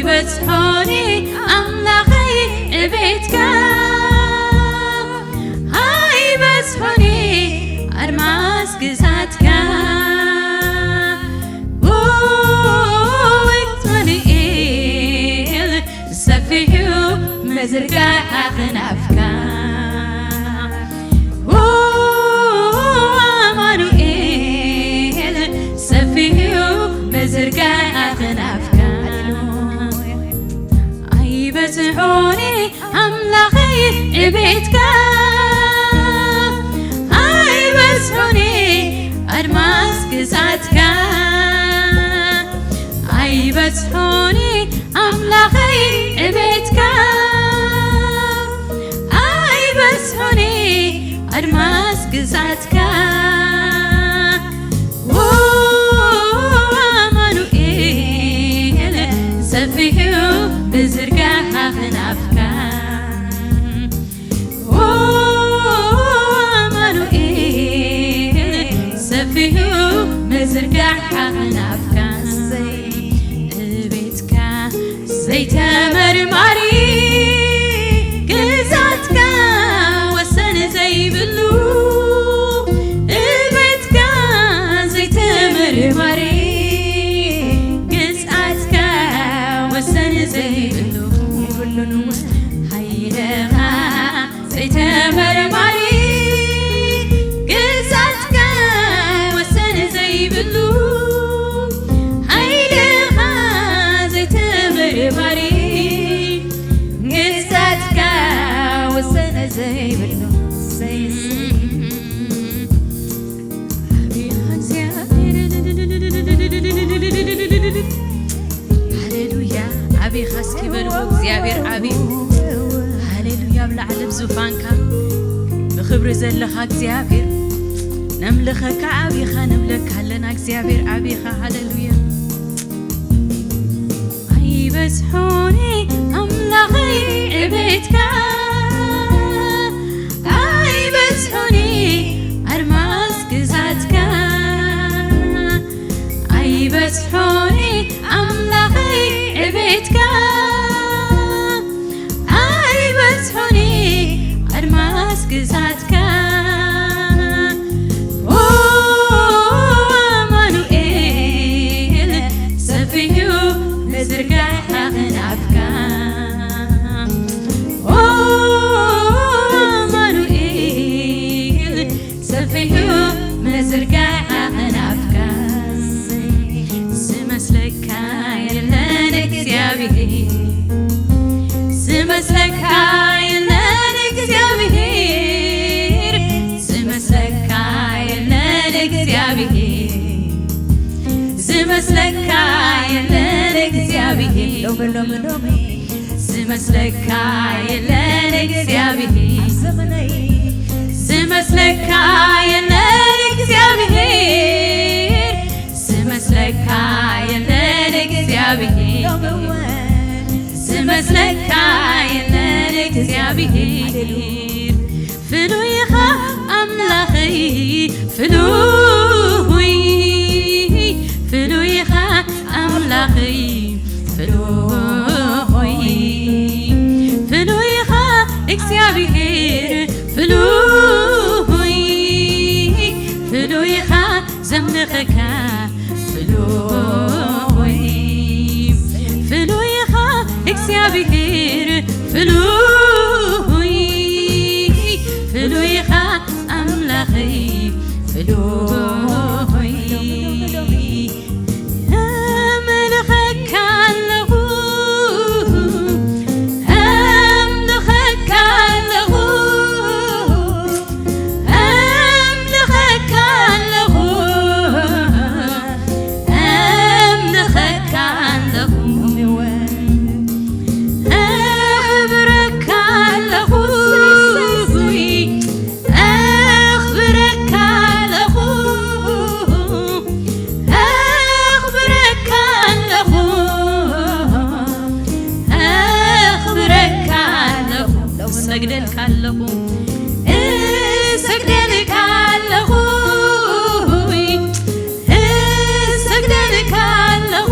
ኣይበጽሖኒ ኣምላኸይ ዕቤትካ፣ ኣይበጽሖኒ ኣድማስ ግዛትካ። ኣማኑኤል ሰፊሑ ምዝርጋሕ ኣኽናፍካ። ኣማኑኤል ሰፊሑ ምዝርጋሕ ኣኽናፍካ። ኣይበጽሖኒ ኣምላኸይ ዕቤትካ፣ ኣይበጽሖኒ ኣድማስ ግዛትካ። ኣይበጽሖኒ ኣምላኸይ ዕቤትካ፣ ኣይበጽሖኒ ኣድማስ ግዛትካ። ኣማኑኤል ሰፊሑ ምዝርጋሕ ኣኽናፍካ። ኣማኑኤል ሰፊሑ ምዝርጋሕ ኣኽናፍካ። እቤትካ ዘይተመርማሪ፣ ግዛትካ ወሰን ዘይብሉ። እቤትካ ዘይተመርማሪ፣ ግዛትካ ወሰን ዘይብሉ። ሓይልኻ ዘይተመርማሪ፣ ግዛትካ ወሰን ዘይብሉ። ሓይልኻ ዘይተመርማሪ፣ ግዛትካ ወሰን ዘይብሉ። ሃሌሉያ። ኣቤኻ እስኪ በልዎ፣ እግዚኣብሔር ኣቤ። ሃሌሉያ። ኣብ ላዕሊ ኣብ ዙፋንካ ብኽብሪ ዘለኻ እግዚኣብሔር፣ ነምልኸካ ኣቤኻ፣ ነምለካ ኣለና እግዚኣብሔር ኣቤኻ። ሃሌሉያ። ኣይበጽሖኒ ኣምላኸይ ዕቤትካ፣ ኣይበጽሖኒ ኣድማስ ግዛትካ። ኣይበጽሖኒ ኣምላኸይ ዕቤትካ፣ ኣይበጽሖኒ ኣድማስ ግዛትካ። ኣማኑኤል ሰፊሑ ምዝርጋሕ ኣኽናፍካ። ኣማኑኤል ሰፊሑ ምዝርጋሕ ኣኽናፍካ። ዝመስለካ የለን እግዚኣብሔር፣ ዝመስለካ የለን እግዚኣብሔር፣ ዝመስለካ የለን እግዚኣብሔር፣ ዝመስለካ የለን እግዚኣብሔር። ሎሚ ሎሚ ሎሚ ዝመስለካ የለን እግዚኣብሔር፣ ኣብ ዘመነይ ዝመስለካ የለን እግዚኣብሔር፣ ዝመስለካ የለን እግዚኣብሔር፣ ሎሚ እውን ዝመስለካ የለን እግዚኣብሔር። ፍሉይ ኢኻ ኣምላኸይ፣ ፍሉይ፣ ፍሉይ ኢኻ ኣምላኸይ፣ ፍሉይ፣ ፍሉይ ኢኻ እግዚኣብሔር፣ ፍሉይ፣ ፍሉይ ኢኻ ዘምልኸካ፣ ፍሉይ፣ ፍሉይ ኢኻ እግዚኣብሔር፣ ፍሉይ፣ ፍሉይ ኢኻ ኣምላኸይ፣ ፍሉይ። ኣምልኸካ ኣለኹ፣ ኣምልኸካ ኣለኹ፣ ኣምልኸካ ኣለኹ፣ ኣምልኸካ ኣለኹ፣ ኣኽብረካ ኣለኹ፣ ኣኽብረካ ኣለኹ፣ ኣኽብረካ ኣለኹ፣ ኣኽብረካ ኣለኹ፣ እሰግደልካ ኣለኹ፣ እሰግደልካ ኣለኹ፣ እሰግደልካ ኣለኹ፣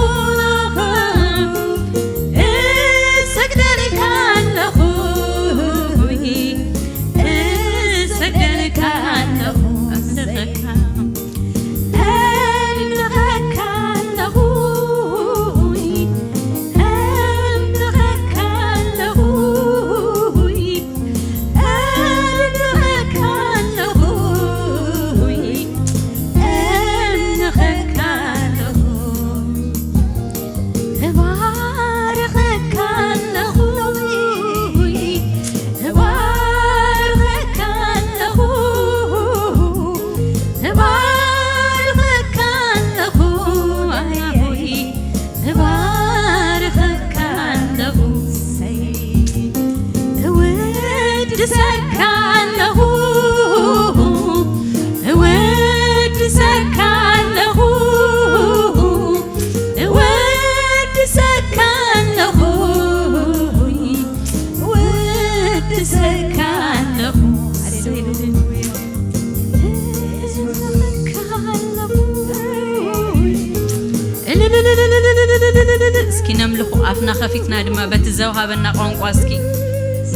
ኣፍና ኸፊትና ድማ በቲ ዘውሃበና ቋንቋ እስኪ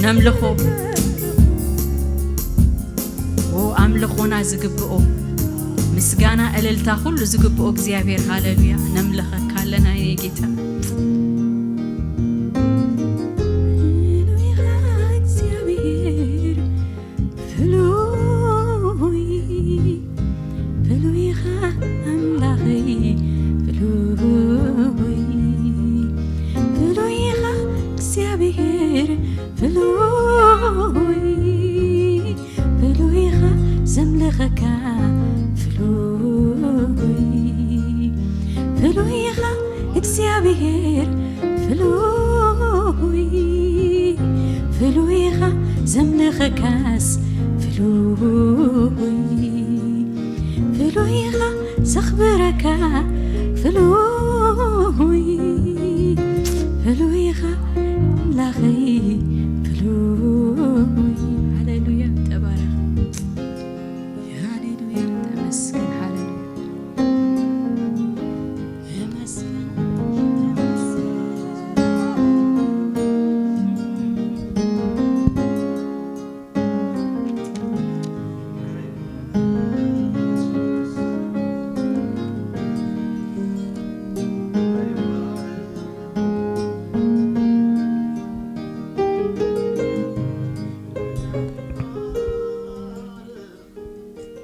ነምልኾ። ኦ ኣምልኾና ዝግብኦ፣ ምስጋና፣ እልልታ፣ ኩሉ ዝግብኦ እግዚኣብሔር፣ ሃሌሉያ፣ ነምልኸካ ኣለና የኔ ጌታ። እግዚኣብሔር ፍሉይ፣ ፍሉይ ኢኻ ኣምላኸይ፣ ፍሉይ፣ ፍሉይ ኢኻ እግዚኣብሔር፣ ፍሉይ፣ ፍሉይ ኢኻ ዘምልኸካ፣ ፍሉይ፣ ፍሉይ ኢኻ እግዚኣብሔር፣ ፍሉይ፣ ፍሉይ ኢኻ ዘምልኸካስ፣ ፍሉይ፣ ፍሉይ ኢኻ ዘኽብረካ፣ ፍሉይ፣ ፍሉይ ኢኻ ኣምላኸይ፣ ፍሉይ። ሃሌሉያ፣ ተባረኽ። ሃሌሉያ፣ ተመስገን። ሃሌሉያ።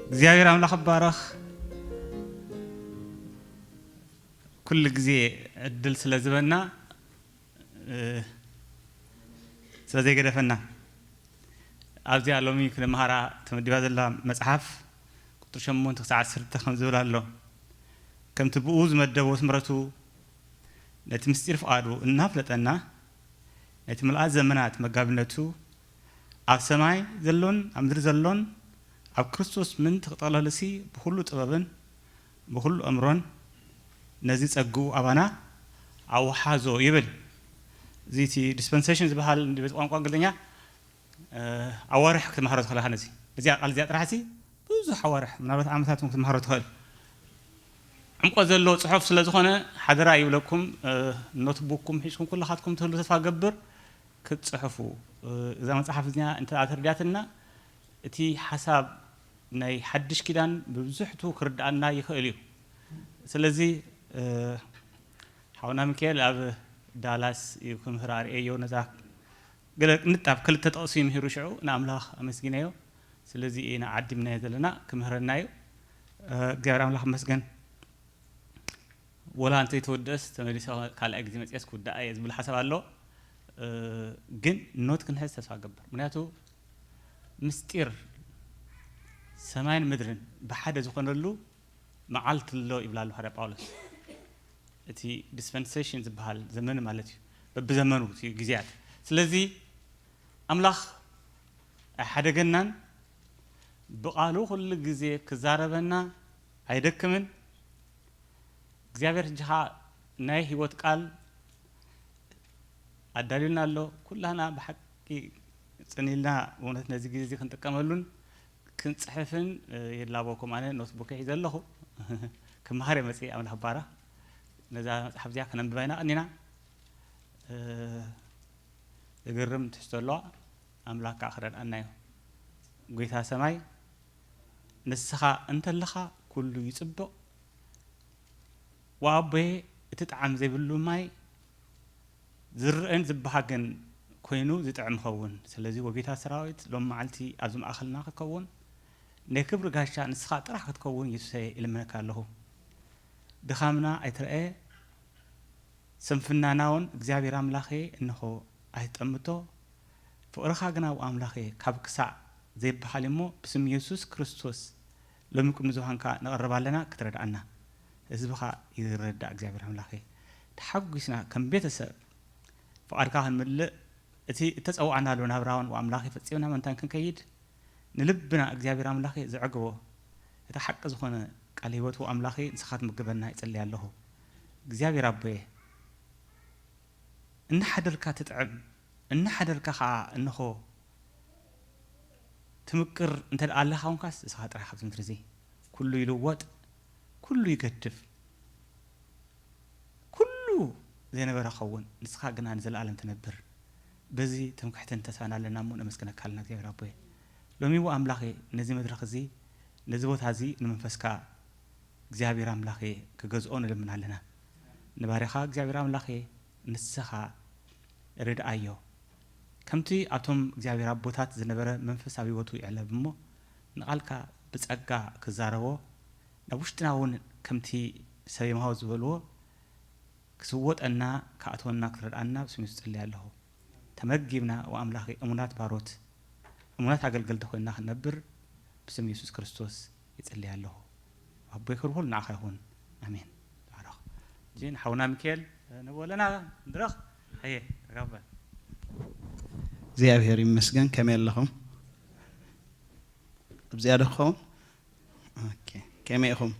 እግዚኣብሔር ኣምላኽ ይባረኽ። ኩሉ ግዜ ዕድል ስለ ዝበና፣ እ፣ ስለ ዘይገደፈና፣ ኣብዚኣ ሎሚ ክነመሃራ ተመዲባ ዘላ መጽሓፍ ቁጥሪ ሸሞንተ ክሳዕ ዓሰርተ ከም ዝብል ኣሎ። ከምቲ ብኡ ዝመደቦ ስምረቱ ነቲ ምስጢር ፍቓዱ እናፍለጠና፣ ነቲ ምልኣት ዘመናት መጋቢነቱ ኣብ ሰማይ ዘሎን ኣብ ምድሪ ዘሎን ኣብ ክርስቶስ ምእንቲ ክጠቕለልሲ ብኹሉ ጥበብን ብኹሉ ኣእምሮን ነዚ ጸግኡ ኣባና ኣውሓዞ ይብል። እዚ እቲ ዲስፐንሴሽን ዝበሃል በቲ ቋንቋ እንግሊዝኛ፣ እ፣ ኣዋርሕ ክትመሃሮ ትኽእል ኢኻ። ነዚ፣ እዚኣ ቃል እዚኣ ጥራሕ ሲ ብዙሕ ኣዋርሕ፣ ምናልባት ዓመታት እውን ክትመሃሮ ትኽእል። ዕምቆት ዘለዎ ጽሑፍ ስለ ዝኾነ ሓደራ ይብለኩም፣ እ፣ ኖትቡክኩም ሒዝኩም ኩልኻትኩም ትህሉ ተስፋ ገብር ክትጽሕፉ። እ፣ እዛ መጽሓፍ እዚኣ እንተ ተረዲኣትና እቲ ሓሳብ ናይ ሓድሽ ኪዳን ብብዝሕቱ ክርድኣና ይኽእል እዩ። ስለዚ፣ እ፣ ሓውና ሚካኤል ኣብ ዳላስ እዩ ክምህር ኣርእየዮ። ነዛ ገለ ንጣብ ክልተ ጥቕሲ ምሂሩ ሽዑ ንኣምላኽ ኣመስጊነዮ። ስለዚ ኢና ዓዲምናዮ ዘለና፣ ክምህረና እዩ። እ፣ እግዚኣብሔር ኣምላኽ ይመስገን። ወላ እንተይተወደአስ ተመሊሰ ካልኣይ ግዜ መፅኤስ ክውዳኣ እየ ዝብል ሓሳብ ኣሎ። እ፣ ግን ኖት ክንሕዝ ተስፋ ገብር። ምክንያቱ ምስጢር ሰማይን ምድርን ብሓደ ዝኾነሉ መዓልቲ ኣሎ ይብላ ኣሎ ሃዋርያ ጳውሎስ። እቲ ዲስፐንሴሽን ዝበሃል ዘመን ማለት እዩ፣ በብዘመኑ እቲ ግዜያት። ስለዚ ኣምላኽ ኣይሓደገናን፣ ብቓሉ ኩሉ ግዜ ክዛረበና ኣይደክምን። እግዚኣብሔር ሕጂ ኸዓ ናይ ህይወት ቃል ኣዳልዩልና ኣሎ። ኩላና ብሓቂ ጽን ኢልና እውነት ነዚ ግዜ እዚ ክንጥቀመሉን ክንጽሕፍን፣ እ፣ ይላበኩም። ኣነ ኖትቡክ ሒዘ ኣለኹ። ክመሃር እየ መጽእ፣ ኣምላኽ ባራ። ነዛ መጽሓፍ እዚኣ ከነንብባ ኢና ቀኒና። እ፣ ዘገርም ትሕዝቶ ኣለዋ። ኣምላኽ ከኣ ክረድኣና እዩ። ጐይታ ሰማይ፣ ንስኻ እንተለኻ ኩሉ ይጽብቕ። ወኣቦየ፣ እቲ ጣዕሚ ዘይብሉ ማይ ዝረኣን ዝበሃግን ኮይኑ ዝጥዕም ይኸውን። ስለዚ ወጌታ ሰራዊት ሎም መዓልቲ ኣብዚ ማእኸልና ክትከውን፣ ናይ ክብሪ ጋሻ ንስኻ ጥራሕ ክትከውን የሱሰየ እልምነካ ኣለኹ። ድኻምና ኣይትረኣየ፣ ስንፍናና እውን እግዚኣብሔር ኣምላኸ እንሆ ኣይትጠምቶ። ፍቕርኻ ግና ኣምላኸ ካብ ክሳዕ ዘይበሃል እሞ ብስም የሱስ ክርስቶስ ሎሚ ቅድሚ ዝባንካ ንቐርብ ኣለና ክትረድኣና። ህዝብኻ ይረዳእ እግዚኣብሔር ኣምላኸ። ተሓጒስና ከም ቤተሰብ ፍቓድካ ክንምልእ እቲ እተጸዋዕናሉ ናብራውን ኣምላኸ ፈጺምና መንታን ክንከይድ ንልብና እግዚኣብሔር ኣምላኸ ዘዕግቦ እቲ ሓቂ ዝኾነ ቃል ህይወት ኣምላኸ ንስኻ ትምግበና ይጸልይ ኣለኹ። እግዚኣብሔር ኣቦየ እናሓደርካ ትጥዕም፣ እናሓደርካ ኸዓ እንሆ ትምቅር እንተ ደኣ ኣለኻ ኮንካስ ንስኻ ጥራሕ ካብዚ ምድሪ እዚ ኩሉ ይልወጥ፣ ኩሉ ይገድፍ፣ ኩሉ ዘይነበረ ክኸውን፣ ንስኻ ግና ንዘለኣለም ትነብር። በዚ ትምክሕትን ተስፋን ኣለና እሞ ነመስግነካ ኣለና እግዚኣብሔር ኣቦየ። ሎሚ እሞ ኣምላኸ ነዚ መድረኽ እዚ፣ ነዚ ቦታ እዚ ንመንፈስካ እግዚኣብሔር ኣምላኸ ክገዝኦ ንልምን ኣለና። ንባርያኻ እግዚኣብሔር ኣምላኸ ንስኻ ርድኣዮ። ከምቲ ኣብቶም እግዚኣብሔር ኣቦታት ዝነበረ መንፈሳዊ ህይወቱ ይዕለብ እሞ ንቓልካ ብጸጋ ክዛረቦ ናብ ውሽጥና እውን ከምቲ ሰብ የምሃው ዝበልዎ ክስወጠና ክኣትወና ክትረድኣና ብስም የሱስ ጸልየ ኣለኹ። ተመጊብና ወኣምላኺ እሙናት ባሮት እሙናት ኣገልገልቲ ኮይንና ክንነብር ብስም የሱስ ክርስቶስ ይጽልይ ኣለኹ። ኣቦይ ክብሪ ኩሉ ንዓኻ ይኹን። ኣሜን። ተባረኽ። እጂ ንሓውና ሚካኤል ንበለና ንድረኽ። ኣየ ተጋበል። እግዚኣብሔር ይመስገን። ከመይ ኣለኹም? ኣብዚኣ ዶ ክኸውን? ኦኬ። ከመይ ኢኹም?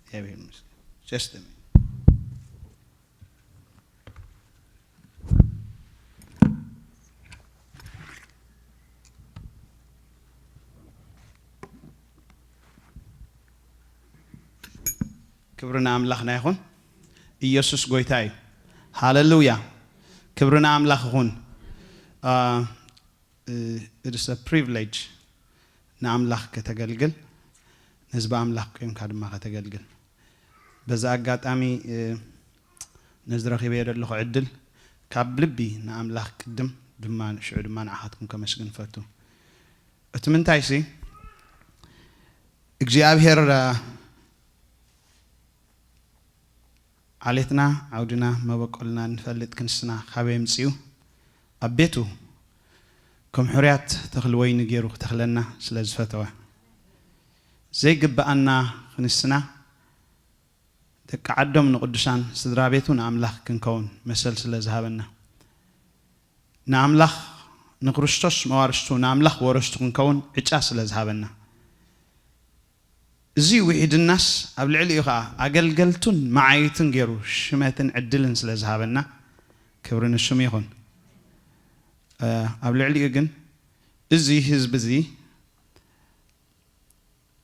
እግዚኣብሔር ይመስገን። Just a minute. ክብሪ ንኣምላኽና ይኹን። ኢየሱስ ጎይታ እዩ። ሃሌሉያ። ክብሪ ንኣምላኽ ይኹን። አ፣ እ፣ it's a privilege ንኣምላኽ ከተገልግል፣ ንህዝቢ ኣምላኽ ቆይምካ ድማ ከተገልግል። በዚ ኣጋጣሚ፣ እ፣ ነዚ ረኺበዮ ዘለኹ ዕድል ካብ ልቢ ንኣምላኽ ቅድም ድማ ሽዑ ድማ ንዓኻትኩም ከመስግን እፈቱ። እቲ ምንታይሲ እግዚኣብሔር፣ እ፣ ዓሌትና፣ ዓውድና፣ መበቆልና እንፈልጥ ክንስና ካበይ ኣምጺኡ? ኣብ ቤቱ ከም ሕሩያት ተኽሊ ወይኒ ገይሩ ክተኽለና ስለ ዝፈተወ። ዘይግብኣና ክንስና፣ ደቂ ዓዶም ንቅዱሳን ስድራ ቤቱ ንኣምላኽ ክንከውን መሰል ስለ ዝሃበና። ንኣምላኽ፣ ንክርስቶስ መዋርስቱ፣ ንኣምላኽ ወረስቱ ክንከውን ዕጫ ስለ ዝሃበና። እዚ ውሒድናስ ኣብ ልዕሊኡ ኸኣ ኣገልገልቱን መዓይቱን ገይሩ ሽመትን ዕድልን ስለ ዝሃበና ክብሪ ንስሙ ይኹን። እ፣ ኣብ ልዕሊኡ ግን እዚ ህዝቢ እዚ፣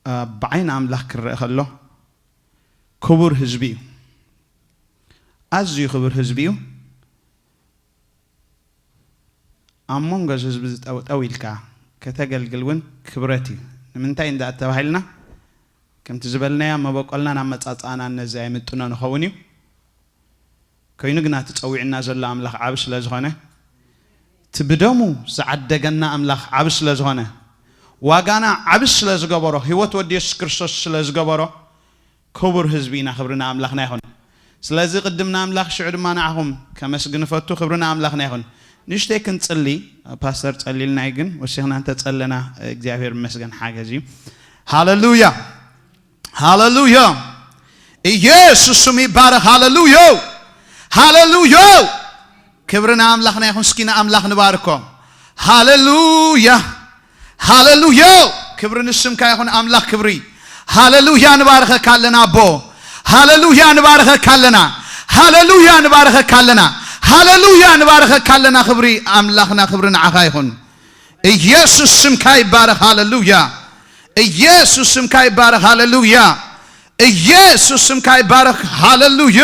እ፣ ብዓይኒ ኣምላኽ ክረአ ከሎ ክቡር ህዝቢ እዩ። ኣዝዩ ክቡር ህዝቢ እዩ። ኣብ መንጎ እዚ ህዝቢ እዚ ጠው-፣ ጠው ኢልካ ከተገልግል እውን ክብረት እዩ። ንምንታይ እንዳ ተባሂልና፣ ከምቲ ዝበልናዮ፣ መበቆልናን ኣመጻጽኣናን ነዚ ኣይምጥኖ ንኸውን እዩ። ኮይኑ ግና እቲ ጸዊዕና ዘሎ ኣምላኽ ዓቢ ስለ ዝኾነ፣ እቲ ብደሙ ዝዓደገና ኣምላኽ ዓቢ ስለ ዝኾነ፣ ዋጋና ዓቢ ስለ ዝገበሮ፣ ህይወት ወዲ የሱስ ክርስቶስ ስለ ዝገበሮ፣ ክቡር ህዝቢ ኢና። ክብሪ ንኣምላኽና ይኹን። ስለዚ ቅድም ንኣምላኽ፣ ሽዑ ድማ ንዓኹም ከመስግን እፈቱ። ክብሪ ንኣምላኽና ይኹን። ንእሽተይ ክንጽሊ፣ ፓስተር ጸሊልና እዩ፣ ግን ወሲኽና እንተጸለና እግዚኣብሔር ይመስገን ሓገዝ እዩ። ሃሌሉያ፣ ሃሌሉያ። ኢየሱስ ስሙ ይባረኽ። ሃሌሉያ፣ ሃሌሉያ። ክብሪ ንኣምላኽና ይኹን። እስኪ ንኣምላኽ ንባርኮ። ሃሌሉያ፣ ሃሌሉያ። ክብሪ ንስምካ ይኹን ኣምላኽ ክብሪ። ሃሌሉያ ንባርኸካ ኣለና ኣቦ። ሃሌሉያ ንባርኸካ ኣለና። ሃሌሉያ ንባርኸካ ኣለና። ሃሌሉያ ንባርኸካ ኣለና። ክብሪ ኣምላኽና ክብሪ ንዓኻ ይኹን። ኢየሱስ ስምካ ይባረኽ። ሃሌሉያ። ኢየሱስ ስምካ ይባረኽ። ሃሌሉያ። ኢየሱስ ስምካ ይባረኽ። ሃሌሉያ።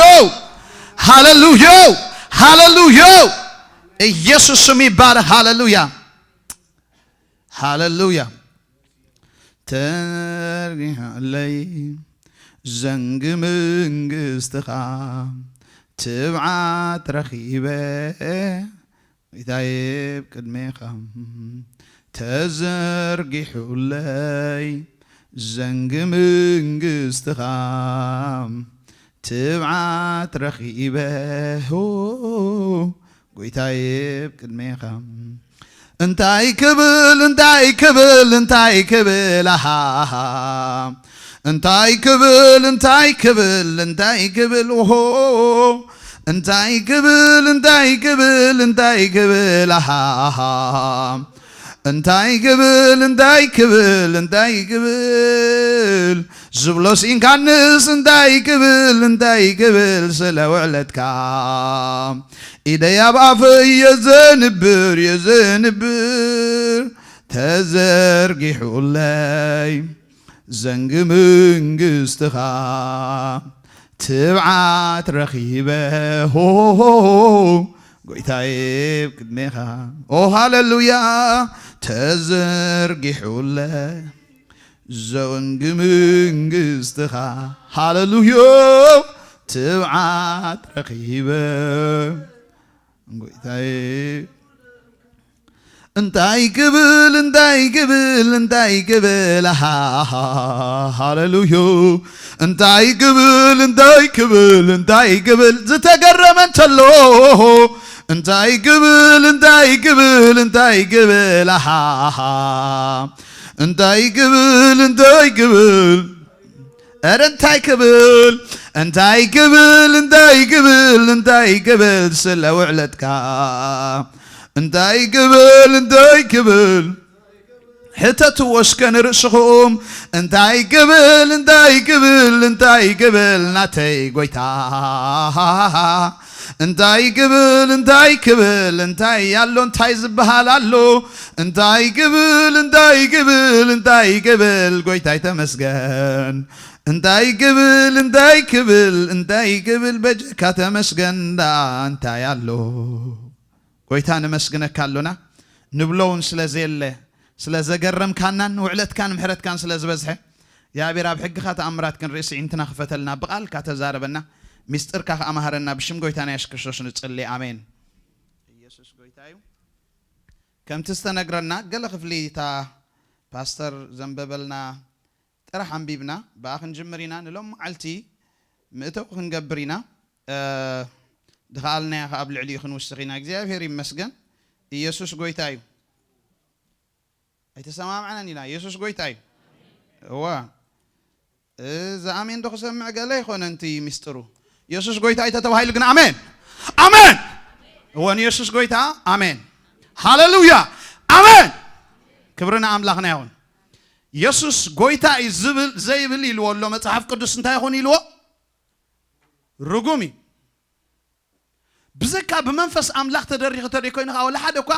ሃሌሉያ። ሃሌሉያ። ኢየሱስ ስም ይባረኽ። ሃሌሉያ። ሃሌሉያ። ተርጊሐለይ ዘንጊ መንግስትኻ ትብዓት ረኺበ፣ ጌታዬ፣ ኣብ ቅድሜኻ ተዘርጊሑለይ ዘንጊ መንግስትኻ ትብዓት ረኺበ፣ ሆ፣ ጎይታዬ፣ ኣብ ቅድሜኻ እንታይ ክብል፣ እንታይ ክብል፣ እንታይ ክብል፣ ኣሃ። እንታይ ክብል፣ እንታይ ክብል፣ እንታይ ክብል፣ ኦሆ። እንታይ ክብል፣ እንታይ ክብል፣ እንታይ ክብል፣ ኣሃ። እንታይ ክብል፣ እንታይ ክብል፣ እንታይ ክብል፣ ዝብሎ ስኢንካንስ እንታይ ክብል፣ እንታይ ክብል፣ ስለ ውዕለትካ። ኢደይ ኣብ ኣፈይ የዘንብር፣ የዘንብር፣ ተዘርጊሑለይ ዘንጊ መንግስትኻ ትብዓት ረኺበ ሆ ጎይታዬ ቅድሜኻ ኦ ሃሌሉያ ተዘርጊሑለ ዘወንግ መንግስትኻ ሃሌሉያ ትብዓት ረኺበ ጎይታዬ እንታይ ክብል እንታይ ክብል እንታይ ክብል ሃሌሉያ እንታይ ክብል እንታይ ክብል እንታይ ክብል ዝተገረመ እንተሎ እንታይ ክብል እንታይ ክብል እንታይ ክብል እንታይ ክብል እንታይ ክብል ኧረ እንታይ ክብል እንታይ ክብል እንታይ ክብል እንታይ ክብል ስለ ውዕለትካ እንታይ ክብል እንታይ ክብል ሕተትዎ እስከ ንርእስኹም እንታይ ክብል እንታይ ክብል እንታይ ክብል ናተይ ጎይታ እንታይ ክብል እንታይ ክብል እንታይ ኣሎ እንታይ ዝበሃል ኣሎ እንታይ ክብል እንታይ ክብል እንታይ ክብል ጎይታይ ተመስገን እንታይ ክብል እንታይ ክብል እንታይ ክብል በጀካ ተመስገን ዳ እንታይ ኣሎ ጎይታ ንመስግነካ ኣሎና ንብሎ እውን ስለ ዘየለ ስለ ዘገረምካናን ውዕለትካን ምሕረትካን ስለ ዝበዝሐ እግዚኣብሔር ኣብ ሕግኻ ተኣምራት ክንርኢ ስዒንትና ክፈተልና ብቓልካ ተዛረበና ሚስጥርካ ከኣ መሃረና ብሽም ጎይታና የሱስ ክርስቶስ ንጽሊ ኣሜን ኢየሱስ ጎይታ እዩ ከምቲ ዝተነግረና ገለ ክፍሊ እታ ፓስተር ዘንበበልና ጥራሕ ኣንቢብና ብኣ ክንጅምር ኢና ንሎም መዓልቲ ምእተው ክንገብር ኢና ድኻኣልናያ ከኣ ኣብ ልዕሊኡ ክንውስኽ ኢና እግዚኣብሔር ይመስገን ኢየሱስ ጎይታ እዩ ኣይተሰማምዐናን ኢና ኢየሱስ ጎይታ እዩ እዋ እዚ ኣሜን ዶ ክሰምዕ ገለ ይኾነ እንቲ ሚስጥሩ ኢየሱስ ጎይታ እዩ ተተባሂሉ ግን ኣሜን ኣሜን እወ ንኢየሱስ ጎይታ ኣሜን ሃሌሉያ ኣሜን ክብሪ ንኣምላኽና ይኹን የሱስ ጎይታ እዩ ዝብል ዘይብል ኢልዎ ኣሎ መጽሓፍ ቅዱስ እንታይ ይኹን ኢልዎ ርጉም እዩ ብዘካ ብመንፈስ ኣምላኽ ተደሪኹ ተደይኮይኑ ከዓ ወላ ሓደ እኳ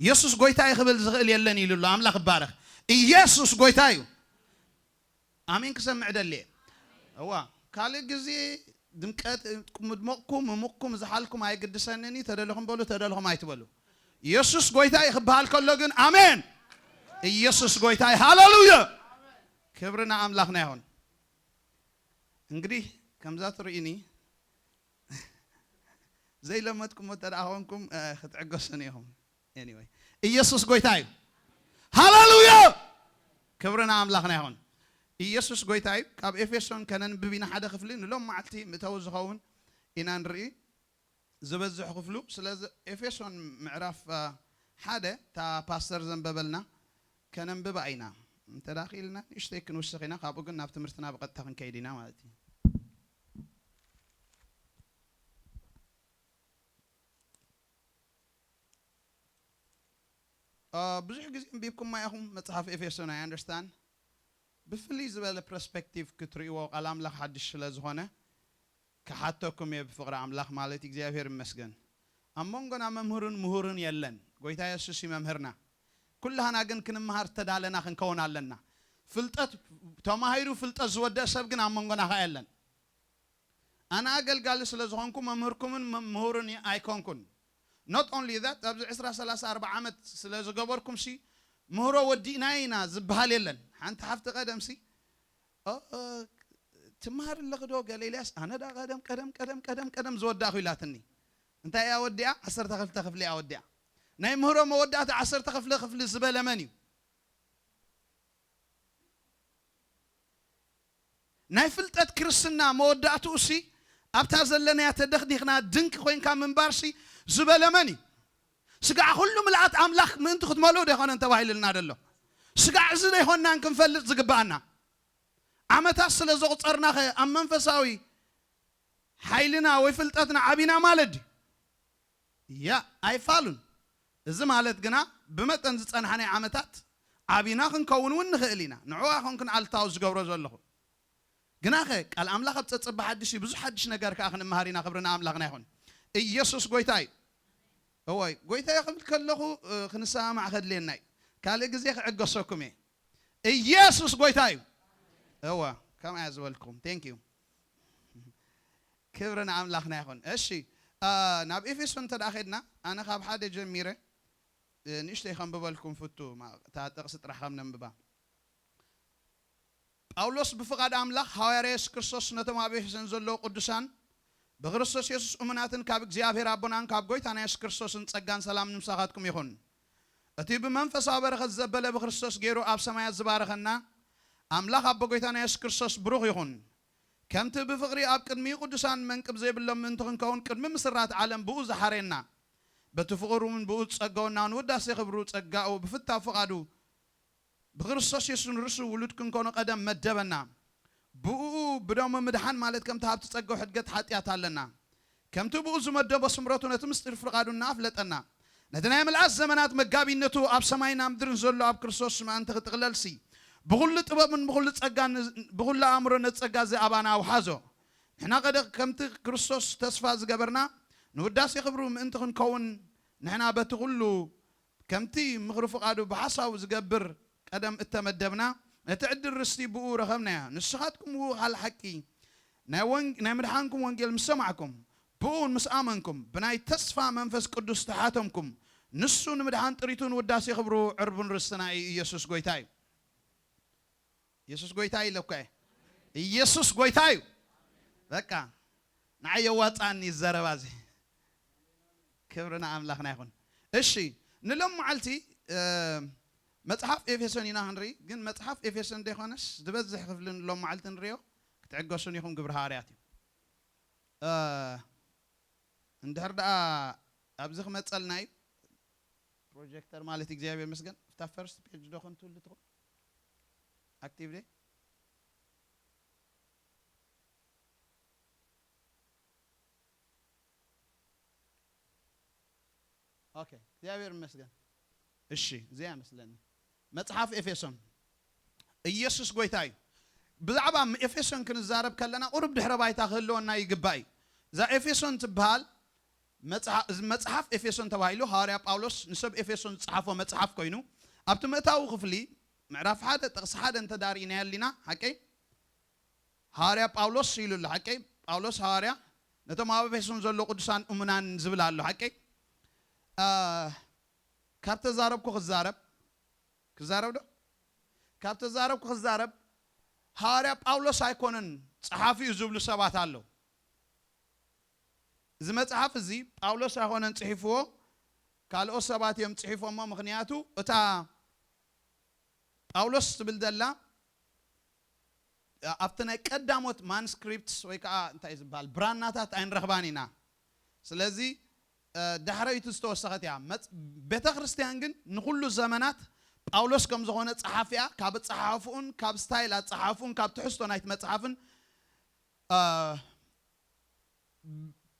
የሱስ ጎይታ እዩ ክብል ዝኽእል የለን ኢሉ ኣሎ ኣምላኽ ይባረኽ ኢየሱስ ጎይታ እዩ ኣሜን ክሰምዕ ደልየ እዋ ካልእ ግዜ ድምቀት ምድመቕኩም ምሙቕኩም ዝሓልኩም ኣይግድሰንን እዩ ተደለኹም በሉ ተደለኹም ኣይትበሉ ኢየሱስ ጎይታ እዩ ክበሃል ከሎ ግን ኣሜን ኢየሱስ ጎይታ እዩ ሃሌሉያ ክብሪ ንኣምላኽና ይኹን እንግዲህ ከምዛ ትርእዩኒ ዘይለመድኩሞ እንተ ደኣ ኾንኩም ክትዕገሱን ኢኹም anyway ኢየሱስ ጎይታ እዩ ሃሌሉያ ክብሪ ንኣምላኽና ይኹን ኢየሱስ ጎይታ እዩ ካብ ኤፌሶን ከነንብብ ኢና ሓደ ክፍሊ ንሎም መዓልቲ ምእተዊ ዝኸውን ኢና ንርኢ ዝበዝሕ ክፍሉ ስለዚ ኤፌሶን ምዕራፍ ሓደ እታ ፓስተር ዘንበበልና ከነንብባ ኢና እንተ ክኢልና ንእሽተይ ክንውስኽ ኢና ካብኡ ግን ናብ ትምህርትና ብቐጥታ ክንከይድ ኢና ማለት እዩ ብዙሕ ግዜ ኣንቢብኩማ ኢኹም መጽሓፍ ኤፌሶን ኣይ ኣንደርስታንድ ብፍልይ ዝበለ ፐርስፔክቲቭ ክትርእይዎ ቃል ኣምላኽ ሓድሽ ስለ ዝኾነ ክሓተኩም እየ ብፍቕሪ ኣምላኽ ማለት እግዚኣብሔር ይመስገን ኣብ መንጎና መምህርን ምሁርን የለን ጎይታ የሱስ እዩ መምህርና ኩላህና ግን ክንመሃር ዝተዳለና ክንከውን ኣለና ፍልጠት ተማሂሩ ፍልጠት ዝወደእ ሰብ ግን ኣብ መንጎና ኸዓ የለን ኣነ ኣገልጋሊ ስለ ዝኾንኩ መምህርኩምን ምሁርን ኣይኮንኩን not only that ኣብዚ ዕስራ ሰላሳ ኣርብዓ ዓመት ስለ ዝገበርኩም ሲ ምህሮ ወዲእና ኢና ዝበሃል የለን ሓንቲ ሓፍቲ ቀደም ሲ ትመሃር ኣለኺ ዶ ገለ ኢልያስ ኣነ ዳ ቀደም ቀደም ቀደም ቀደም ቀደም ዝወዳእኹ ኢላትኒ እንታይ እያ ወዲኣ ዓሰርተ ክልተ ክፍሊ እያ ወዲኣ ናይ ምህሮ መወዳእታ ዓሰርተ ክፍሊ ክፍሊ ዝበለ መን እዩ ናይ ፍልጠት ክርስትና መወዳእትኡ ሲ ኣብታ ዘለናያ ተደኽዲኽና ድንቂ ኮይንካ ምንባር ሲ ዝበለ መን እዩ ስጋዕ ኩሉ ምልኣት ኣምላኽ ምእንቲ ክትመልኡ ዶ ይኮነን ተባሂሉልና ደሎ ስጋዕ እዚ ዶ ይኮንናን ክንፈልጥ ዝግባኣና ዓመታት ስለ ዘቑፀርናኸ ኣብ መንፈሳዊ ሓይልና ወይ ፍልጠትና ዓቢና ማለት ድዩ ያ ኣይፋሉን እዚ ማለት ግና ብመጠን ዝፀንሓ ናይ ዓመታት ዓቢና ክንከውን እውን ንኽእል ኢና ንዕዋ ኾንክን ኣልታዊ ዝገብሮ ዘለኹ ግናኸ ቃል ኣምላኽ ኣብ ፀፀባ ሓድሽ እዩ ብዙሕ ሓድሽ ነገር ከዓ ክንመሃር ኢና ክብሪ ንኣምላኽና ይኹን ኢየሱስ ጎይታ እዩ እወይ ጎይታ እዩ ክብል ከለኹ ክንሰማማዕ ከድልየና እዩ ካልእ ግዜ ክዕገሰኩም እየ ኢየሱስ ጎይታ እዩ እዋ ከምኣ ዝበልኩም thank you ክብሪ ንኣምላኽና ይኹን። እሺ፣ አ፣ ናብ ኤፌሶን እንተ ደኣ ኸድና፣ ኣነ ካብ ሓደ ጀሚረ፣ እ፣ ንእሽተይ ከንብበልኩም ፍቱ፣ ማ-፣ እታ ጥቕሲ ጥራሕ ከም ነንብባ። ጳውሎስ ብፍቓድ ኣምላኽ ሃዋርያ የሱስ ክርስቶስ ነቶም ኣብ ኤፌሶን ዘለዉ ቅዱሳን ብክርስቶስ የሱስ እሙናትን ካብ እግዚኣብሔር ኣቦናን ካብ ጐይታና የሱስ ክርስቶስን ጸጋን ሰላምን ምሳኻትኩም ይኹን። እቲ ብመንፈሳዊ በረኸት ዘበለ ብክርስቶስ ገይሩ ኣብ ሰማያት ዝባረኸና ኣምላኽ ኣቦ ጐይታና የሱስ ክርስቶስ ብሩኽ ይኹን። ከምቲ ብፍቕሪ ኣብ ቅድሚኡ ቅዱሳን መንቅብ ዘይብሎም ምእንቲ ክንከውን ቅድሚ ምስራት ዓለም ብኡ ዝሓረየና፣ በቲ ፍቕሩ እውን ብኡ ዝጸገወና ንውዳሴ ክብሩ ጸጋኡ ብፍታው ፍቓዱ ብክርስቶስ የሱስ ንርእሱ ውሉድ ክንኮኖ ቀደም መደበና። ብእኡ ብደሙ ምድሓን ማለት ከምቲ ሃብቲ ጸጋኡ ሕድገት ሓጢኣት ኣለና። ከምቲ ብኡ ዝመደቦ ስምረቱ ነቲ ምስጢር ፍቓዱ እናኣፍለጠና፣ ነቲ ናይ ምልኣት ዘመናት መጋቢነቱ ኣብ ሰማይና ምድርን ዘሎ ኣብ ክርስቶስ ምእንቲ ክጥቕለልሲ፣ ብኹሉ ጥበብን ብኹሉ ጸጋን ብኹሉ ኣእምሮ ነቲ ጸጋ እዚ ኣባና ኣውሓዞ። ንሕና ቀደ ከምቲ ክርስቶስ ተስፋ ዝገበርና ንውዳሴ ክብሩ ምእንቲ ክንከውን፣ ንሕና በቲ ኩሉ ከምቲ ምኽሪ ፍቓዱ ብሓሳቡ ዝገብር ቀደም እተመደብና፣ ነቲ ዕድል ርስቲ ብኡ ረኸብናዮ። ንስኻትኩም ውእኻል ሓቂ ናይ ወን-፣ ናይ ምድሓንኩም ወንጌል ምስ ሰማዕኩም፣ ብኡ ምስ ኣመንኩም፣ ብናይ ተስፋ መንፈስ ቅዱስ ተሓተምኩም፣ ንሱ ንምድሓን ጥሪቱን ውዳሴ ክብሩ ዕርቡን ርስትና እዩ። ኢየሱስ ጐይታ እዩ። ኢየሱስ ጐይታ እዩ ኢለ እኮ እየ። ኢየሱስ ጐይታ እዩ። በቃ ንዓይ የዋጽኣኒ ዘረባ እዚ። ክብሪ ንኣምላኽና ይኹን። እሺ፣ ንሎም መዓልቲ፣ እ፣ መጽሓፍ ኤፌሶን ኢና ክንርኢ፣ ግን መጽሓፍ ኤፌሶን ዘይኮነስ ዝበዝሕ ክፍሊ ንሎም መዓልቲ ንርእዮ፣ ክትዕገሱን ኢኹም፣ ግብሪ ሃዋርያት እዩ። እ፣ እንድሕር ደኣ ኣብዚ ክመጸልና እዩ፣ ፕሮጀክተር ማለት እግዚኣብሔር ይመስገን። እታ ፈርስት ፔጅ ዶ ክንትውል ትኹን? ኣክቲቭ ደይ? ኦኬ፣ እግዚኣብሔር ይመስገን። እሺ፣ እዚኣ ይመስለኒ። መጽሓፍ ኤፌሶን። ኢየሱስ ጐይታ እዩ። ብዛዕባ ኤፌሶን ክንዛረብ ከለና ቁሩብ ድሕረ ባይታ ክህልወና ይግባእ እዩ። እዛ ኤፌሶን ትበሃል መጽሓ-፣ እዚ መጽሓፍ ኤፌሶን ተባሂሉ ሃዋርያ ጳውሎስ ንሰብ ኤፌሶን ዝጸሓፎ መጽሓፍ ኮይኑ፣ ኣብቲ ምእታዊ ክፍሊ ምዕራፍ ሓደ ጥቕሲ ሓደ እንተ ዳርኢናዮ ኣሊና፣ ሓቀይ? ሃዋርያ ጳውሎስ ኢሉ ኣሎ፣ ሓቀይ? ጳውሎስ ሃዋርያ ነቶም ኣብ ኤፌሶን ዘለዉ ቅዱሳን እሙናን ዝብል ኣሎ፣ ሓቀይ? አ፣ ካብ ተዛረብኩ ክዛረብ፣ ክዛረብ ዶ? ካብ ተዛረብኩ ክዛረብ፣ ሃዋርያ ጳውሎስ ኣይኮነን ጸሓፊኡ ዝብሉ ሰባት ኣለዉ። እዚ መጽሓፍ እዚ ጳውሎስ ኣይኮነን ጽሒፍዎ፣ ካልኦት ሰባት እዮም ጽሒፎሞ። ምኽንያቱ እታ ጳውሎስ ትብል ዘላ ኣብቲ ናይ ቀዳሞት ማንስክሪፕትስ ወይ ከዓ እንታይ ዝበሃል ብራናታት ኣይንረኽባን ኢና። ስለዚ፣ እ፣ ዳሕረይቲ ዝተወሰኸት እያ። መጽ-፣ ቤተ ክርስቲያን ግን ንኹሉ ዘመናት ጳውሎስ ከም ዝኾነ ጸሓፊኣ፣ ካብ ኣጸሓሕፍኡን ካብ ስታይል ኣጸሓሕፍኡን ካብ ትሕዝቶ ናይቲ መጽሓፍን፣ እ፣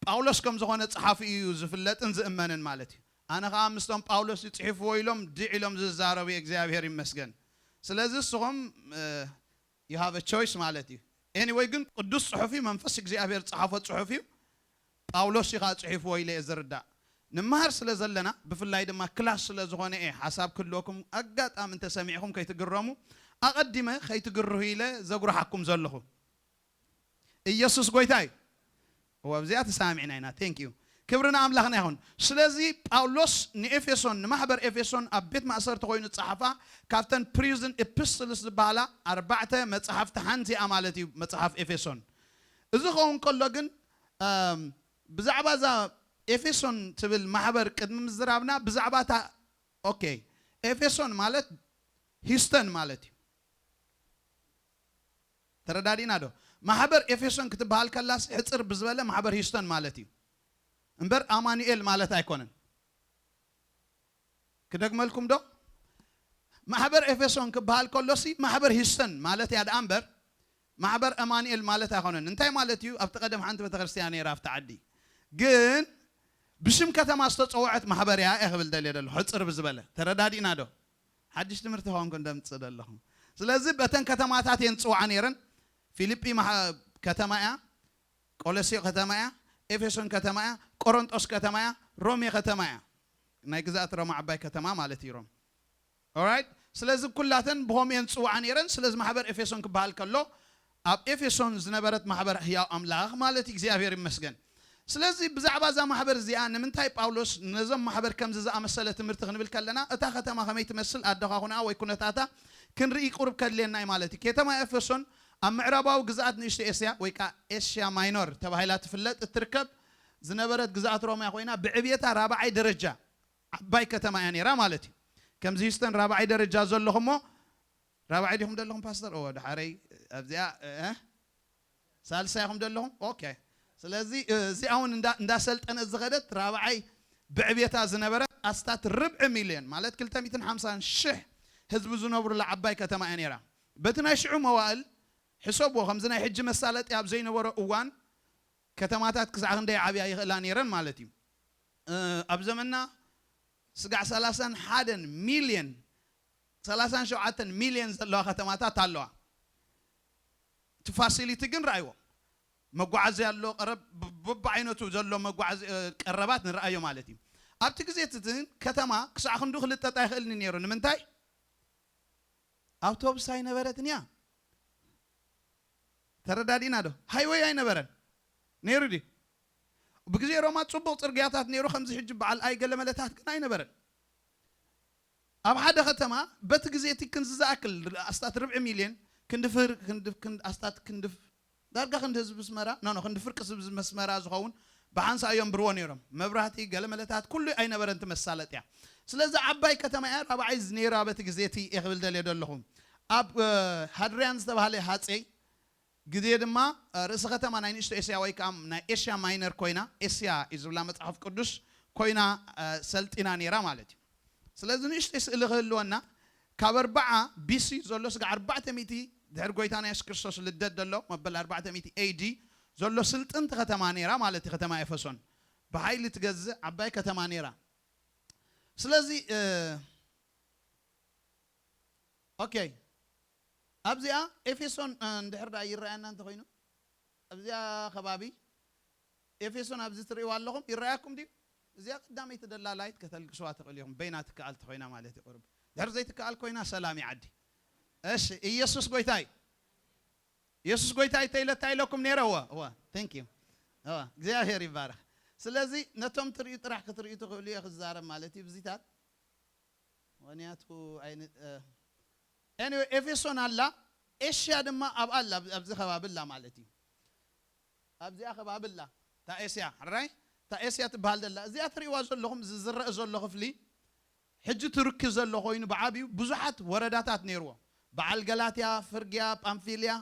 ጳውሎስ ከም ዝኾነ ጸሓፊ እዩ ዝፍለጥን ዝእመንን ማለት እዩ። ኣነ ኸኣ ምስቶም ጳውሎስ እዩ ጽሒፍዎ ኢሎም ድዕ ኢሎም ዝዛረቡ እግዚኣብሔር ይመስገን። ስለዚ ንስኹም፣ እ፣ you have a choice ማለት እዩ። ኤኒወይ ግን ቅዱስ ጽሑፍ እዩ፣ መንፈስ እግዚኣብሔር ዝጸሓፎ ጽሑፍ እዩ። ጳውሎስ እዩ ኸኣ ጽሒፍዎ ኢለ እየ ዝርዳእ። ንመሃር ስለ ዘለና፣ ብፍላይ ድማ ክላስ ስለ ዝኾነ እየ ሓሳብ ክህልወኩም፣ ኣጋጣሚ እንተሰሚዕኹም ከይትግረሙ፣ ኣቐዲመ ከይትግርሁ ኢለ ዘጉርሓኩም ዘለኹ። ኢየሱስ ጐይታ እዩ። እወ፣ ኣብዚኣ ተሰማሚዕና ኢና። ቴንክ ዩ። ክብሪ ንኣምላኽና ይኹን። ስለዚ ጳውሎስ ንኤፌሶን፣ ንማሕበር ኤፌሶን ኣብ ቤት ማእሰርቲ ኮይኑ ዝጸሓፋ ካብተን ፕሪዝን ኤፒስትልስ ዝበሃላ ኣርባዕተ መጽሓፍቲ ሓንቲ እያ ማለት እዩ መጽሓፍ ኤፌሶን። እዚ ክኸውን ከሎ ግን፣ እም፣ ብዛዕባ እዛ ኤፌሶን ትብል ማሕበር ቅድሚ ምዝራብና ብዛዕባ እታ፣ ኦኬ፣ ኤፌሶን ማለት ሂስተን ማለት እዩ። ተረዳዲእና ዶ? ማሕበር ኤፌሶን ክትበሃል ከላስ ሕጽር ብዝበለ ማሕበር ሂውስተን ማለት እዩ እምበር ኣማኑኤል ማለት ኣይኮነን። ክደግመልኩም ዶ? ማሕበር ኤፌሶን ክበሃል ከሎሲ ማሕበር ሂውስተን ማለት እያ ደኣ እምበር ማሕበር ኣማኑኤል ማለት ኣይኮነን። እንታይ ማለት እዩ? ኣብቲ ቀደም ሓንቲ ቤተክርስትያን ነይራ ኣብቲ ዓዲ፣ ግን ብሽም ከተማ ዝተጸውዐት ማሕበር እያ እየ ክብል ደልየ ዘለኹ። ሕጽር ብዝበለ ተረዳዲእና ዶ? ሓድሽ ትምህርቲ ኾንኩ እንደምጽእ ዘለኹ። ስለዚ በተን ከተማታት እየን ዝጽውዓ ነይረን። ፊልጲ ማሕ-፣ ከተማ እያ፣ ቆሎሴ ከተማ እያ፣ ኤፌሶን ከተማ እያ፣ ቆሮንጦስ ከተማ እያ፣ ሮሜ ከተማ እያ። ናይ ግዝኣት ሮማ ዓባይ ከተማ ማለት እዩ ሮም። ኦራይት፣ ስለዚ ኩላተን ብኸምኡ እየን ዝጽውዓ ነይረን። ስለዚ ማሕበር ኤፌሶን ክበሃል ከሎ ኣብ ኤፌሶን ዝነበረት ማሕበር ህያው ኣምላኽ ማለት እግዚኣብሔር ይመስገን። ስለዚ ብዛዕባ እዛ ማሕበር እዚኣ ንምንታይ ጳውሎስ ነዞም ማሕበር ከምዚ ዝኣመሰለ ትምህርቲ ክንብል ከለና እታ ከተማ ከመይ ትመስል ኣደኻኹንኣ ወይ ኩነታታ ክንርኢ ቁሩብ ከድልየና እዩ ማለት እዩ። ከተማ ኤፌሶን ኣብ ምዕራባዊ ግዝኣት ንእሽቶ ኤስያ ወይ ከዓ ኤስያ ማይኖር ተባሂላ ትፍለጥ እትርከብ ዝነበረት ግዝኣት ሮማ ኮይና ብዕብየታ ራብዓይ ደረጃ ዓባይ ከተማ እያ ነይራ ማለት እዩ። ከምዚ ሂስተን ራብዓይ ደረጃ ዘለኹሞ ራብዓይ ዲኹም ዘለኹም ፓስተር? እዎ፣ ድሓረይ ኣብዚኣ ሳልሳይ ኢኹም ዘለኹም። ኦኬ። ስለዚ እዚኣ እውን እንዳሰልጠነት ዝኸደት ራብዓይ ብዕብየታ ዝነበረት ኣስታት ርብዒ ሚልዮን ማለት ክልተ ሚእትን ሓምሳን ሽሕ ህዝቢ ዝነብሩላ ዓባይ ከተማ እያ ነይራ። በቲ ናይ ሽዑ መዋእል ሕሰብዎ፣ ከምዚ ናይ ሕጂ መሳለጢ ኣብ ዘይነበሮ እዋን ከተማታት ክሳዕ ክንደይ ዓብያ ይኽእላ ነይረን ማለት እዩ። ኣብ ዘመንና ስጋዕ ሰላሳን ሓደን ሚልዮን ሰላሳን ሸውዓተን ሚልዮን ዘለዋ ከተማታት ኣለዋ። እቲ ፋሲሊቲ ግን ረኣይዎ። መጓዓዝያ ኣሎ፣ ቀረብ በብዓይነቱ ዘሎ መጓዓዝ ቀረባት ንረኣዮ ማለት እዩ። ኣብቲ ግዜ እቲ ግን ከተማ ክሳዕ ክንዱ ክልጠጥ ኣይኽእልን ነይሩ። ንምንታይ? ኣውቶቡስ ኣይነበረትን እያ። ተረዳዲና ዶ? ሃይወይ ኣይነበረን ነይሩ ድዩ? ብግዜ ሮማ ጽቡቕ ጽርግያታት ነይሩ፣ ከምዚ ሕጂ በዓል ኣይ ገለመለታት ግን ኣይነበረን። ኣብ ሓደ ከተማ በቲ ግዜ እቲ ክንዚ ዝኣክል ኣስታት ርብዒ ሚልዮን ክንዲ ፍር ክንዲ ክንዲ ኣስታት ክንዲ ዳርጋ ክንዲ ህዝቢ ኣስመራ ኖ ኖ ክንዲ ፍርቂ ህዝቢ ኣስመራ ዝኸውን ብሓንሳእ እዮም ብርዎ ነይሮም። መብራህቲ ገለመለታት ኩሉ ኣይነበረን ትመሳለጥ እያ። ስለዚ ዓባይ ከተማ እያ ራብዓይ ነይራ በቲ ግዜ እቲ እየ ክብል ደልየ ዘለኹ። ኣብ ሃድርያን ዝተባህለ ሃፀይ ግዜ ድማ ርእሲ ከተማ ናይ ንእሽቶ ኤስያ ወይ ከዓ ናይ ኤስያ ማይነር ኮይና ኤስያ እዩ ዝብላ መፅሓፍ ቅዱስ ኮይና ሰልጢና ነይራ ማለት እዩ። ስለዚ ንእሽተይ ስእሊ ክህልወና ካብ ኣርባዓ ቢሲ ዘሎ ስጋ ኣርባዕተ ሚእቲ ድሕሪ ጎይታና የሱስ ክርስቶስ ልደት ዘሎ መበል ኣርባዕተ ሚእቲ ኤዲ ዘሎ ስልጥንቲ ከተማ ነይራ ማለት እዩ። ከተማ ኤፌሶን ብሓይሊ ትገዝእ ዓባይ ከተማ ነይራ። ስለዚ ኦኬ ኣብዚኣ ኤፌሶን እንድሕር ዳ ይረኣየና እንተኮይኑ ኣብዚኣ ከባቢ ኤፌሶን ኣብዚ ትርእይዋ ኣለኹም ይረኣየኩም ድዩ? እዚኣ ቀዳመይቲ ደላ ላይት ከተልግስዋ ትኽእሉ ኢኹም። በይና ትከኣል ተኮይና ማለት እዩ። ቁርብ ድሕር ዘይትከኣል ኮይና ሰላም ይዓዲ። እሺ ኢየሱስ ጎይታ እዩ። ኢየሱስ ጎይታ እዩ ተይለ እንታይ ኢለኩም ነይረ? እወ እወ thank you እወ እግዚኣብሔር ይባረክ። ስለዚ ነቶም ትርእዩ ጥራሕ ክትርእዩ ትኽእሉ እየ ክዛረብ ማለት እዩ። ብዚታት ምክንያቱ anyway ኤፌሶን ኣላ ኤሽያ ድማ ኣብኣ ኣላ ኣብዚ ከባቢ ኣላ ማለት እዩ። ኣብዚኣ ከባቢ ኣላ እታ ኤስያ ሕራይ እታ ኤስያ ትበሃል ዘላ እዚኣ ትርእይዋ ዘለኹም እዚ ዝረአ ዘሎ ክፍሊ ሕጂ ትርኪ ዘሎ ኮይኑ ብዓብዩ ብዙሓት ወረዳታት ነይርዎ። በዓል ገላትያ፣ ፍርግያ፣ ጳምፊልያ፣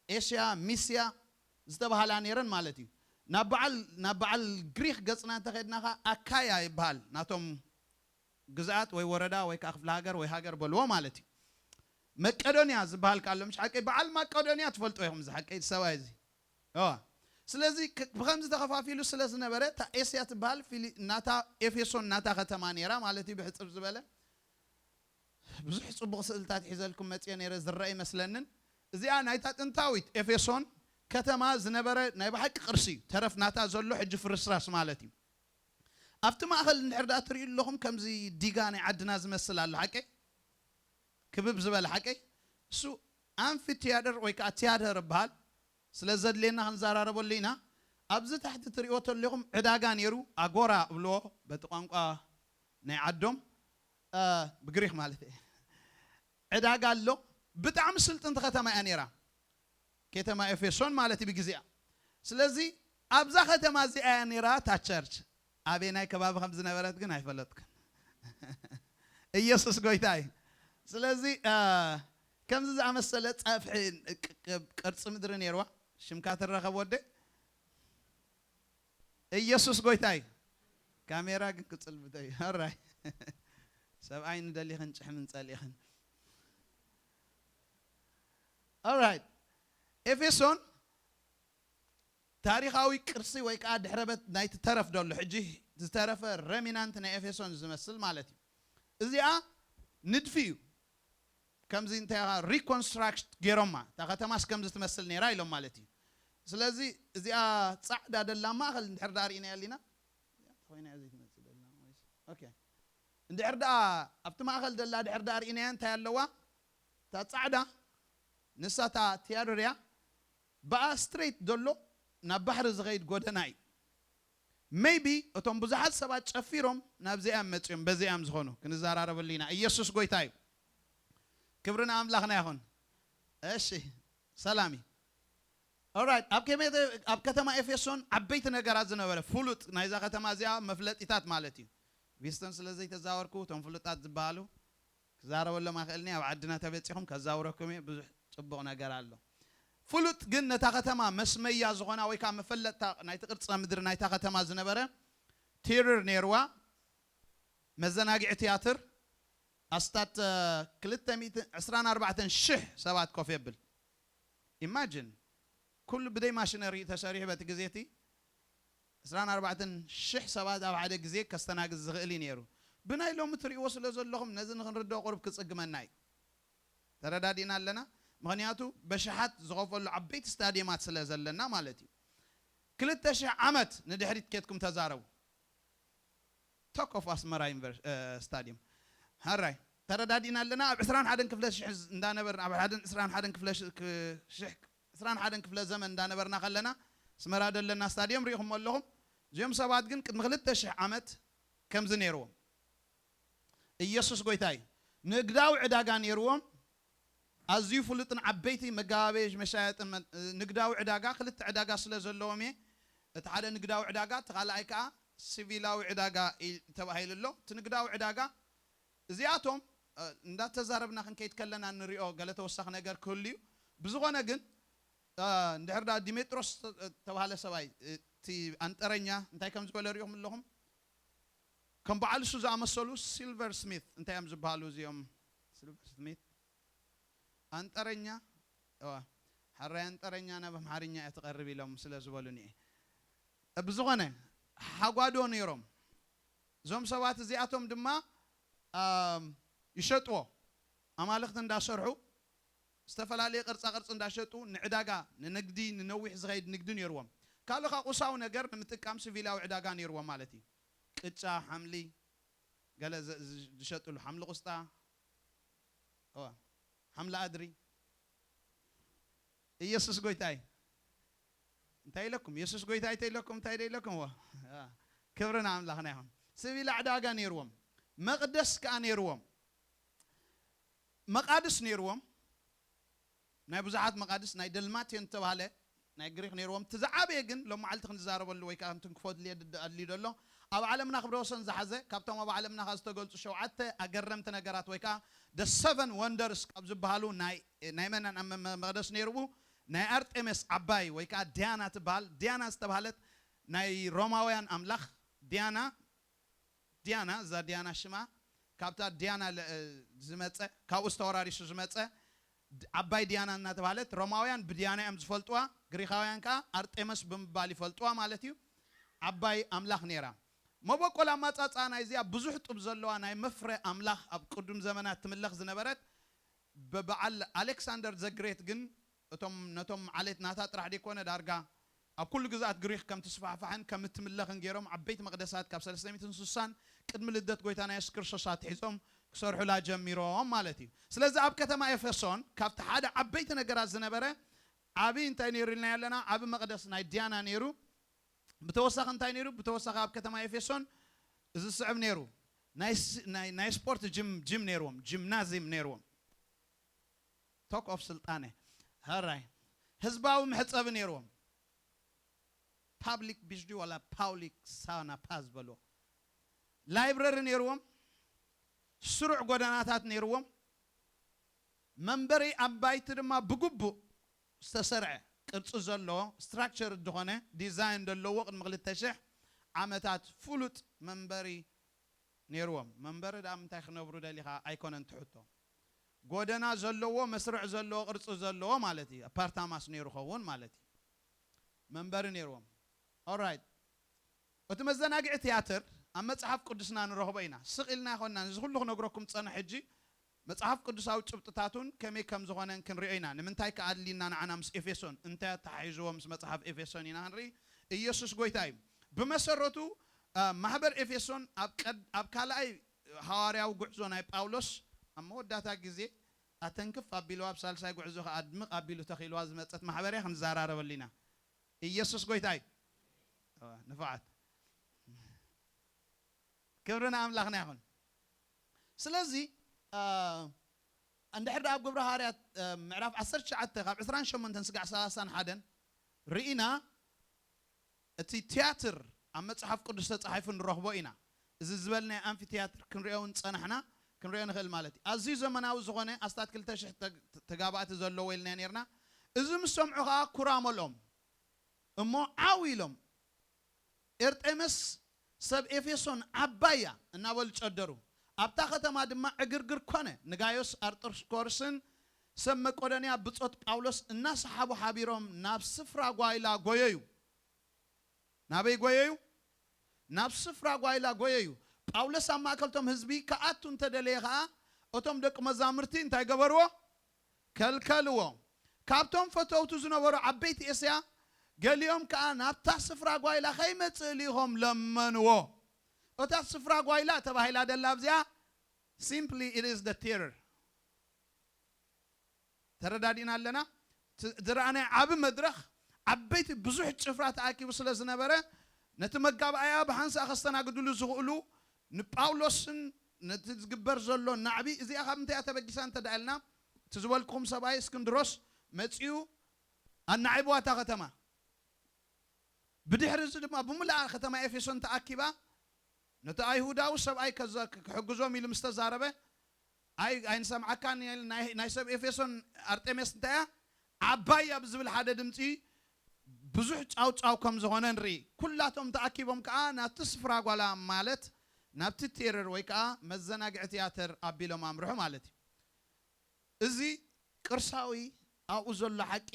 ኤስያ፣ ሚስያ ዝተባሃላ ነይረን ማለት እዩ። ናብ በዓል ናብ በዓል ግሪክ ገጽና እንተኸድናኻ ኣካያ ይበሃል ናቶም ግዝኣት ወይ ወረዳ ወይ ከዓ ክፍለ ሃገር ወይ ሃገር በልዎ ማለት እዩ። መቀዶንያ ዝበሃል ከኣሎ ምሽ ሓቀይ በዓል መቀዶንያ ትፈልጦ ኢኹም እዚ ሓቀይ ሰብኣይ እዚ እዋ ስለዚ ብከምዚ ተኸፋፊሉ ስለ ዝነበረ እታ ኤስያ ትበሃል ናታ ኤፌሶን ናታ ከተማ ነይራ ማለት እዩ። ብሕፅር ዝበለ ብዙሕ ፅቡቕ ስእልታት ሒዘልኩም መፅኦ ነይረ ዝረአ ይመስለንን። እዚኣ ናይታ ጥንታዊት ኤፌሶን ከተማ ዝነበረ ናይ ብሓቂ ቅርሲ እዩ። ተረፍ ናታ ዘሎ ሕጂ ፍርስራስ ማለት እዩ። ኣብቲ ማእኸል እንድሕር ዳ ትርእዩ ኣለኹም ከምዚ ዲጋ ናይ ዓድና ዝመስል ኣሎ ሓቀይ ክብብ ዝበለ ሓቀይ እሱ ኣንፊ ቲያደር ወይ ከዓ ቲያደር ይበሃል። ስለ ዘድልየና ክንዘራረበሉ ኢና። ኣብዚ ታሕቲ ትርእይዎ ተለኹም ዕዳጋ ነይሩ ኣጎራ እብልዎ በቲ ቋንቋ ናይ ዓዶም ብግሪክ ማለት እየ። ዕዳጋ ኣሎ። ብጣዕሚ ስልጥንቲ ከተማ እያ ነይራ ከተማ ኤፌሶን ማለት እዩ ብግዜኣ። ስለዚ ኣብዛ ከተማ እዚኣ እያ ነይራ እታ ቸርች። ኣበየናይ ከባቢ ከም ዝነበረት ግን ኣይፈለጥኩን። ኢየሱስ ጎይታ እዩ። ስለዚ ከምዚ ዝኣመሰለ ጸፍሒ ቅርጺ ምድሪ ነይርዋ። ሽምካ ትረኸብ ወደ ኢየሱስ ጎይታ እዩ። ካሜራ ግን ክጽልብተ እዩ። ኦራይ ሰብኣይ ንደሊኽን ጭሕምን ጸሊኽን ኦራይት ኤፌሶን ታሪኻዊ ቅርሲ ወይ ከዓ ድሕረበት ናይቲ ተረፍ ደሎ ሕጂ ዝተረፈ ረሚናንት ናይ ኤፌሶን ዝመስል ማለት እዩ። እዚኣ ንድፊ እዩ። ከምዚ እንታይ ሪኮንስትራክት ገይሮማ እታ ከተማስ ከምዚ ትመስል ነይራ ኢሎም ማለት እዩ። ስለዚ እዚኣ ፃዕዳ ደላ ማእኸል እንድሕር ዳ ርኢናያ ኣሊና ኮይና እያ ዘይትመፅእ ደላ ወይስ? ኦኬ እንድሕር ደኣ ኣብቲ ማእኸል ደላ ድሕር ደኣ ርኢናያ እንታይ ኣለዋ እታ ፃዕዳ ንሳ እታ ቲያትር እያ። ብኣ ስትሬት ዘሎ ናብ ባሕሪ ዝኸይድ ጎደና እዩ። ሜይቢ እቶም ብዙሓት ሰባት ጨፊሮም ናብዚኣ እዮም መጺኦም፣ በዚኣ እዮም ዝኾኑ። ክንዘራረበሉ ኢና። ኢየሱስ ጎይታ እዩ። ክብሪ ንኣምላኽና ይኹን። እሺ፣ ሰላም እዩ። ኦራይት፣ ኣብ ከመ-፣ ኣብ ከተማ ኤፌሶን ዓበይቲ ነገራት ዝነበረ፣ ፍሉጥ ናይዛ ከተማ እዚኣ መፍለጢታት ማለት እዩ። ሂውስተን ስለ ዘይተዛወርኩ፣ እቶም ፍሉጣት ዝበሃሉ ክዛረበሎም ኣይኽእልን እየ። ኣብ ዓድና ተበጺኹም ከዛውረኩም እየ። ብዙሕ ጽቡቕ ነገር ኣሎ። ፍሉጥ ግን ነታ ከተማ መስመያ ዝኾና ወይ ከዓ መፈለጥታ ናይቲ ቅርጸ ምድሪ ናይታ ከተማ ዝነበረ ቲርር ነይርዋ፣ መዘናግዒ ትያትር ኣስታት፣ እ፣ ክልተ ሚእትን ዕስራን ኣርባዕተን ሽሕ ሰባት ኮፍ የብል። ኢማጂን፣ ኩሉ ብደይ ማሽነሪ ተሰሪሑ በቲ ግዜ እቲ ዕስራን ኣርባዕተን ሽሕ ሰባት ኣብ ሓደ ግዜ ከስተናግድ ዝኽእል እዩ ነይሩ። ብናይ ሎሚ ትርእይዎ ስለ ዘለኹም ነዚ ንኽንርድኦ ቁሩብ ክጽግመና እዩ። ተረዳዲእና ኣለና። ምኽንያቱ በሽሓት ዝኸፈሉ ዓበይቲ ስታዲየማት ስለ ዘለና ማለት እዩ። ክልተ ሽሕ ዓመት ንድሕሪት ኬድኩም ተዛረቡ። ቶክ ኦፍ ኣስመራ ዩኒቨርስ-፣ እ፣ ስታዲየም። ሃራይ፣ ተረዳዲእና ኣለና። ኣብ ዕስራን ሓደን ክፍለ ሽሕ ዝ-፣ እንዳነበርና፣ ኣብ ሓደን ዕስራን ሓደን ክፍለ ሽ-፣ ክ-፣ ሽሕ፣ ዕስራን ሓደን ክፍለ ዘመን እንዳነበርና ከለና፣ ኣስመራ ደለና ስታዲየም ርኢኹሞ ኣለኹም። እዚኦም ሰባት ግን ቅድሚ ክልተ ሽሕ ዓመት ከምዚ ነይርዎም። ኢየሱስ ጎይታ እዩ። ንግዳዊ ዕዳጋ ነይርዎም። ኣዝዩ ፍሉጥን ዓበይቲ መጋባበዪ መሻየጥን መ-፣ ንግዳዊ ዕዳጋ፣ ክልተ ዕዳጋ ስለ ዘለዎም እየ። እቲ ሓደ ንግዳዊ ዕዳጋ፣ እቲ ካልኣይ ከኣ ሲቪላዊ ዕዳጋ ኢ-፣ ተባሂሉ ኣሎ። እቲ ንግዳዊ ዕዳጋ፣ እዚኣቶም፣ እ፣ እንዳተዛረብና ክንከይድ ከለና ንሪኦ ገለ ተወሳኺ ነገር ክህሉ እዩ። ብዝኾነ ግን፣ እ፣ እንድሕር ደኣ ዲሜጥሮስ እተ-፣ እተባህለ ሰብኣይ፣ እቲ ኣንጠረኛ እንታይ ከም ዝበለ ሪኢኹም ኣለኹም? ከም በዓል እሱ ዝኣመሰሉ ሲልቨር ስሚት እንታይ እዮም ዝበሃሉ እዚኦም? ሲልቨር ስሚት፣ ኣንጠረኛ፣ እዋ፣ ሓራይ ኣንጠረኛ ናብ ኣምሓርኛ እያ ትቐርብ ኢሎም ስለ ዝበሉኒ እየ። ብዝኾነ፣ ሓጓዶ ነይሮም። እዞም ሰባት እዚኣቶም ድማ፣ ኣም፣ ይሸጥዎ። ኣማልኽቲ እንዳሰርሑ፣ ዝተፈላለየ ቅርጻ ቅርጺ እንዳሸጡ፣ ንዕዳጋ፣ ንንግዲ፣ ንነዊሕ ዝኸይድ ንግዲ ነይርዎም። ካልእ ኸኣ ቁሳዊ ነገር ንምጥቃም ሲቪላዊ ዕዳጋ ነይርዎም ማለት እዩ። ቅጫ፣ ሓምሊ፣ ገለ ዘ-፣ ዝ-፣ ዝሸጥሉ፣ ሓምሊ ቁስጣ፣ እዋ፣ ሓምሊ ኣድሪ። ኢየሱስ ጎይታ እዩ። እንታይ ኢለኩም? ኢየሱስ ጎይታ እዩ ተኢለኩም፣ እንታይ ዶ ኢለኩም? እዋ፣ አ፣ ክብሪ ንኣምላኽና ይኹን። ሲቪላ ዕዳጋ ነይርዎም፣ መቕደስ ከኣ ነይርዎም፣ መቓድስ ነይርዎም። ናይ ብዙሓት መቓድስ፣ ናይ ደልማትዮን ዝተባህለ ናይ ግሪኽ ነይርዎም። እቲ ዝዓበየ ግን ሎም መዓልቲ ክንዛረበሉ ወይ ከዓ ከምቲ ክፈትልየ ድድ-፣ ኣድልዩ ዘሎ፣ ኣብ ዓለምና ክብረ ወሰን ዝሓዘ፣ ካብቶም ኣብ ዓለምና ካብ ዝተገልጹ ሸውዓተ ኣገረምቲ ነገራት ወይ ከዓ the seven wonders ካብ ዝበሃሉ ናይ፣ ናይ መናን ኣብ መ-፣ መ-፣ መቕደስ ነይርቡ? ናይ ኣርጤሜስ ዓባይ ወይ ከዓ ዲያና ትበሃል። ዲያና ዝተባህለት ናይ ሮማውያን ኣምላኽ ዲያና፣ ዲያና፣ እዛ ዲያና ሽማ ካብታ ዲያና ለ-፣ ዝመጸ፣ ካብኡ ዝተወራሪሱ ዝመጸ ድ-፣ ዓባይ ዲያና እናተባህለት፣ ሮማውያን ብዲያና እዮም ዝፈልጥዋ፣ ግሪኻውያን ከኣ ኣርጤመስ ብምባል ይፈልጥዋ ማለት እዩ። ዓባይ ኣምላኽ ነይራ። መበቆል ኣማጻጽኣ ናይዚኣ ብዙሕ ጡብ ዘለዋ ናይ መፍረ ኣምላኽ ኣብ ቅዱም ዘመናት ትምለኽ ዝነበረት ብበዓል ኣሌክሳንደር ዘግሬት ግን እቶም፣ ነቶም ዓሌት ናታ ጥራሕ ደይኮነ ዳርጋ ኣብ ኩሉ ግዝኣት ግሪኽ ከም ትስፋሕፋሕን ከም እትምለኽን ገይሮም ዓበይቲ መቕደሳት ካብ ሰለስተ ሚእትን ስሳን ቅድሚ ልደት ጎይታና የሱስ ክርስቶስ ኣትሒዞም ክሰርሑላ ጀሚሮም ማለት እዩ። ስለዚ ኣብ ከተማ ኤፌሶን ካብቲ ሓደ ዓበይቲ ነገራት ዝነበረ ዓቢ እንታይ ነይሩ ኢልና ኣለና? ዓቢ መቕደስ ናይ ዲያና ነይሩ። ብተወሳኺ እንታይ ነይሩ? ብተወሳኺ ኣብ ከተማ ኤፌሶን እዚ ዝስዕብ ነይሩ። ናይ ስ-፣ ናይ፣ ናይ ስፖርት ጅም፣ ጅም ነይርዎም፣ ጂምናዚየም ነይርዎም። ቶክ ኦፍ ስልጣነ። ሃራይ። ህዝባዊ መሕጸቢ ነይርዎም። ፓብሊክ ቢሽ ድዩ ዋላ ፓውሊክ ሳና ፓዝ በልዎ። ላይብረሪ ነይርዎም። ስሩዕ ጎደናታት ነይርዎም። መንበሪ ኣባይቲ ድማ ብግቡእ ዝተሰርዐ ቅርጺ ዘለዎ፣ ስትራክቸር ዝኾነ ዲዛይን ዘለዎ ቅድሚ ክልተ ሽሕ ዓመታት ፍሉጥ መንበሪ ነይርዎም። መንበሪ ደኣ ምንታይ ክነብሩ ደሊኻ ኣይኮነን ትሕቶ። ጎደና ዘለዎ፣ መስርዕ ዘለዎ፣ ቅርጺ ዘለዎ ማለት እዩ። ኣፓርታማስ ነይሩ ኸውን ማለት እዩ። መንበሪ ነይርዎም። ኦራይት። እቲ መዘናግዒ ትያትር ኣብ መጽሓፍ ቅዱስና ንረኽቦ ኢና። ስቕ ኢልና ኣይኮንናን። እዚ ኩሉ ክነግረኩም ዝጸንሕ ሕጂ መጽሓፍ ቅዱሳዊ ጭብጥታቱን ከመይ ከም ዝኾነን ክንሪኦ ኢና። ንምንታይ ከ ኣድልዩና ንዓና ምስ ኤፌሶን? እንታይ ኣተሓሒዝዎ ምስ መጽሓፍ ኤፌሶን ኢና ክንርኢ። ኢየሱስ ጎይታ እዩ። ብመሰረቱ፣ አ፣ ማሕበር ኤፌሶን ኣብ ቀድ-፣ ኣብ ካልኣይ ሃዋርያዊ ጉዕዞ ናይ ጳውሎስ ኣብ መወዳእታ ግዜ ኣተንክፍ ኣቢልዋ፣ ኣብ ሳልሳይ ጉዕዞ ከኣ ኣድምቕ ኣቢሉ ተኺልዋ ዝመጸት ማሕበር እያ፣ ክንዘራረበሉ ኢና። ኢየሱስ ጎይታ እዩ። እዋ፣ ንፉዓት። ክብሪ ንኣምላኽና ይኹን። ስለዚ፣ እ፣ እንድሕር ደኣ ኣብ ግብሪ ሃዋርያት፣ እ፣ ምዕራፍ ዓሰርተ ትሽዓተ ካብ ዕስራን ሸሞንተን ስጋዕ ሰላሳን ሓደን ርኢና፣ እቲ ትያትር ኣብ መጽሓፍ ቅዱስ ተጻሒፉ ንረኽቦ ኢና። እዚ ዝበል ናይ ኣምፊ ትያትር ክንሪኦ እውን ጸናሕና፣ ክንሪኦ ንኽእል ማለት እዩ። ኣዝዩ ዘመናዊ ዝኾነ ኣስታት ክልተ ሽሕ ተግ-፣ ተጋባእቲ ዘለዎ ኢልና ነርና። እዚ ምስ ሰምዑ ኸኣ ኩራ መልኦም። እሞ ዓው ኢሎም፣ "ኤርጤምስ ሰብ ኤፌሶን ዓባይ እያ" እናበሉ ጨደሩ። ኣብታ ከተማ ድማ ዕግርግር ኮነ። ንጋዮስ ኣርጠስኮርስን ሰብ መቄዶንያ ብጾት ጳውሎስ እናሰሓቡ ሓቢሮም ናብ ስፍራ ጓይላ ጎየዩ። ናበይ ጎየዩ? ናብ ስፍራ ጓይላ ጎየዩ። ጳውሎስ ኣብ ማእከልቶም ህዝቢ ክኣቱ እንተደለየ ኸኣ፣ እቶም ደቂ መዛሙርቲ እንታይ ገበርዎ? ከልከልዎ። ካብቶም ፈተውቱ ዝነበሩ ዓበይቲ እስያ፣ ገሊኦም ከኣ ናብታ ስፍራ ጓይላ ከይመጽእ ልኢኾም ለመንዎ። እታ ስፍራ ጓይላ ተባሂላ ደላ ኣብዚኣ፣ simply it is the theater። ተረዳዲእና ኣለና? ት-፣ ዝረኣናዮ ዓቢ መድረኽ፣ ዓበይቲ ብዙሕ ጭፍራ ተኣኪቡ ስለ ዝነበረ፣ ነቲ መጋባእያ ብሓንሳእ ከስተናግድሉ ዝኽእሉ፣ ንጳውሎስን ነቲ ዝግበር ዘሎ ናዕቢ፣ እዚኣ ካብ ምንታይ እያ ተበጊሳ እንተ ደኣ ኢልና፣ እቲ ዝበልኩኹም ሰብኣይ እስክንድሮስ መጺኡ ኣናዒብዋ እታ ከተማ። ብድሕሪ እዚ ድማ ብምልኣ ከተማ ኤፌሶን ተኣኪባ፣ ነቲ ኣይሁዳዊ ሰብኣይ ከዘ-፣ ክሕግዞም ኢሉ ምስ ተዛረበ፣ "ኣይ-፣ ኣይንሰምዓካን" ኢሉ ናይ፣ ናይ ሰብ ኤፌሶን ኣርጤሜስ እንታይ እያ? "ዓባይ እያ" ብዝብል ሓደ ድምጺ ብዙሕ ጫውጫው ከም ዝኾነ ንርኢ። ኩላቶም ተኣኪቦም ከኣ ናብቲ ስፍራ ጓላ፣ ማለት ናብቲ ቴረር ወይ ከኣ መዘናግዒ ትያትር ኣቢሎም ኣምርሑ ማለት እዩ። እዚ ቅርሳዊ ኣብኡ ዘሎ ሓቂ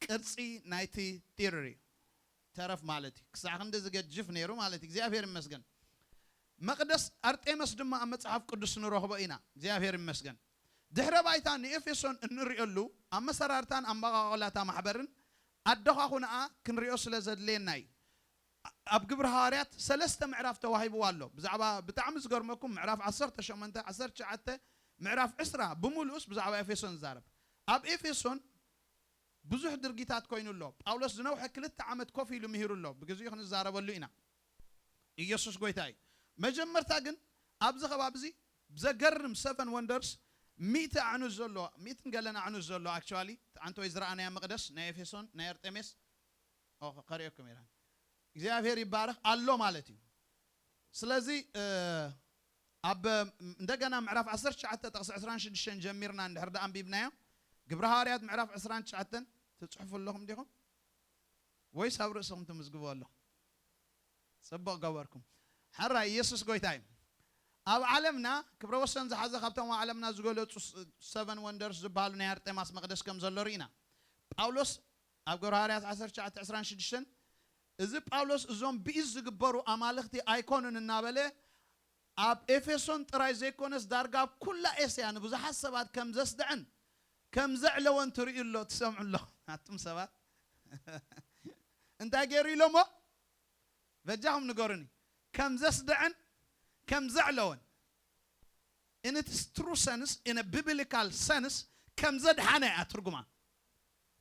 ቅርጺ ናይቲ ቴረር እዩ። ተረፍ ማለት እዩ። ክሳዕ ክንዲ ዝገጅፍ ነይሩ ማለት እዩ። እግዚኣብሔር ይመስገን። መቕደስ ኣርጤመስ ድማ ኣብ መጽሓፍ ቅዱስ ንረኽቦ ኢና። እግዚኣብሔር ይመስገን። ድሕረ ባይታ ንኤፌሶን እንርእየሉ ኣመሰራርታን ኣመቓቕላታ ማሕበርን ኣደኻኹናኣ ክንሪኦ ስለ ዘድልየና እዩ። ኣብ ግብሪ ሃዋርያት ሰለስተ ምዕራፍ ተዋሂብዋ ኣሎ። ብዛዕባ፣ ብጣዕሚ ዝገርመኩም፣ ምዕራፍ ዓሰርተ ሸሞንተ፣ ዓሰርተ ትሽዓተ፣ ምዕራፍ ዕስራ ብምሉኡስ ብዛዕባ ኤፌሶን ዝዛረብ። ኣብ ኤፌሶን ብዙሕ ድርጊታት ኮይኑ ኣሎ። ጳውሎስ ዝነውሐ ክልተ ዓመት ኮፍ ኢሉ ምሂሩ ኣሎ። ብግዚኡ ክንዛረበሉ ኢና። ኢየሱስ ጎይታ እዩ። መጀመርታ ግን ኣብዚ ከባቢ እዚ ዘገርም ሰቨን ወንደርስ፣ ሚእቲ ኣዕኑድ ዘሎ፣ ሚእትን ገለን ኣዕኑድ ዘሎ፣ ኣክቹዋሊ፣ ኣንተ ወይ ዝረኣናያ መቕደስ ናይ ኤፌሶን፣ ናይ ኣርጤሜስ፣ ኦ፣ ከርእየኩም ኢራን። እግዚኣብሔር ይባረኽ ኣሎ ማለት እዩ። ስለዚ፣ እ፣ ኣብ እንደገና ምዕራፍ ዓሰርተ ትሽዓተ ጥቕሲ ዕስራን ሽዱሽተን ጀሚርና እንድሕር ደኣ ኣንቢብናዮ፣ ግብሪ ሃዋርያት ምዕራፍ ዕስራን ትሽዓተን ትጽሕፉ ኣለኹም ዲኹም? ወይስ ኣብ ርእስኹም ትምዝግቡ ኣለኹም? ጽቡቕ ገበርኩም። ሕራይ ኢየሱስ ጎይታ እዩ። ኣብ ዓለምና ክብረ ወሰን ዝሓዘ ካብቶም ኣብ ዓለምና ዝገለጹ ስ-፣ ሰቨን ወንደርስ ዝበሃሉ ናይ ኣርጤማስ መቕደስ ከም ዘሎ ርኢና። ጳውሎስ ኣብ ግብረ ሃዋርያት ዓሰርተ ትሽዓተ ዕስራን ሽዱሽተን፣ እዚ ጳውሎስ እዞም ብኢድ ዝግበሩ ኣማልኽቲ ኣይኮኑን እናበለ ኣብ ኤፌሶን ጥራይ ዘይኮነስ ዳርጋ ኣብ ኩላ ኤስያ ንብዙሓት ሰባት ከም ዘስድዐን ከም ዘዕለወን ትርእዩ ኣሎ፣ ትሰምዑ ኣለኹም። ኣቱም ሰባት እንታይ ገይሩ ኢሎሞ? በጃኹም ንገሩኒ። ከም ዘስድዐን ከም ዘዕለወን። In its true sense, in a biblical sense፣ ከም ዘድሓነ እያ ትርጉማ።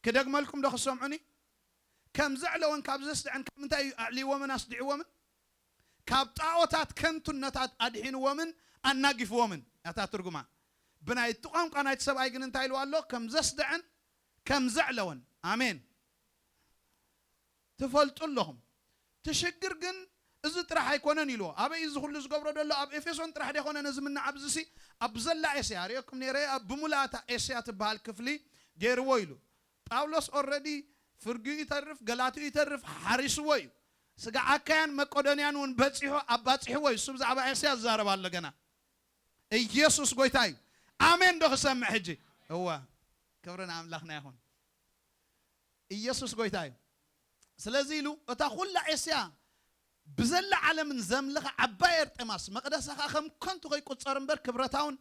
ክደግመልኩም ዶ ክሰምዑኒ? ከም ዘዕለወን ካብ ዘስድዐን ካብ ምንታይ እዩ ኣዕልይዎምን ኣስዲዕዎምን? ካብ ጣዖታት ከንቱነታት ኣድሒንዎምን ኣናጊፍዎምን እያ እታ ትርጉማ። ብናይቲ ቋንቋ ናይቲ ሰብኣይ ግን እንታይ ኢልዋ ኣሎ? ከም ዘስድዐን ከም ዘዕለወን። ኣሜን። ትፈልጡ ኣለኹም። እቲ ሽግር ግን እዚ ጥራሕ ኣይኮነን ኢልዎ። ኣበይ እዚ ኩሉ ዝገብሮ ዘሎ? ኣብ ኤፌሶን ጥራሕ ዶ ኣይኮነን እዚ ምናዕ? ኣብዚሲ ኣብ ዘላ ኤስያ፣ ርእየኩም ነይረ፣ ኣብ ብምልኣታ ኤስያ ትበሃል ክፍሊ ገይርዎ ኢሉ። ጳውሎስ ኦልረዲ ፍርጊኡ ይተርፍ፣ ገላትኡ ይተርፍ፣ ሓሪስዎ እዩ። ስጋ ኣካያን መቄዶንያን እውን በጺሑ፣ ኣባጺሕዎ እዩ። እሱ ብዛዕባ ኤስያ ዝዛረብ ኣሎ ገና። ኢየሱስ ጎይታ እዩ። ኣሜን ዶ ክሰምዕ ሕጂ? እወ፣ ክብሪ ንኣምላኽና ይኹን። ኢየሱስ ጎይታ እዩ። ስለዚ ኢሉ እታ ኩላ ኤስያ ብዘላ ዓለምን ዘምልኻ ዓባይ ኤርጤማስ መቕደሳ ኸኣ ከም ከንቱ ከይቁጸር እምበር ክብረታውን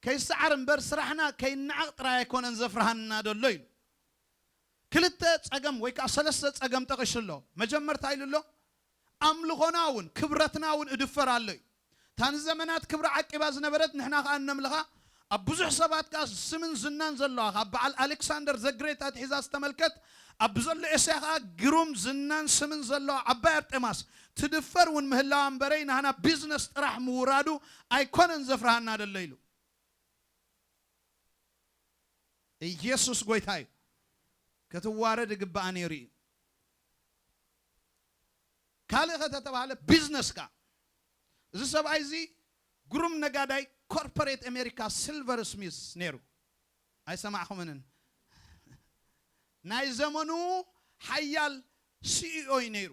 ከይሰዓር እምበር ስራሕና ከይነዓቕ ጥራይ ኣይኮነን ዘፍርሃና ደሎ ኢሉ። ክልተ ጸገም ወይ ከኣ ሰለስተ ጸገም ጠቒሱ ኣሎ። መጀመርታ ኢሉ ኣሎ፣ ኣምልኾና እውን ክብረትና እውን እድፈር ኣሎ እዩ። እታ ንዘመናት ክብራ ዓቂባ ዝነበረት ንሕና ኸኣ እነምልኻ ኣብ ብዙሕ ሰባት ከኣ ስምን ዝናን ዘለዋ፣ ካብ በዓል ኣሌክሳንደር ዘግሬት ኣትሒዛ ዝተመልከት፣ ኣብ ዘሎ ኤስያ ከኣ ግሩም ዝናን ስምን ዘለዋ ዓባይ ኣርጤማስ፣ ትድፈር እውን ምህላዋ እምበረይ፣ ናህና ቢዝነስ ጥራሕ ምውራዱ ኣይኮነን ዘፍርሃና ደሎ ኢሉ። ኢየሱስ ጎይታ እዩ። ክትዋረድ ይግባኣ ነይሩ እዩ። ካልእ ከተተባህለ ቢዝነስ ከኣ፣ እዚ ሰብኣይ እዚ ግሩም ነጋዳይ ኮርፖሬት ኣሜሪካ ሲልቨር ስሚስ ነይሩ። ኣይሰማዕኹምንን? ናይ ዘመኑ ሓያል ሲኢኦ እዩ ነይሩ።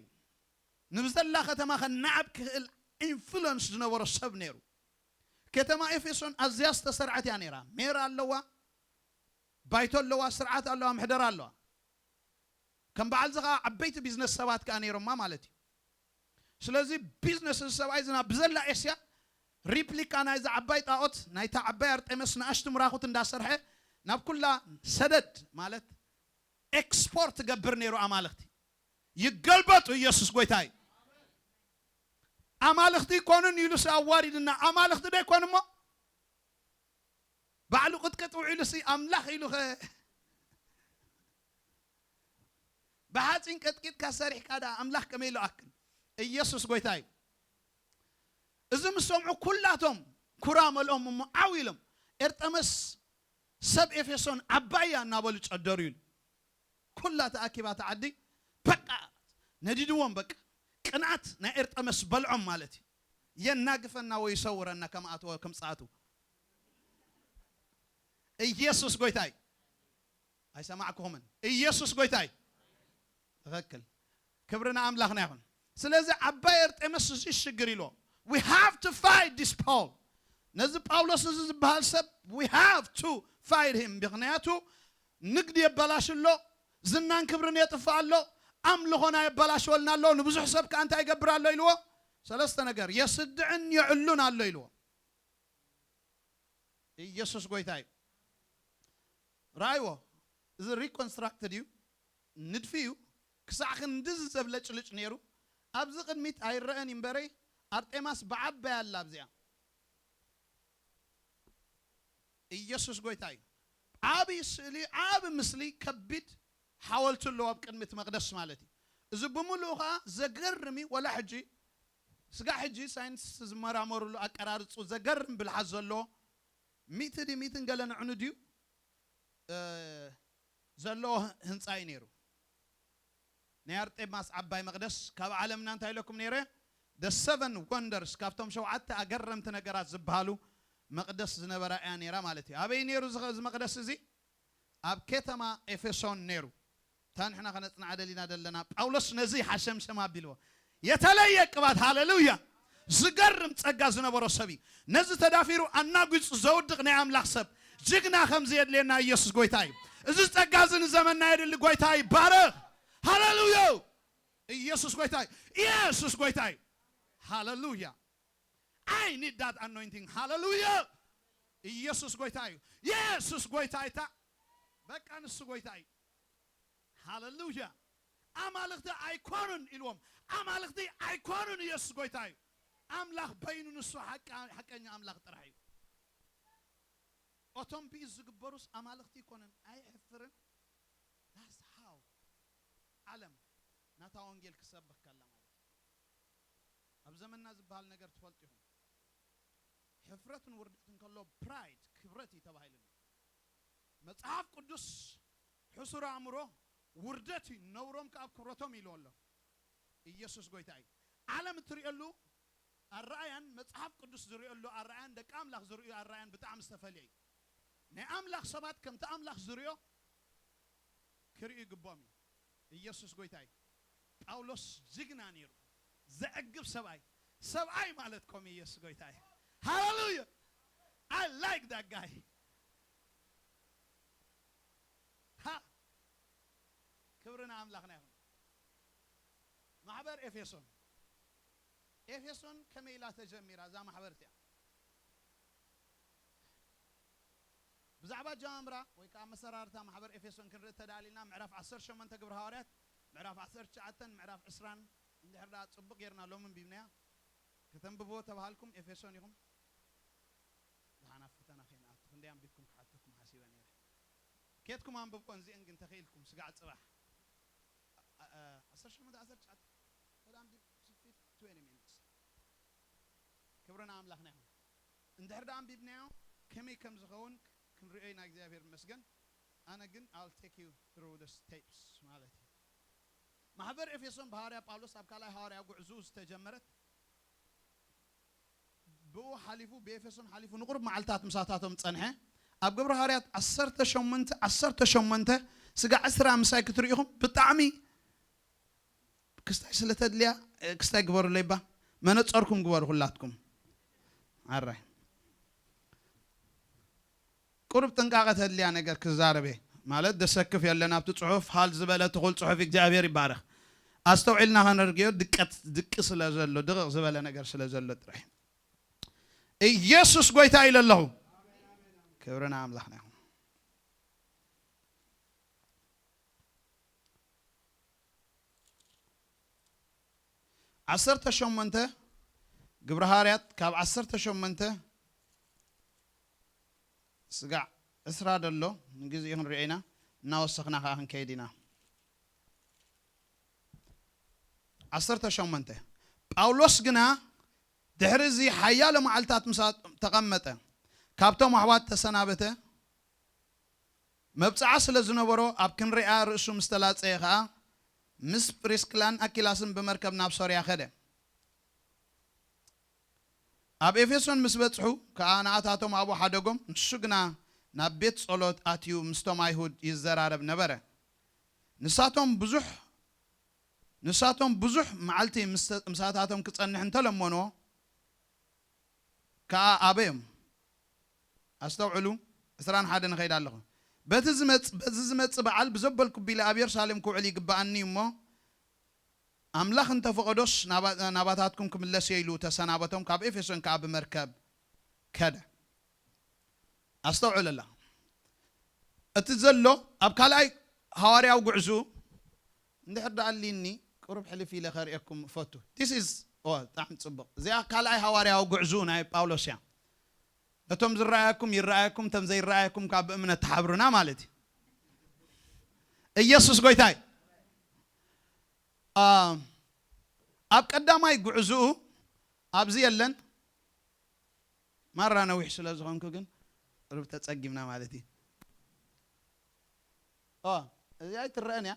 ንብዘላ ከተማ ከናዕብ ክኽእል ኢንፍሉንስ ዝነበሮ ሰብ ነይሩ። ከተማ ኤፌሶን ኣዝያ ዝተሰርዐት እያ ነይራ። ሜር ኣለዋ፣ ባይቶ ኣለዋ፣ ስርዓት ኣለዋ፣ ምሕደራ ኣለዋ። ከም በዓል እዚ ከዓ ዓበይቲ ቢዝነስ ሰባት ከዓ ነይሮማ ማለት እዩ። ስለዚ ቢዝነስ እዚ ሰብኣይ እዚ ናብ ብዘላ ኤስያ ሪፕሊካ ናይዛ ዓባይ ጣዖት፣ ናይታ ዓባይ ኣርጤመስ ንኣሽቱ ምራኹት እንዳሰርሐ ናብ ኩላ ሰደድ ማለት ኤክስፖርት ገብር ነይሩ። ኣማልኽቲ ይገልበጡ። ኢየሱስ ጎይታ እዩ። ኣማልኽቲ ይኮኑን ኢሉ ሲ ኣዋሪድና። ኣማልኽቲ ዶ ይኮኑ እሞ ባዕሉ ቅጥቅጥ ውዒሉ ሲ ኣምላኽ ኢሉ ኸ ብሓፂን ቀጥቂጥካ ሰሪሕካ ደኣ ኣምላኽ ከመይ ኢሉ ኣክል? ኢየሱስ ጎይታ እዩ። እዚ ምስ ሰምዑ ኩላቶም ኩራ መልኦም እሞ ዓው ኢሎም፣ ኤርጠመስ ሰብ ኤፌሶን ዓባይ እያ እናበሉ ጨደሩ ኢሉ። ኩላ ተኣኪባ እታ ዓዲ በቃ ነዲድዎም። በቃ ቅንኣት ናይ ኤርጠመስ በልዖም ማለት እዩ። የናግፈና ወይ ይሰውረና ከም ኣትወ-፣ ከም ጸኣቱ። ኢየሱስ ጎይታ እዩ። ኣይሰማዕኩኹምን? ኢየሱስ ጎይታ እዩ። ትኽክል። ክብሪ ንኣምላኽና ይኹን። ስለዚ ዓባይ ኤርጤመስ እዚ ሽግር ኢልዎ። We have to fight this Paul። ነዚ ጳውሎስ እዚ ዝበሃል ሰብ we have to fight him። ምኽንያቱ ንግዲ የበላሽ ኣሎ፣ ዝናን ክብርን የጥፍእ ኣሎ፣ ኣምልኾና የበላሽወልና ኣሎ፣ ንብዙሕ ሰብ ከኣ እንታይ ይገብር ኣሎ ኢልዎ? ሰለስተ ነገር የስድዕን የዕሉን ኣሎ ኢልዎ። ኢየሱስ ጎይታ እዩ። ራእይዎ፣ እዚ ሪኮንስትራክትድ እዩ፣ ንድፊ እዩ። ክሳዕ ክንድዚ ዘብለጭልጭ ነይሩ። ኣብዚ ቅድሚት ኣይረአን እምበረይ፣ ኣርጤማስ ብዓባይ ኣላ ኣብዚኣ። ኢየሱስ ጎይታ እዩ። ዓቢ ስእሊ፣ ዓቢ ምስሊ፣ ከቢድ ሓወልቲ ኣለዎ ኣብ ቅድሚ እቲ መቕደስ ማለት እዩ። እዚ ብምሉኡ ኸዓ ዘገርም እዩ። ወላ ሕጂ ስጋዕ ሕጂ ሳይንስ ዝመራመሩሉ ኣቀራርጹ ዘገርም ብልሓት ዘለዎ፣ ሚእቲ ድዩ ሚእትን ገለን ኣዕኑድ እዩ፣ እ፣ ዘለዎ ህንጻ እዩ ነይሩ። ናይ ኣርጤማስ ዓባይ መቕደስ ካብ ዓለምና እንታይ ኢለኩም ነይረ? The seven wonders፣ ካብቶም ሸውዓተ ኣገረምቲ ነገራት ዝበሃሉ መቕደስ ዝነበራ እያ ነይራ ማለት እዩ። ኣበይ ነይሩ እዚ ኸ-፣ እዚ መቕደስ እዚ? ኣብ ከተማ ኤፌሶን ነይሩ። እታ ንሕና ከነጽንዓ ደሊና ዘለና፣ ጳውሎስ ነዚ ሓሸምሸም ኣቢልዎ። የተለየ ቅባት፣ ሃሌሉያ! ዝገርም ጸጋ ዝነበሮ ሰብ እዩ። ነዚ ተዳፊሩ ኣናጒጹ ዘውድቕ ናይ ኣምላኽ ሰብ፣ ጅግና ከምዚ የድልየና። ኢየሱስ ጎይታ እዩ። እዚ ጸጋ እዚ ንዘመንና የድሊ። ጎይታ ይባረኽ። ሃሌሉያ! ኢየሱስ ጎይታ እዩ። ኢየሱስ ጎይታ እዩ። ሃሌሉያ! I need that anointing። ሃሌሉያ! ኢየሱስ ጎይታ እዩ። ኢየሱስ ጎይታ እዩ። እታ በቃ ንሱ ጎይታ እዩ። ሃሌሉያ! ኣማልኽቲ ኣይኮኑን ኢልዎም። ኣማልኽቲ ኣይኮኑን፣ ኢየሱስ ጎይታ እዩ። ኣምላኽ በይኑ ንሱ ሓቃ-፣ ሓቀኛ ኣምላኽ ጥራሕ እዩ። ኦቶም ብኢድ ዝግበሩስ ኣማልኽቲ ኣይኮነን፣ ኣይሕፍርን። That's how ዓለም ናታ ወንጌል ክሰብኽ ከላ ማለት እዩ። ኣብ ዘመንና ዝበሃል ነገር ትፈልጡ ኢኹም። ሕፍረትን ውርደትን ከሎ ፕራይድ፣ ክብረት እዩ ተባሂሉና። መጽሓፍ ቅዱስ ሕሱር ኣእምሮ ውርደት እዩ፣ ነውሮም ከኣ ክብረቶም ኢሉ ኣሎ። ኢየሱስ ጎይታ እዩ። ዓለም እትርእየሉ ኣረኣያን መጽሓፍ ቅዱስ ዝርእየሉ ኣረኣያን ደቂ ኣምላኽ ዝርእዩ ኣረኣያን ብጣዕሚ ዝተፈልየ እዩ። ናይ ኣምላኽ ሰባት ከምቲ ኣምላኽ ዝርእዮ ክርእዩ ይግብኦም እዩ። ኢየሱስ ጎይታ እዩ። ጳውሎስ ጅግና ነይሩ። ዘዕግብ ሰብኣይ። ሰብኣይ ማለት ኮም ኢየሱስ ጎይታ እዩ። ሃሌሉያ! I like that guy። ሃ! ክብሪ ንኣምላኽና ይኹን። ማሕበር ኤፌሶን። ኤፌሶን ከመይ ኢላ ተጀሚራ እዛ ማሕበር እቲኣ? ብዛዕባ ኣጀማምራ ወይ ከዓ ኣመሰራርታ ማሕበር ኤፌሶን ክንርኢ ተዳሊና ምዕራፍ ዓሰርተ ሸሞንተ ግብሪ ሃዋርያት፣ ምዕራፍ ዓሰርተ ትሽዓተ፣ ምዕራፍ ዕስራን እንድሕር ደኣ ጽቡቕ ጌርና ሎሚ ኣንቢብናያ። ከተንብብዎ ተባሃልኩም ኤፌሶን ኢኹም። ደሓን ኣብ ፈተና ከይንኣቱ። ክንደይ ኬድኩም ኣንብብኮ። እዚአን ግን ተኽኢልኩም ስጋዕ ጽባሕ ዓ- ዓ- ዓሰርተ ሸሞንተ ዓሰርተ ትሽዓተ ተዳንቢብ ፊፍቲን ትዌንቲ ሚኒትስ። ክብሪ ንኣምላኽና ይኹን። እንድሕር ደኣ ኣንቢብናዮ ከመይ ከም ዝኸውን ክንርእዮ ኢና። እግዚኣብሔር ይመስገን። ኣነ ግን I'll take you through the steps ማለት እዩ። ማሕበር ኤፌሶን ብሃዋርያ ጳውሎስ ኣብ ካልኣይ ሃዋርያ ጉዕዙ ዝተጀመረት፣ ብኡ ሓሊፉ ብኤፌሶን ሓሊፉ ንቁሩብ መዓልታት ምሳታቶም ጸንሐ። ኣብ ግብሪ ሃዋርያት ዓሰርተ ሸሞንተ ዓሰርተ ሸሞንተ ስጋ ዕስራ ምሳይ ክትርእኹም ብጣዕሚ ክስታይ ስለ ተድልያ፣ እ፣ ክስታይ ግበሩለይ ባ። መነጸርኩም ግበሩ ኩላትኩም። ኣራይ። ቁሩብ ጥንቃቐ ተድልያ ነገር ክዛረብ እየ። ማለት ደሰክፍ የለን ኣብቲ ጽሑፍ፣ ሃል ዝበለ ትኹል ጽሑፍ እግዚኣብሔር ይባረኽ። ኣስተውዒልና ከነርግዮ ድቀት፣ ድቂ ስለ ዘሎ፣ ድቕቕ ዝበለ ነገር ስለ ዘሎ ጥራይ። ኢየሱስ ጎይታ ኢለ ኣለኹ። ክብሪ ንኣምላኽና ይኹን። ዓሰርተ ሸሞንተ ግብረ ሃዋርያት ካብ ዓሰርተ ሸሞንተ ስጋዕ ዕስራ ደሎ ንግዜኡ ክንሪኦ ኢና፣ እናወሰኽና ከኣ ክንከይድ ኢና። ዓሰርተ ሸሞንተ ጳውሎስ ግና ድሕሪ እዚ ሓያሎ መዓልታት ምሳቶም ተቐመጠ፣ ካብቶም ኣሕዋት ተሰናበተ። መብጽዓ ስለ ዝነበሮ ኣብ ክንሪኣ ርእሱ ምስ ተላጸየ ኸኣ ምስ ፕሪስክላን ኣኪላስን ብመርከብ ናብ ሶርያ ኸደ። ኣብ ኤፌሶን ምስ በጽሑ ከኣ ንኣታቶም ኣብኡ ሓደጎም፣ ንሱ ግና ናብ ቤት ጸሎት ኣትዩ ምስቶም ኣይሁድ ይዘራረብ ነበረ። ንሳቶም ብዙሕ ንሳቶም ብዙሕ መዓልቲ ምስ ምሳታቶም ክጸንሕ እንተለመንዎ ከኣ ኣበዮም። ኣስተውዕሉ፣ ዕስራን ሓደን እኸይድ ኣለኹ። በቲ ዝመጽ-፣ በዚ ዝመጽእ በዓል ብዘበልኩ ቢለ ኣብ የሩሳሌም ክውዕል ይግብኣኒ እዩ እሞ፣ ኣምላኽ እንተፈቐዶስ ናባ-፣ ናባታትኩም ክምለስ እየ ኢሉ ተሰናበቶም፣ ካብ ኤፌሶን ከኣ ብመርከብ ከደ። ኣስተውዕለላ። እቲ ዘሎ ኣብ ካልኣይ ሃዋርያዊ ጉዕዙ እንድሕር ደኣ ኣሊኒ ቁሩብ ሕልፍ ኢለ ከርእየኩም እፈቱ። This is፣ ኦ፣ ብጣዕሚ ጽቡቕ። እዚኣ ካልኣይ ሃዋርያዊ ጉዕዙ ናይ ጳውሎስ እያ። ነቶም ዝረኣየኩም ይረኣየኩም፣ እቶም ዘይረኣየኩም ካብ ብእምነት ተሓብሩና ማለት እዩ። ኢየሱስ ጎይታይ። አ፣ ኣብ ቀዳማይ ጉዕዙኡ ኣብዚ የለን። ማራ ነዊሕ ስለ ዝኾንኩ ግን ርብ ተጸጊምና ማለት እዩ። ኦ፣ እዚኣ ኣይትረአን እያ።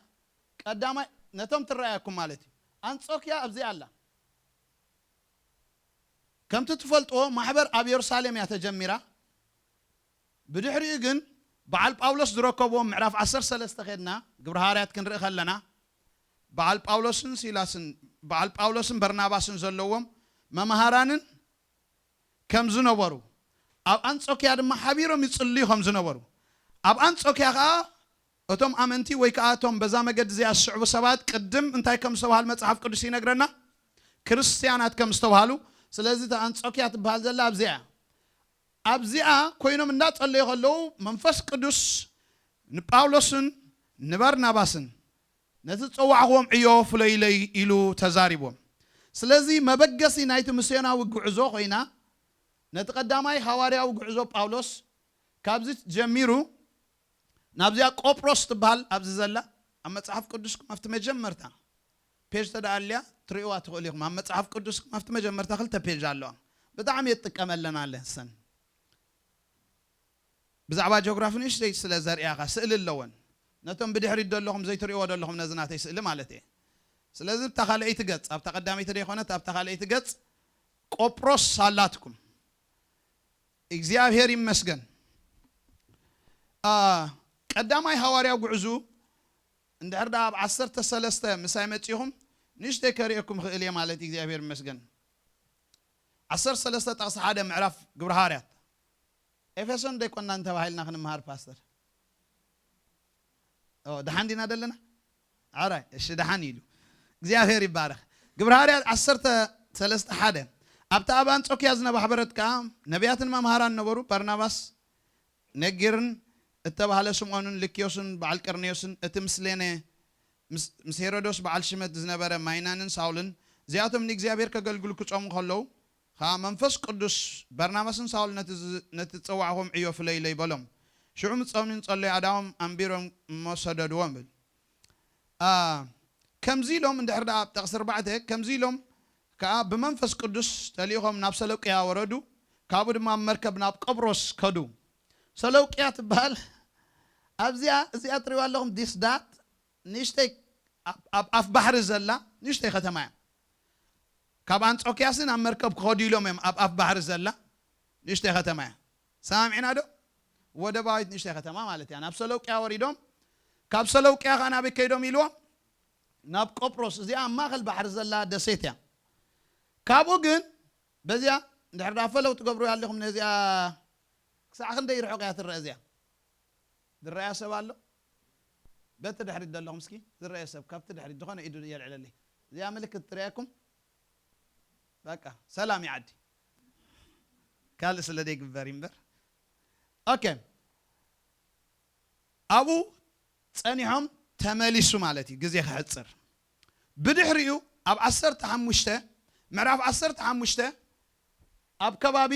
ቀዳማይ ነቶም ትረኣየኩም ማለት እዩ። ኣንጾክያ ኣብዚኣ ኣላ። ከምቲ ትፈልጥዎ ማሕበር ኣብ የሩሳሌም እያ ተጀሚራ። ብድሕሪኡ ግን በዓል ጳውሎስ ዝረከብዎም ምዕራፍ ዓሰርተ ሰለስተ ኬድና ግብረ ሃዋርያት ክንርኢ ከለና በዓል ጳውሎስን ሲላስን፣ በዓል ጳውሎስን በርናባስን ዘለዎም መምሃራንን ከም ዝነበሩ፣ ኣብ ኣንጾክያ ድማ ሓቢሮም ይጽልዩ ከም ዝነበሩ፣ ኣብ ኣንጾክያ ከኣ እቶም ኣመንቲ ወይ ከኣ እቶም በዛ መገዲ እዚኣ ዝስዕቡ ሰባት ቅድም እንታይ ከም ዝተባህሉ መጽሓፍ ቅዱስ ይነግረና፣ ክርስትያናት ከም ዝተባህሉ። ስለዚ እታ ኣንጾክያ ትበሃል ዘላ ኣብዚኣ እያ። ኣብዚኣ ኮይኖም እንዳጸለዩ ከለዉ መንፈስ ቅዱስ ንጳውሎስን ንበርናባስን ነቲ ዝጸዋዕኽዎም ዕዮ ፍለዩለይ ኢሉ ተዛሪቦም። ስለዚ መበገሲ ናይቲ ሚስዮናዊ ጉዕዞ ኮይና፣ ነቲ ቀዳማይ ሃዋርያዊ ጉዕዞ ጳውሎስ ካብዚ ጀሚሩ ናብዚኣ ቆጵሮስ ትበሃል ኣብዚ ዘላ ኣብ መጽሓፍ ቅዱስኩም ኣብቲ መጀመርታ ፔጅ ተደኣልያ ትርእይዋ ትኽእሉ ኢኹም። ኣብ መጽሓፍ ቅዱስኩም ኣብቲ መጀመርታ ክልተ ፔጅ ኣለዋ። ብጣዕሚ እየ እጥቀመለን ኣለ ሰን። ብዛዕባ ጂኦግራፊ ንእሽተይ ስለ ዘርእያኻ ስእሊ ኣለወን። ነቶም ብድሕሪት ዘለኹም ዘይትርእይዎ ዘለኹም ነዚ ናተይ ስእሊ ማለት እየ። ስለዚ ኣብታ ካልኣይቲ ገጽ፣ ኣብታ ቀዳመይቲ ደይኮነት፣ ኣብታ ካልኣይቲ ገጽ ቆጵሮስ ኣላትኩም። እግዚኣብሔር ይመስገን። አ፣ ቀዳማይ ሃዋርያዊ ጉዕዙ እንድሕር ደኣ ኣብ ዓሰርተ ሰለስተ ምሳይ መጺኹም ንእሽተይ ከርእየኩም ክእል እየ ማለት እዩ። እግዚኣብሔር ይመስገን። ዓሰርተ ሰለስተ ጥቕሲ ሓደ ምዕራፍ ግብረ ሃዋርያት። ኤፌሶን ደይኮናን ተባሂልና ክንምሃር ፓስተር? ኦ፣ ደሓን ዲና ደለና? ኣራይ፣ እሺ፣ ደሓን ኢሉ። እግዚኣብሔር ይባረኽ። ግብረ ሃዋርያት ዓሰርተ ሰለስተ ሓደ። ኣብታ ኣብ ኣንጾክያ ዝነባሕበረት ከኣ ነቢያትን መምሃራን ነበሩ፣ ባርናባስ፣ ነጊርን እተባህለ ስምዖንን ልክዮስን በዓል ቀርኔዮስን፣ እቲ ምስሌነ ምስ፣ ምስ ሄሮዶስ በዓል ሽመት ዝነበረ ማይናንን ሳውልን፣ እዚኣቶም ንእግዚኣብሔር ከገልግሉ ክጾሙ ከለዉ፣ ከኣ መንፈስ ቅዱስ በርናባስን ሳውል ነቲ ዝ-፣ ነቲ ዝጸዋዕኹም ዕዮ ፍለዩለይ በሎም። ሽዑ ምጾምን ጸለዩ ኣዳዎም ኣንቢሮም እሞ ሰደድዎም ይብል። ከምዚ ኢሎም እንድሕር ደኣ ኣብ ጠቕሲ ኣርባዕተ ከምዚ ኢሎም ከኣ ብመንፈስ ቅዱስ ተልኢኾም ናብ ሰለውቅያ ወረዱ። ካብኡ ድማ መርከብ ናብ ቆብሮስ ከዱ። ሰለውቅያ ትበሃል ኣብዚኣ እዚኣ ትሪዋ ኣለኹም ዲስዳት ንእሽተይ ኣብ ኣፍ ባሕሪ ዘላ ንእሽተይ ከተማ እያ። ካብ ኣንጾኪያሲ ናብ መርከብ ክኸዱ ኢሎም እዮም ኣብ ኣፍ ባሕሪ ዘላ ንእሽተይ ከተማ እያ። ሰማሚዕና ዶ? ወደባዊት ንእሽተይ ከተማ ማለት እያ። ናብ ሰለውቅያ ወሪዶም ካብ ሰለውቅያ ከዓ ናበይ ከይዶም ኢልዎም ናብ ቆጵሮስ እዚኣ ኣብ ማእኸል ባሕሪ ዘላ ደሴት እያ። ካብኡ ግን በዚኣ እንድሕር ዳ ፈለው ትገብሩ ኣለኹም ነዚኣ ክሳዕ ክንደይ ርሑቕ እያ ትረአ እዚኣ ዝረኣያ ሰብ ኣሎ? በቲ ድሕሪት ዘለኹም እስኪ ዝረአ ሰብ ካብቲ ድሕሪት ዝኾነ ኢዱ የልዕለለይ። እዚኣ ምልክት ትረኣየኩም በቃ ሰላም ይዓዲ ካልእ ስለ ዘይግበር እምበር ኦኬ ኣብኡ ጸኒሖም ተመሊሱ ማለት እዩ ግዜ ክሕጽር ብድሕሪኡ ኣብ ዓሰርተ ሓሙሽተ ምዕራፍ ዓሰርተ ሓሙሽተ ኣብ ከባቢ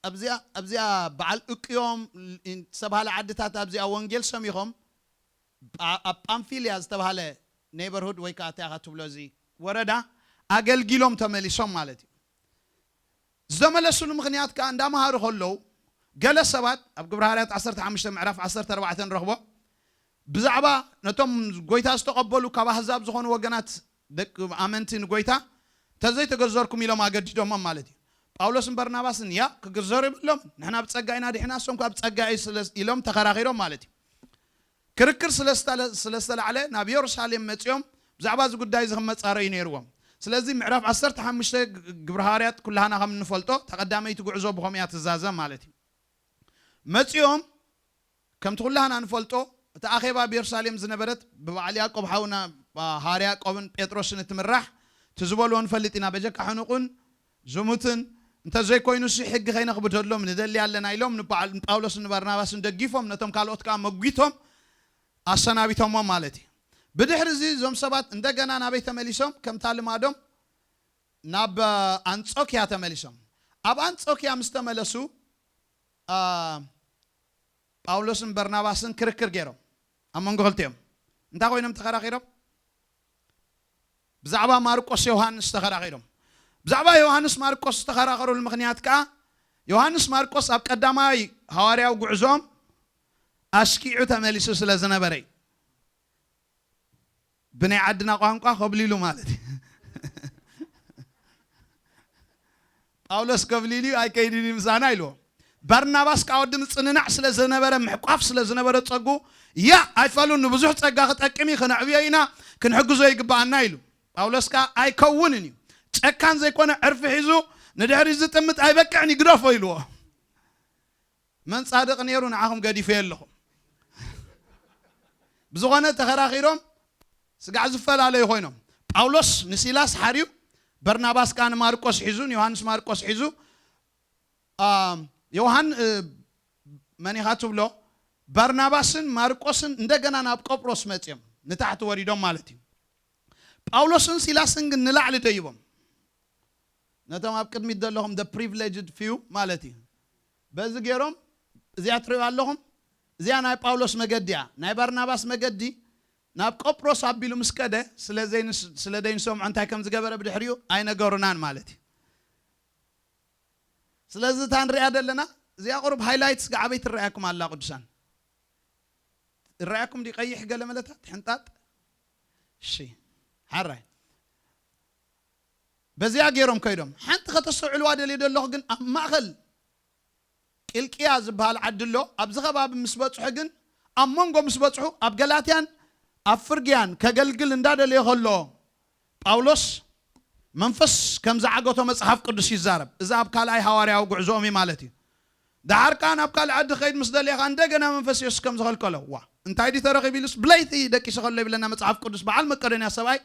ኣብዚኣ ኣብዚኣ በዓል እቅዮም ዝተባሃለ ዓድታት ኣብዚኣ ወንጌል ሰሚኾም ኣብ ጳምፊልያ ዝተባሃለ ኔበርሁድ ወይ ከዓ እንታይ ኢኻ ትብሎ እዚ ወረዳ ኣገልጊሎም ተመሊሶም ማለት እዩ ዝተመለሱሉ ምኽንያት ከዓ እንዳመሃሩ ከለዉ ገለ ሰባት ኣብ ግብረ ሃርያት ዓሰርተ ሓሙሽተ ምዕራፍ ዓሰርተ ኣርባዕተ ንረኽቦ ብዛዕባ ነቶም ጎይታ ዝተቐበሉ ካብ ኣህዛብ ዝኾኑ ወገናት ደቂ ኣመንቲ ንጎይታ ተዘይተገዘርኩም ኢሎም ኣገዲዶሞም ማለት እዩ ጳውሎስን በርናባስን ያ ክግዘሩ የብሎም ንሕና ብፀጋ ኢና ድሕና እሶም ካብ ፀጋ እዩ ኢሎም ተኸራኺሮም ማለት እዩ ክርክር ስለ ዝተላዕለ ናብ የሩሳሌም መፂኦም ብዛዕባ እዚ ጉዳይ እዚ ክመፃረዩ ነይርዎም ስለዚ ምዕራፍ ዓሰርተ ሓሙሽተ ግብረ ሃዋርያት ኩላህና ከም እንፈልጦ ተቐዳመይቲ ጉዕዞ ብኸምኡ እያ ትዛዘም ማለት እዩ መፂኦም ከምቲ ኩላህና ንፈልጦ እቲ ኣኼባ ኣብ የሩሳሌም ዝነበረት ብበዓል ያዕቆብ ሓውና ሃዋርያ ያዕቆብን ጴጥሮስን እትምራሕ እቲ ዝበልዎ ንፈልጥ ኢና በጀካ ሕኑቕን ዝሙትን እንተዘይኮይኑሲ ሕጊ ከይነኽብደሎም ንደሊ ኣለና ኢሎም ንጳውሎስን ንባርናባስን ደጊፎም ነቶም ካልኦት ከዓ መጒቶም ኣሰናቢቶሞም ማለት እዩ ብድሕሪ እዚ እዞም ሰባት እንደገና ናበይ ተመሊሶም ከምታ ልማዶም ናብ ኣንጾኪያ ተመሊሶም ኣብ ኣንጾኪያ ምስ ተመለሱ ጳውሎስን በርናባስን ክርክር ገይሮም ኣብ መንጎ ክልቲኦም እንታይ ኮይኖም ተኸራኺሮም ብዛዕባ ማርቆስ ዮሃንስ ተኸራኺሮም ብዛዕባ ዮሃንስ ማርቆስ ዝተኸራኸሩሉ ምኽንያት ከዓ ዮሃንስ ማርቆስ ኣብ ቀዳማይ ሃዋርያዊ ጉዕዞም ኣሽኪዑ ተመሊሱ ስለ ዝነበረ እዩ ብናይ ዓድና ቋንቋ ከብሊሉ ማለት እዩ ጳውሎስ ከብሊሉ እዩ ኣይከይድን እዩ ምሳና ኢልዎ በርናባስ ከዓ ወዲ ምፅንናዕ ስለ ዝነበረ ምሕቋፍ ስለ ዝነበረ ፀጉ ያ ኣይፈሉን ንብዙሕ ፀጋ ክጠቅም እዩ ክነዕብዮ ኢና ክንሕግዞ ይግባኣና ኢሉ ጳውሎስ ከዓ ኣይከውንን እዩ ጨካን ዘይኮነ ዕርፊ ሒዙ ንድሕሪ ዝጥምት ኣይበቅዕን ይግደፎ ኢልዎ መን ጻድቕ ነይሩ ንዓኹም ገዲፈዮ ኣለኹ ብዝኾነ ተኸራኺሮም ስጋዕ ዝፈላለዩ ኮይኖም ጳውሎስ ንሲላስ ሓርዩ በርናባስ ከዓ ንማርቆስ ሒዙ ንዮሃንስ ማርቆስ ሒዙ ዮሃን መን ኢኻ ትብሎ በርናባስን ማርቆስን እንደገና ናብ ቆጵሮስ መፅዮም ንታሕቲ ወሪዶም ማለት እዩ ጳውሎስን ሲላስን ግን ንላዕሊ ደይቦም ነቶም ኣብ ቅድሚት ዘለኹም the privileged few ማለት እዩ በዚ ገይሮም እዚኣ ትሪኡ ኣለኹም እዚኣ ናይ ጳውሎስ መገዲ እያ ናይ ባርናባስ መገዲ ናብ ቆጵሮስ ኣቢሉ ምስ ከደ ስለ ዘይንሰምዖ እንታይ ከም ዝገበረ ብድሕሪኡ ኣይነገሩናን ማለት እዩ ስለዚ እታ ንሪኣ ዘለና እዚኣ ቁሩብ ሃይላይትስ ገዓበይ ትረኣየኩም ኣላ ቅዱሳን እረኣየኩም ዲ ቀይሕ ገለ መለታት ሕንጣጥ እሺ ሓራይ በዚኣ ገይሮም ከይዶም ሓንቲ ከተስተውዕልዋ ደልየ ደለኹ ግን ኣብ ማእኸል ቂልቅያ ዝበሃል ዓዲ ኣሎ ኣብዚ ከባቢ ምስ በፅሑ ግን ኣብ መንጎ ምስ በፅሑ ኣብ ገላትያን ኣብ ፍርግያን ከገልግል እንዳደለየ ከሎ ጳውሎስ መንፈስ ከም ዝዓገቶ መፅሓፍ ቅዱስ ይዛረብ እዚ ኣብ ካልኣይ ሃዋርያዊ ጉዕዞኦም እዩ ማለት እዩ ደሓር ከዓ ናብ ካልእ ዓዲ ኸይድ ምስ ደልየ ከዓ እንደገና መንፈስ የሱስ ከም ዝኸልከሎ ዋ እንታይ ድዩ ተረኺቡ ኢሉስ ብለይቲ ደቂሰ ከሎ ይብለና መፅሓፍ ቅዱስ በዓል መቀደንያ ሰብኣይ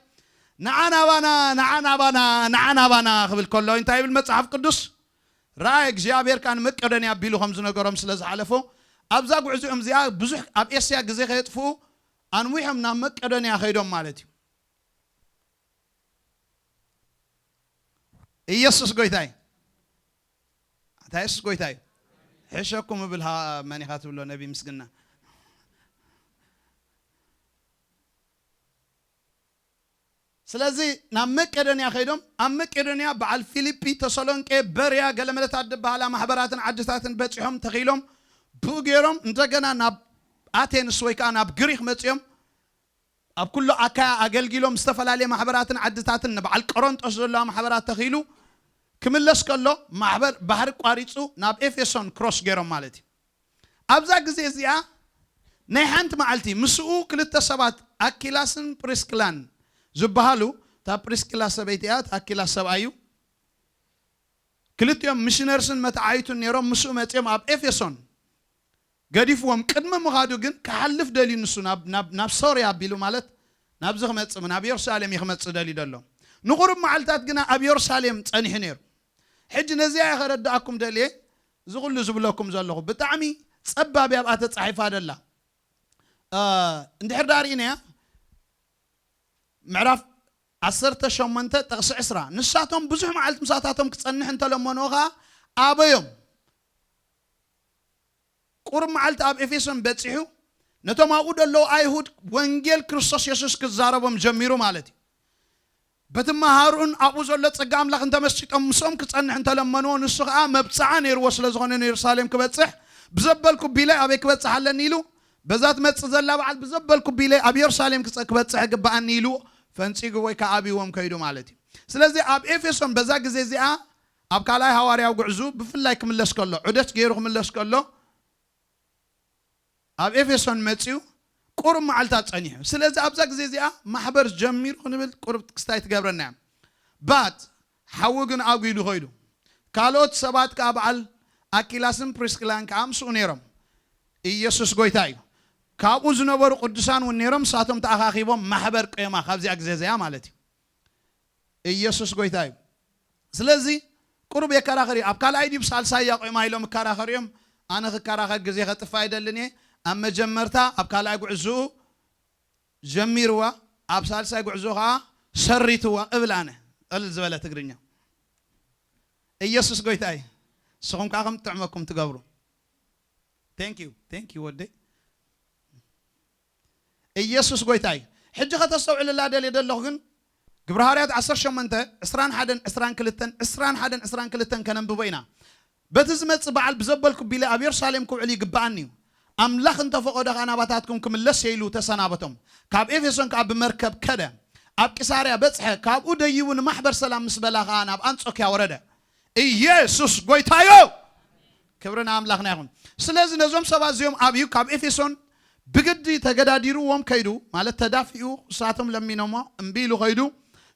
ንዓ ናባና ንዓ ናባና ንዓ ናባና ክብል ከሎ እንታይ ይብል መፅሓፍ ቅዱስ ረኣየ እግዚኣብሔር ከዓ ንመቀደንያ ኣቢሉ ከም ዝነገሮም ስለ ዝሓለፎ ኣብዛ ጉዕዞኦም እዚኣ ብዙሕ ኣብ ኤስያ ግዜ ከየጥፍኡ ኣንዊሖም ናብ መቀደንያ ኸይዶም ማለት እዩ ኢየሱስ ጎይታይ ኣታ የሱስ ጎይታ እዩ ሕሸኩም እብል መን ኢኻ ትብሎ ነቢ ምስግና ስለዚ ናብ መቄዶንያ ከይዶም፣ ኣብ መቄዶንያ በዓል ፊልጲ፣ ተሰሎንቄ፣ በርያ፣ ገለመለታት ዝበሃላ ማሕበራትን ዓድታትን በጺሖም ተኺሎም፣ ብኡ ገይሮም እንደገና ናብ ኣቴንስ ወይ ከዓ ናብ ግሪክ መጺኦም ኣብ ኩሉ ኣካያ ኣገልጊሎም ዝተፈላለየ ማሕበራትን ዓድታትን ንበዓል ቆሮንጦስ ዘለዋ ማሕበራት ተኺሉ ክምለስ ከሎ ማሕበር ባሕሪ ቋሪጹ ናብ ኤፌሶን ክሮስ ገይሮም ማለት እዩ። ኣብዛ ግዜ እዚኣ ናይ ሓንቲ መዓልቲ ምስኡ ክልተ ሰባት ኣኪላስን ፕሪስክላን ዝበሃሉ፣ እታ ፕሪስክላ ሰበይቲ እያ፣ እቲ ኣኪላስ ሰብኣይ እዩ። ክልቲኦም ሚሽነርስን መተዓይቱን ነይሮም። ምስኡ መጺኦም ኣብ ኤፌሶን ገዲፍዎም ቅድሚ ምኻዱ ግን ክሓልፍ ደልዩ ንሱ ናብ፣ ናብ፣ ናብ ሶርያ ኣቢሉ ማለት ናብዚ ክመጽእ ናብ ኢየሩሳሌም እዩ ክመጽእ ደልዩ ዘሎ። ንቑሩብ መዓልታት ግና ኣብ ኢየሩሳሌም ጸኒሑ ነይሩ። ሕጂ ነዚኣ እየ ከረድኣኩም ደልየ እዚ ኩሉ ዝብለኩም ዘለኹ። ብጣዕሚ ጸባብ እያ ኣብኣ ተጻሒፋ ደላ። እ፣ እንድሕር ዳኣ ርኢናያ ምዕራፍ ዓሰርተ ሸሞንተ ጥቕሲ ዕስራ፣ ንሳቶም ብዙሕ መዓልቲ ምሳታቶም ክጸንሕ እንተለመንዎ ኸኣ ኣበዮም። ቁሩብ መዓልቲ ኣብ ኤፌሶን በጺሑ ነቶም ኣብኡ ዘለዉ ኣይሁድ ወንጌል ክርስቶስ የሱስ ክዛረቦም ጀሚሩ ማለት እዩ። በቲ መሃርኡን ኣብኡ ዘሎ ጸጋ ኣምላኽ እንተመሲጦም ምስኦም ክጸንሕ እንተለመንዎ፣ ንሱ ኸኣ መብጽዓ ነይርዎ ስለ ዝኾነ ንየሩሳሌም ክበጽሕ ብዘበልኩ ቢለ ኣበይ ክበጽሕ ኣለኒ ኢሉ፣ በዛ ትመጽእ ዘላ በዓል ብዘበልኩ ቢለ ኣብ የሩሳሌም ክጸ-፣ ክበጽሕ ይግብኣኒ ኢሉ ፈንጺጉ ወይ ከኣ ኣብይዎም ከይዱ ማለት እዩ። ስለዚ ኣብ ኤፌሶን በዛ ግዜ እዚኣ ኣብ ካልኣይ ሃዋርያዊ ጉዕዙ ብፍላይ ክምለስ ከሎ፣ ዑደት ገይሩ ክምለስ ከሎ ኣብ ኤፌሶን መጺኡ ቁሩብ መዓልታት ጸኒሑ። ስለዚ ኣብዛ ግዜ እዚኣ ማሕበር ጀሚሩ ክንብል ቁሩብ ክስታይ ትገብረና እያ። ባት ሓዊ ግን ኣጒዱ ኸይዱ። ካልኦት ሰባት ከኣ በዓል ኣኪላስን ፕሪስክላን ከኣ ምስኡ ነይሮም። ኢየሱስ ጎይታ እዩ። ካብኡ ዝነበሩ ቅዱሳን እውን ነይሮም፣ ንሳቶም ተኣኻኺቦም ማሕበር ቆየማ ካብዚኣ ግዜ እዚኣ ማለት እዩ። ኢየሱስ ጎይታ እዩ። ስለዚ ቁሩብ የከራኸር እዩ። ኣብ ካልኣይ ድዩ ሳልሳይ እያ ቆይማ ኢሎም ይከራኸሩ እዮም። ኣነ ክከራኸር ግዜ ከጥፋ ኣይደልን እየ። ኣብ መጀመርታ ኣብ ካልኣይ ጉዕዝኡ ጀሚርዋ፣ ኣብ ሳልሳይ ጉዕዞ ኸዓ ሰሪትዋ እብል ኣነ። ቅልል ዝበለ ትግርኛ። ኢየሱስ ጎይታ እዩ። ንስኹም ከኣ ከም ትጥዕመኩም ትገብሩ። Thank you፣ thank you ወደይ። ኢየሱስ ጎይታ እዩ። ሕጂ ከተስተውዕልላ ደልየ ዘለኹ ግን ግብረ ሃዋርያት ዓሰርተ ሸሞንተ ዕስራን ሓደን ዕስራን ክልተን፣ ዕስራን ሓደን ዕስራን ክልተን ከነንብቦ ኢና። በቲ ዝመጽእ በዓል ብዘበልኩ ቢለ ኣብ የሩሳሌም ክውዕል ይግብኣኒ እዩ። ኣምላኽ እንተፈቐዶ ኸኣ ናባታትኩም ክምለስ እየ ኢሉ ተሰናበቶም። ካብ ኤፌሶን ከኣ ብመርከብ ከደ። ኣብ ቂሳርያ በጽሐ። ካብኡ ደይቡ ንማሕበር ሰላም ምስ በላ ኸኣ ናብ ኣንጾክያ ወረደ። ኢየሱስ ጎይታ እዩ። ክብሪ ንኣምላኽና ይኹን። ስለዚ ነዞም ሰባት እዚኦም ኣብዩ ካብ ኤፌሶን ብግዲ ተገዳዲርዎም ከይዱ፣ ማለት ተዳፊኡ፣ ንሳቶም ለሚኖሞ እምቢ ኢሉ ከይዱ፣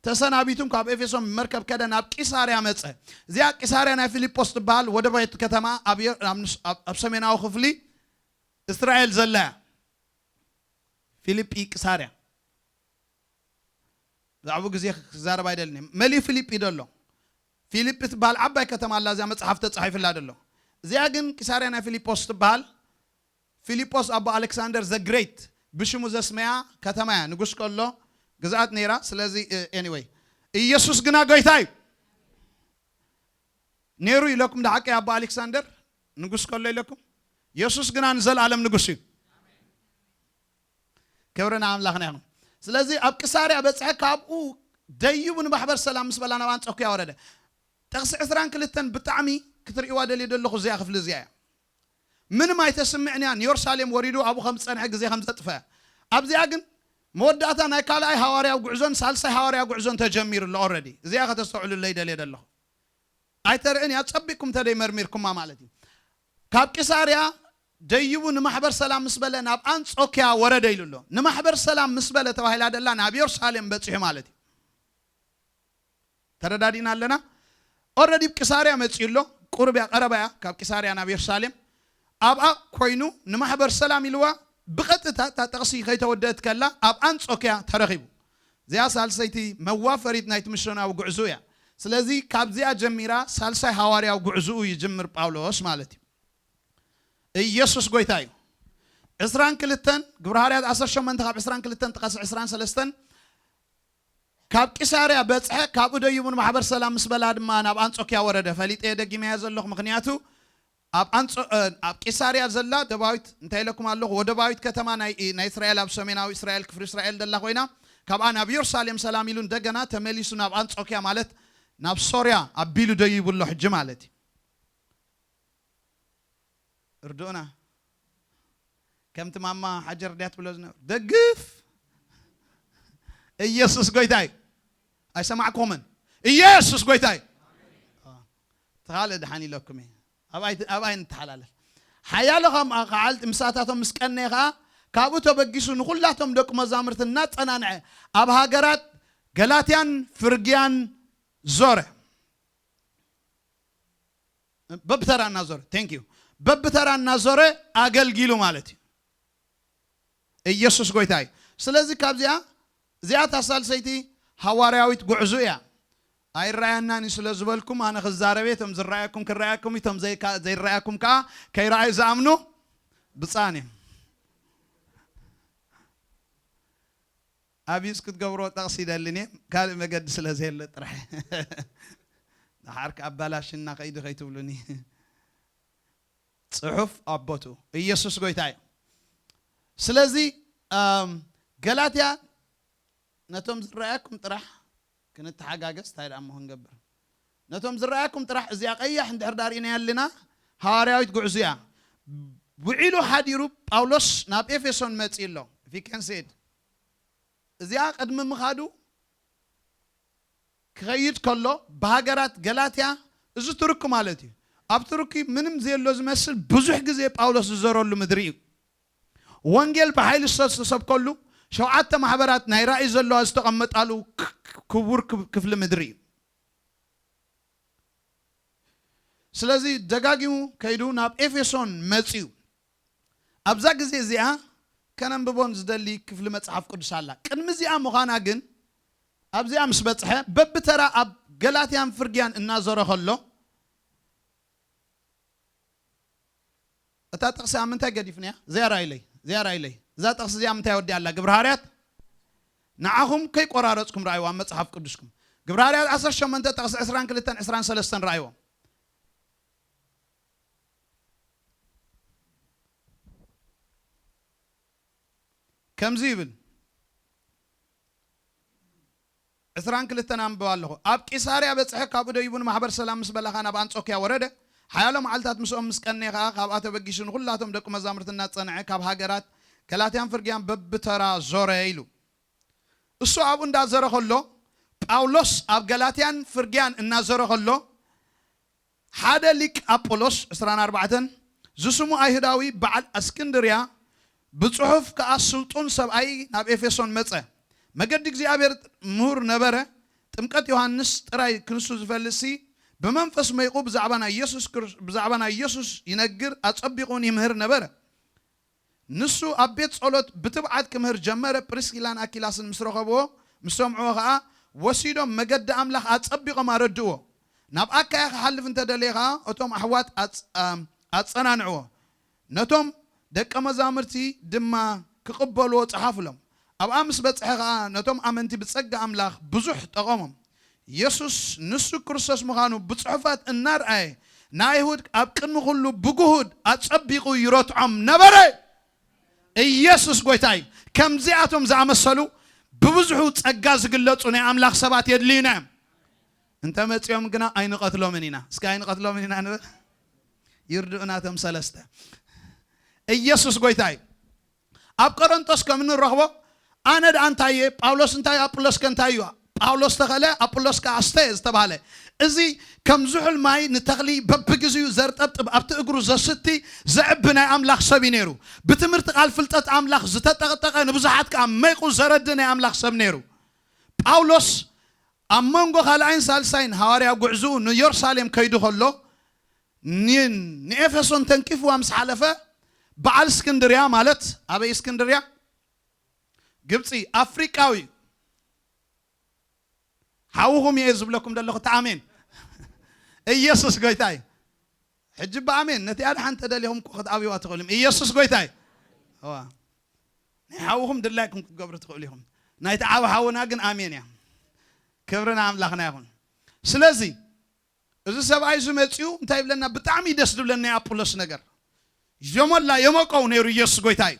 ተሰናቢቱም ካብ ኤፌሶን ብመርከብ ከደ ናብ ቂሳርያ መጸ። እዚኣ ቂሳርያ ናይ ፊልጶስ ትበሃል ወደባዊት ከተማ ኣብ የ-፣ ኣብ ንስ-፣ ኣብ፣ ኣብ ሰሜናዊ ክፍሊ እስራኤል ዘላ እያ። ፊልጲ ቂሳርያ። ብዛዕባኡ ግዜ ክዛረብ ኣይደልን እየ። መሊኡ ፊልጲ እዩ ዘሎ። ፊልጲ ትበሃል ዓባይ ከተማ ኣላ፣ እዚኣ መጽሓፍ ተጻሒፍላ ዘሎ። እዚኣ ግን ቂሳርያ ናይ ፊልጶስ ትበሃል። ፊልጶስ ኣቦ ኣሌክሳንደር ዘ ግሬት ብሽሙ ዘስመያ ከተማ እያ። ንጉስ ከሎ ግዝኣት ነይራ። ስለዚ፣ እ፣ ኤኒወይ፣ ኢየሱስ ግና ጎይታ እዩ። ነይሩ ኢለኩም፣ ደሓቂ ኣቦ ኣሌክሳንደር ንጉስ ከሎ ኢለኩም። የሱስ ግና ንዘለኣለም ንጉስ እዩ። ክብሪ ንኣምላኽና ይኹን። ስለዚ ኣብ ቂሳርያ በጽሐ፣ ካብኡ ደይቡ ንማሕበር ሰላም ምስ በላ ናብ ኣንጾክያ ወረደ። ጥቕሲ ዕስራን ክልተን ብጣዕሚ ክትርእይዋ ደልየ ዘለኹ እዚኣ ክፍሊ እዚኣ እያ። ምንም ኣይተስምዕን እያ። ንየሩሳሌም ወሪዱ ኣብኡ ከም ዝጸንሐ ግዜ ከም ዘጥፈ። ኣብዚኣ ግን መወዳእታ ናይ ካልኣይ ሃዋርያዊ ጉዕዞን ሳልሳይ ሃዋርያዊ ጉዕዞን ተጀሚሩ ኣሎ ኦልሬዲ። እዚኣ ከተስተውዕሉለይ ደልየ ዘለኹ። ኣይተርእን እያ፣ ጸቢቅኩም ተደይ መርሚርኩማ ማለት እዩ። ካብ ቂሳርያ ደይቡ ንማሕበር ሰላም ምስ በለ ናብ ኣንጾክያ ወረደ ኢሉ ኣሎ። ንማሕበር ሰላም ምስ በለ ተባሂላ ደላ ናብ የሩሳሌም በጺሑ ማለት እዩ። ተረዳዲና ኣለና። ኦልሬዲ ብ ቂሳርያ መጺኡ ኣሎ፣ ቁሩብ እያ፣ ቀረባ እያ ካብ ቂሳርያ ናብ የሩሳሌም። ኣብኣ ኮይኑ ንማሕበር ሰላም ኢልዋ ብቐጥታ እታ ጥቕሲ ከይተወደአት ከላ ኣብ ኣንጾክያ ተረኺቡ። እዚኣ ሳልሰይቲ መዋፈሪት ናይቲ ሚስዮናዊ ጉዕዞ እያ። ስለዚ ካብዚኣ ጀሚራ ሳልሳይ ሃዋርያዊ ጉዕዞኡ ይጅምር ጳውሎስ ማለት እዩ። ኢየሱስ ጎይታ እዩ። ዕስራን ክልተን፣ ግብረ ሃዋርያት ዓሰርተ ሸሞንተ ካብ ዕስራን ክልተን ጥቐስ ዕስራን ሰለስተን፣ ካብ ቂሳርያ በጽሐ፣ ካብኡ ደይቡ ንማሕበር ሰላም ምስ በላ ድማ ናብ ኣንጾክያ ወረደ። ፈሊጠ ደጊመያ ዘለኹ፣ ምኽንያቱ ኣብ ኣንጾ-፣ እ፣ ኣብ ቂሳርያ ዘላ ደባዊት፣ እንታይ ኢለኩም ኣለኹ፣ ወደባዊት ከተማ ናይ፣ ናይ እስራኤል፣ ኣብ ሰሜናዊ እስራኤል፣ ክፍሊ እስራኤል ዘላ ኮይና፣ ካብኣ ናብ ኢየሩሳሌም ሰላም ኢሉ እንደገና ተመሊሱ ናብ ኣንጾኪያ፣ ማለት ናብ ሶርያ ኣቢሉ ደይቡ ኣሎ ሕጂ ማለት እዩ። እርድኡና። ከምቲ ማማ ሓጀር ድያ ትብሎ ዝነበረ፣ ደግፍ። ኢየሱስ ጎይታ እዩ። ኣይሰማዕኩምን? ኢየሱስ ጎይታ እዩ። ተኻለ ድሓን ኢለኩም እየ። ኣብኣይ፣ ኣብኣይ ንተሓላለፍ። ሓያሎ ከም ከዓልቲ ምሳታቶም ምስ ቀነየ ኸኣ፣ ካብኡ ተበጊሱ ንኹላቶም ደቂ መዛሙርቲ እናጸናንዐ፣ ኣብ ሃገራት ገላትያን ፍርግያን ዞረ። በብተራ እናዞረ፣ thank you፣ በብተራ እናዞረ ኣገልጊሉ ማለት እዩ። ኢየሱስ ጎይታ እዩ። ስለዚ ካብዚኣ፣ እዚኣ እታ ሳልሰይቲ ሃዋርያዊት ጉዕዞ እያ። ኣይረኣየናን እዩ ስለ ዝበልኩም፣ ኣነ ክዛረብ እየ። እቶም ዝረኣየኩም ክረኣየኩም እዩ፣ እቶም ዘይካ-፣ ዘይረኣየኩም ከኣ ከይረኣዩ ዝኣምኑ ብጻን እዮም። ኣብዩስ ክትገብርዎ ጠቕሲ ይደልን እየ፣ ካልእ መገዲ ስለ ዘየለ ጥራሕ። ደሓር ከኣባላሽና ከይዱ ከይትብሉኒ። ጽሑፍ ኣብ ቦትኡ። ኢየሱስ ጎይታ እዩ። ስለዚ፣ ኣም፣ ገላትያ፣ ነቶም ዝረኣየኩም ጥራሕ ክንተሓጋገዝ እንታይ ደኣ እሞ ክንገብር? ነቶም ዝረኣየኩም ጥራሕ እዚኣ ቀያሕ እንድሕር ዳርኢናያ ኣለና፣ ሃዋርያዊት ጉዕዞ እያ። ውዒሉ ሓዲሩ ጳውሎስ ናብ ኤፌሶን መጺኡ ኣሎ። If you can see it። እዚኣ ቅድሚ ምኻዱ ክኸይድ ከሎ ብሃገራት ገላትያ፣ እዚ ቱርኪ ማለት እዩ። ኣብ ቱርኪ ምንም ዘየሎ ዝመስል ብዙሕ ግዜ ጳውሎስ ዝዘረሉ ምድሪ እዩ። ወንጌል ብሓይሊ ዝተሰብከሉ ሸውዓተ ማሕበራት ናይ ራእይ ዘለዋ ዝተቐመጣሉ ክ-፣ ክቡር ክብ-፣ ክፍሊ ምድሪ እዩ። ስለዚ ደጋጊሙ ከይዱ ናብ ኤፌሶን መጺኡ። ኣብዛ ግዜ እዚኣ ከነንብቦን ዝደሊ ክፍሊ መጽሓፍ ቅዱስ ኣላ። ቅድሚ እዚኣ ምዃና ግን ኣብዚኣ ምስ በጽሐ በብተራ ኣብ ገላትያን ፍርግያን እናዞረ ከሎ፣ እታ ጥቕሲ ኣብ ምንታይ ገዲፍንያ? እዚኣ ርኣይለይ፣ እዚኣ ርኣይለይ። እዛ ጥቕሲ እዚኣ ምንታይ ወዲኣ ኣላ? ግብረ ሃዋርያት፣ ንዓኹም ከይቆራረጽኩም ረኣይዋ ኣብ መጽሓፍ ቅዱስኩም። ግብረ ሃዋርያት ዓሰርተ ሸሞንተ ጥቕሲ ዕስራን ክልተን ዕስራን ሰለስተን ረኣይዎም። ከምዚ ይብል፣ ዕስራን ክልተን ኣንብብ ኣለኹ። ኣብ ቂሳርያ በጽሐ፣ ካብኡ ደይቡ ንማሕበር ሰላም ምስ በላኻ ናብ ኣንጾክያ ወረደ። ሓያሎ መዓልታት ምስኦም ምስ ቀነየ ኸኣ፣ ካብኣ ተበጊሱ ንኹላቶም ደቂ መዛሙርቲ እናጸንዐ፣ ካብ ሃገራት ገላትያን ፍርግያን በብተራ ዞረ ኢሉ። እሱ ኣብኡ እንዳዘረ ከሎ፣ ጳውሎስ ኣብ ገላትያን ፍርግያን እናዘረ ከሎ፣ ሓደ ሊቅ ኣጶሎስ፣ ዕስራን ኣርባዕተን፣ ዝስሙ ኣይሁዳዊ በዓል እስክንድርያ፣ ብጽሑፍ ከኣ ስልጡን ሰብኣይ ናብ ኤፌሶን መጸ። መገዲ እግዚኣብሔር ምሁር ነበረ። ጥምቀት ዮሃንስ ጥራይ ክንሱ ዝፈልጥሲ፣ ብመንፈስ መይቑ ብዛዕባ ናይ ኢየሱስ ክርስ-፣ ብዛዕባ ናይ ኢየሱስ ይነግር፣ ኣጸቢቑ እውን ይምህር ነበረ። ንሱ ኣብ ቤት ጸሎት ብትብዓት ክምህር ጀመረ። ፕሪስኪላን ኣኪላስን ምስ ረኸብዎ፣ ምስ ሰምዕዎ ኸኣ፣ ወሲዶም መገዲ ኣምላኽ ኣጸቢቖም ኣረድእዎ። ናብ ኣካያ ክሓልፍ እንተ ደለየ ኸኣ፣ እቶም ኣሕዋት ኣጽ-፣ ኣም-፣ ኣጸናንዕዎ። ነቶም ደቀ መዛሙርቲ ድማ ክቕበልዎ ጸሓፉሎም። ኣብኣ ምስ በጽሐ ኸኣ፣ ነቶም ኣመንቲ ብጸጋ ኣምላኽ ብዙሕ ጠቐሞም። የሱስ ንሱ ክርስቶስ ምዃኑ ብጽሑፋት እናርኣየ፣ ንኣይሁድ ኣብ ቅድሚ ኩሉ ብግሁድ ኣጸቢቑ ይረትዖም ነበረ። ኢየሱስ ጐይታ እዩ። ከምዚኣቶም ዝኣመሰሉ ብብዝሑ ጸጋ ዝግለጹ ናይ ኣምላኽ ሰባት የድልዩና እዮም። እንተ መጺኦም ግና ኣይንቐትሎምን ኢና። እስከ ኣይንቐትሎምን ኢና ንበል። ይርድኡና እቶም ሰለስተ። ኢየሱስ ጐይታ እዩ። ኣብ ቆሮንቶስ ከም እንረኽቦ፣ ኣነ ደኣ እንታይ እየ? ጳውሎስ እንታይ እዩ? ኣጵሎስ ከ እንታይ እዩ? ጳውሎስ ተኸለ፣ ኣጵሎስ ከኣ ኣስተየ ዝተባህለ። እዚ ከም ዝሑል ማይ ንተኽሊ በብግዜኡ ዘርጠብጥብ፣ ኣብቲ እግሩ ዘስቲ፣ ዘዕቢ ናይ ኣምላኽ ሰብ እዩ ነይሩ። ብትምህርቲ ቃል ፍልጠት ኣምላኽ ዝተጠቕጠቐ፣ ንብዙሓት ከኣ መይቑ ዘረድእ ናይ ኣምላኽ ሰብ ነይሩ። ጳውሎስ ኣብ መንጎ ካልኣይን ሳልሳይን ሃዋርያ ጉዕዝኡ ንየሩሳሌም ከይዱ ከሎ፣ ን-፣ ንኤፌሶን ተንኪፍዋ ምስ ሓለፈ፣ በዓል እስክንድርያ፣ ማለት ኣበይ እስክንድርያ? ግብጺ፣ ኣፍሪቃዊ። ሓውኹም እየ ዝብለኩም ዘለኹ፣ እቲ ኣሜን። ኢየሱስ ጐይታ እዩ። ሕጂ ብኣሜን፣ ነቲኣ ደሓን ተደሊኹም እኮ ክትኣብዩዋ ትኽእሉ እዮም። ኢየሱስ ጐይታ እዩ። እዋ። ናይ ሓውኹም ድላይኩም ክትገብሩ ትኽእሉ ኢኹም። ናይቲ ዓቢ ሓውና ግን ኣሜን እያ። ክብሪ ንኣምላኽና ይኹን። ስለዚ፣ እዚ ሰብኣይ እዚ መጺኡ እንታይ ይብለና? ብጣዕሚ ደስ ዝብለኒ ናይ ኣጵሎስ ነገር። የሞላ የሞቀው ነይሩ። ኢየሱስ ጐይታ እዩ።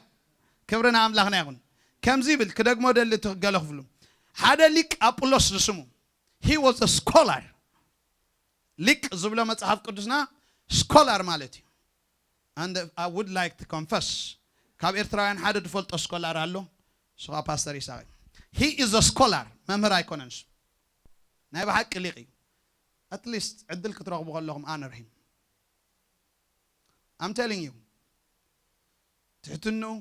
ክብሪ ንኣምላኽና ይኹን። ከምዚ ይብል፣ ክደግሞ ደሊ እቲ ገለ ክፍሉ። ሓደ ሊቅ ኣጵሎስ ዝስሙ፣ he was a scholar። ሊቅ ዝብሎ መጽሓፍ ቅዱስና ስኮላር ማለት እዩ። And I would like to confess፣ ካብ ኤርትራውያን ሓደ ዝፈልጦ ስኮላር ኣሎ። እሱ ኸዓ ፓስተር ይስሐቅ። He is a scholar፣ መምህር ኣይኮነን እሱ፣ ናይ ብሓቂ ሊቅ እዩ። At least ዕድል ክትረኽቡ ከለኹም honor him። I'm telling you፣ ትሕትንኡ፣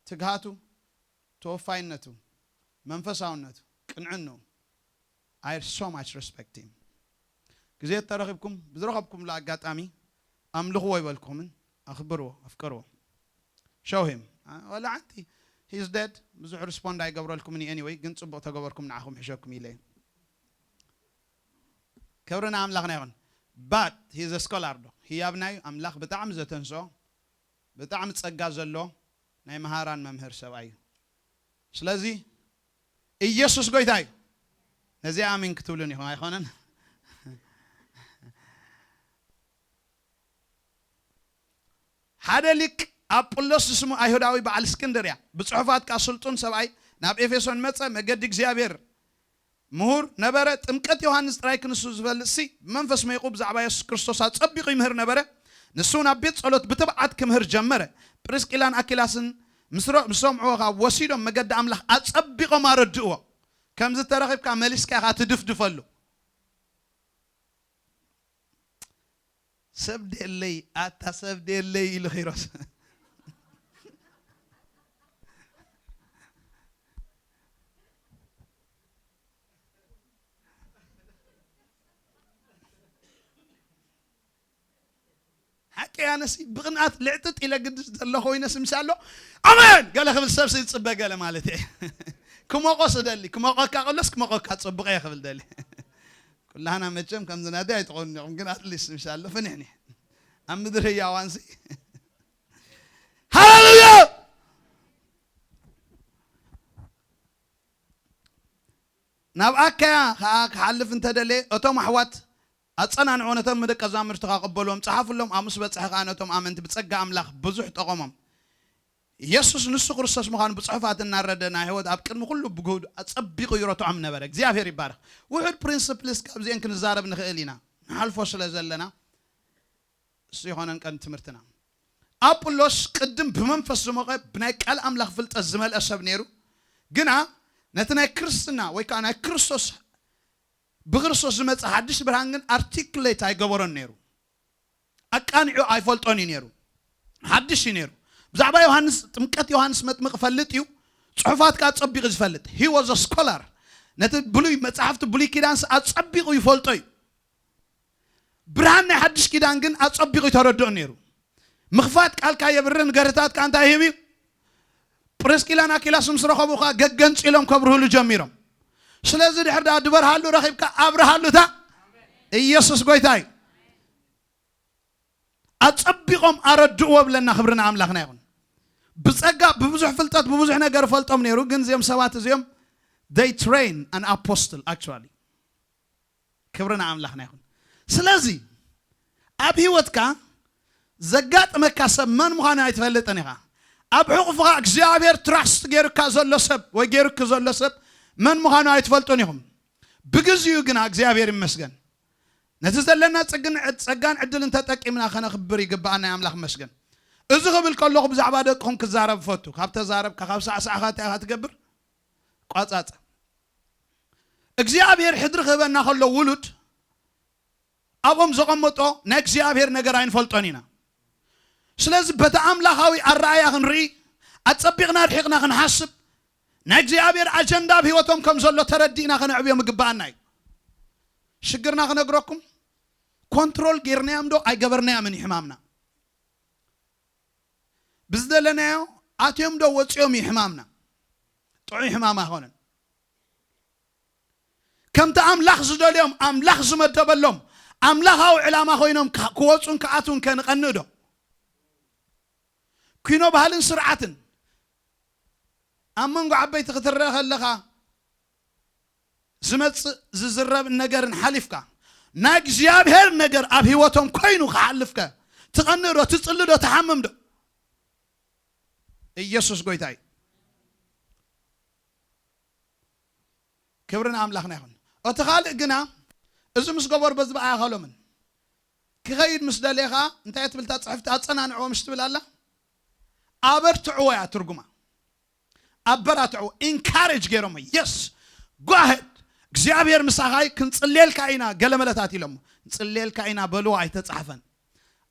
ትግሃቱ፣ ተወፋይነቱ፣ መንፈሳውነቱ፣ ቅንዕንኡ፣ I so much respect him። ግዜ ተረኺብኩም ብዝረኸብኩምሉ ኣጋጣሚ ኣምልኽዎ ይበልኩምን፣ ኣኽብርዎ፣ ኣፍቅርዎ። Show him። ወላ ሓንቲ፣ he's dead፣ ብዙሕ ሪስፖንድ ኣይገብረልኩምን እዩ። Anyway፣ ግን ጽቡቕ ተገበርኩም፣ ንዓኹም ሕሸኩም ኢለ እየ። ክብሪ ንኣምላኽና ይኹን። But he's a scholar ዶ፣ ህያብናዩ ኣምላኽ ብጣዕሚ ዘተንስኦ፣ ብጣዕሚ ጸጋ ዘሎ ናይ መሃራን መምህር ሰብኣይ እዩ። ስለዚ ኢየሱስ ጎይታ እዩ። ነዚ ኣሜን ክትብሉን ኢኹም ኣይኮነን? ሓደ ሊቅ ኣጵሎስ ዝስሙ ኣይሁዳዊ በዓል እስክንድርያ፣ ብጽሑፋት ከኣ ስልጡን ሰብኣይ፣ ናብ ኤፌሶን መጸ፣ መገዲ እግዚኣብሔር ምሁር ነበረ። ጥምቀት ዮሃንስ ጥራይ ክንሱ ዝፈልጥሲ፣ ብመንፈስ መይቑ ብዛዕባ የሱስ ክርስቶስ ኣጸቢቑ ይምህር ነበረ። ንሱ እውን ኣብ ቤት ጸሎት ብትብዓት ክምህር ጀመረ። ጵርስቂላን ኣኪላስን ምስ ረ-፣ ምስ ሰምዕዎ ኸኣ ወሲዶም መገዲ ኣምላኽ ኣጸቢቖም ኣረድእዎ። ከምዚ ተረኺብካ መሊስካ ኢኻ ትድፍድፈሉ። ሰብ ደለይ፣ ኣታ ሰብ ደለይ ኢሉ ኺሮስ። ሓቂ ኣነሲ ብቕንኣት ልዕጥጥ ኢለ ግዲ ዘሎ ኮይነስ ምሻሎ ኣሜን ገለ ክብል ሰብሲ ዝጽበ ገለ ማለት እየ። ክሞቆ ስደሊ፣ ክሞቆካ ቀሎስ ክሞቆካ ጽቡቕ እየ ክብል ደሊ። ኩላህና መቸም ከምዚ ናተይ ኣይትኾኑን ኢኹም፣ ግን ኣትሊስት ምሻሎ ፍንሕኒ ኣብ ምድሪ ህያዋንሲ። ሃሌሉያ! ናብ ኣካያ ኸኣ ክሓልፍ እንተደለየ፣ እቶም ኣሕዋት ኣጸናንዑ፣ ነቶም ደቀ መዛሙርቲ ኸኣ ቀበልዎም፣ ጸሓፍሎም፣ ኣብ ምስ በጽሐ ኸኣ ነቶም ኣመንቲ ብጸጋ ኣምላኽ ብዙሕ ጠቐሞም። ኢየሱስ ንሱ ክርስቶስ ምዃኑ ብጽሑፋት እናረደ፣ ናይ ህይወት ኣብ ቅድሚ ኩሉ ብግሁድ ኣጸቢቑ ይረትዖም ነበረ። እግዚኣብሔር ይባረኽ። ውሑድ ፕሪንስፕልስ ካብዚአን ክንዛረብ ንኽእል ኢና፣ ንሓልፎ ስለ ዘለና። እሱ ይኾነን ቀንዲ ትምህርትና። ኣጵሎስ ቅድም ብመንፈስ ዝሞቐ ብናይ ቃል ኣምላኽ ፍልጠት ዝመልአ ሰብ ነይሩ። ግና ነቲ ናይ ክርስትና ወይ ከዓ ናይ ክርስቶስ፣ ብክርስቶስ ዝመጽእ ሓድሽ ብርሃን ግን ኣርቲኩሌት ኣይገበሮን ነይሩ። ኣቃኒዑ ኣይፈልጦን እዩ ነይሩ። ሓድሽ እዩ ነይሩ። ብዛዕባ ዮሃንስ፣ ጥምቀት ዮሃንስ መጥምቕ ፈልጥ እዩ። ጽሑፋት ከዓ ጸቢቑ ዝፈልጥ። He was a scholar። ነቲ ብሉይ መጻሕፍቲ ብሉይ ኪዳንስ ኣጸቢቑ ይፈልጦ እዩ። ብርሃን ናይ ሓድሽ ኪዳን ግን ኣጸቢቑ ይተረድኦ ነይሩ። ምኽፋት ቃልካ የብርህ፣ ንገርህታትካ እንታይ ይህብ እዩ? ፕሪስኪላን ኣኪላስ ምስ ረኸቡ ኸኣ ገገንጺሎም ከብርህሉ ጀሚሮም። ስለዚ ድሕር ደኣ ድበርሃሉ ረኺብካ ኣብርሃሉ እታ ኢየሱስ ጎይታ እዩ። ኣጸቢቖም ኣረድእዎ ብለና፣ ክብሪ ንኣምላኽና ይኹን። ብጸጋ ብብዙሕ ፍልጠት ብብዙሕ ነገር ፈልጦም ነይሩ፣ ግን እዚኦም ሰባት እዚኦም they train an apostle actually። ክብሪ ንኣምላኽና ይኹን። ስለዚ ኣብ ህይወትካ ዘጋጥመካ ሰብ መን ምዃኑ ኣይትፈልጥን ኢኻ። ኣብ ሕቑፍኻ እግዚኣብሔር ትራስት ገይሩካ ዘሎ ሰብ ወይ ገይሩኪ ዘሎ ሰብ መን ምዃኑ ኣይትፈልጡን ኢኹም። ብግዚኡ ግና እግዚኣብሔር ይመስገን ነቲ ዘለና ጽግን-፣ ጸጋን ዕድልን ተጠቂምና ከነኽብር ይግብኣና። ኣምላኽ ይመስገን። እዚ ክብል ከለኹ ብዛዕባ ደቅኹም ክዛረብ እፈቱ። ካብ ተዛረብካ ካብ ሳዕሳዕኻ እንታይ ኢኻ ትገብር? ቋጻጸ። እግዚኣብሔር ሕድሪ ክህበና ከሎ ውሉድ ኣብኦም ዘቐመጦ ናይ እግዚኣብሔር ነገር ኣይንፈልጦን ኢና። ስለዚ በቲ ኣምላኻዊ ኣረኣያ ክንርኢ፣ ኣጸቢቕና ኣርሒቕና ክንሓስብ፣ ናይ እግዚኣብሔር ኣጀንዳ ኣብ ህይወቶም ከም ዘሎ ተረዲእና ከነዕብዮም ይግብኣና እዩ። ሽግርና ክነግረኩም፣ ኮንትሮል ጌርናዮም ዶ ኣይገበርናዮምን እዩ ሕማምና። ብዝደለናዮ ኣትዮም ዶ ወጺኦም እዩ ሕማምና። ጥዑይ ሕማም ኣይኮነን። ከምቲ ኣምላኽ ዝደልዮም፣ ኣምላኽ ዝመደበሎም፣ ኣምላኻዊ ዕላማ ኮይኖም ካ-፣ ክወጹን ክኣትዉን ከ ንቐንእ ዶ? ኪኖ ባህልን ስርዓትን ኣብ መንጎ ዓበይቲ ክትረአ ከለኻ ዝመጽእ ዝዝረብን ነገርን ሓሊፍካ፣ ናይ እግዚኣብሔር ነገር ኣብ ህይወቶም ኮይኑ ክሓልፍከ ትቐንእ ዶ? ትጽሊ ዶ? ትሓምም ዶ? ኢየሱስ ጎይታ እዩ። ክብሪ ንኣምላኽና ይኹን። እቲ ካልእ ግና፣ እዚ ምስ ገበሩ በዚ ብኣይ ኣይኸሎምን። ክኸይድ ምስ ደለየ ኸኣ እንታይ ትብል እታ ጽሕፍቲ? ኣጸናንዕዎ ምሽ ትብል ኣላ። ኣበርትዕዎ እያ ትርጉማ። ኣበራትዕዎ፣ ኢንካሬጅ ገይሮሞ። የስ፣ ጓሄድ፣ እግዚኣብሔር ምሳኻ እዩ፣ ክንጽልየልካ ኢና፣ ገለ መለታት ኢሎሞ። ንጽልየልካ ኢና በልዎ ኣይተጻሕፈን።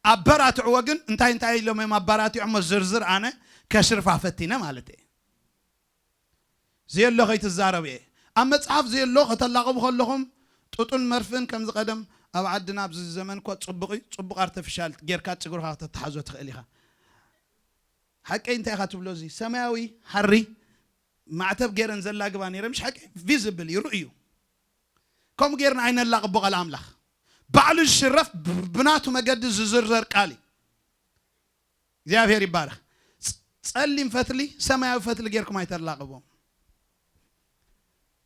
ኣበራትዕዎ ግን እንታይ እንታይ ኢሎም እዮም ኣበራቲዖሞ? ዝርዝር ኣነ ከሽርፋ ፈቲነ ማለት እየ። ዘየሎ ከይትዛረቡ እየ። ኣብ መጽሓፍ ዘየሎ ከተላቕቡ ከለኹም፣ ጡጥን መርፍን ከምዚ ቀደም ኣብ ዓድና ኣብዚ ዘመን እኮ ጽቡቕ እዩ። ጽቡቕ ኣርተፊሻል ጌርካ ጭጉርኻ ከተተሓዞ ትኽእል ኢኻ። ሓቀይ እንታይ ኢኻ ትብሎ? እዚ ሰማያዊ ሃሪ ማዕተብ ገይረን ዘላግባ ነይረ፣ ምሽ ሓቂ ቪዝብል እዩ፣ ርእዩ። ከምኡ ገይርና ኣይነላቕቦ ቃል ኣምላኽ። ባዕሉ ዝሽረፍ ብ-፣ ብናቱ መገዲ ዝዝርዘር ቃል እዩ። እግዚኣብሔር ይባረኽ። ጸ-፣ ጸሊም ፈትሊ፣ ሰማያዊ ፈትሊ ጌርኩም ኣይተላቕቦም።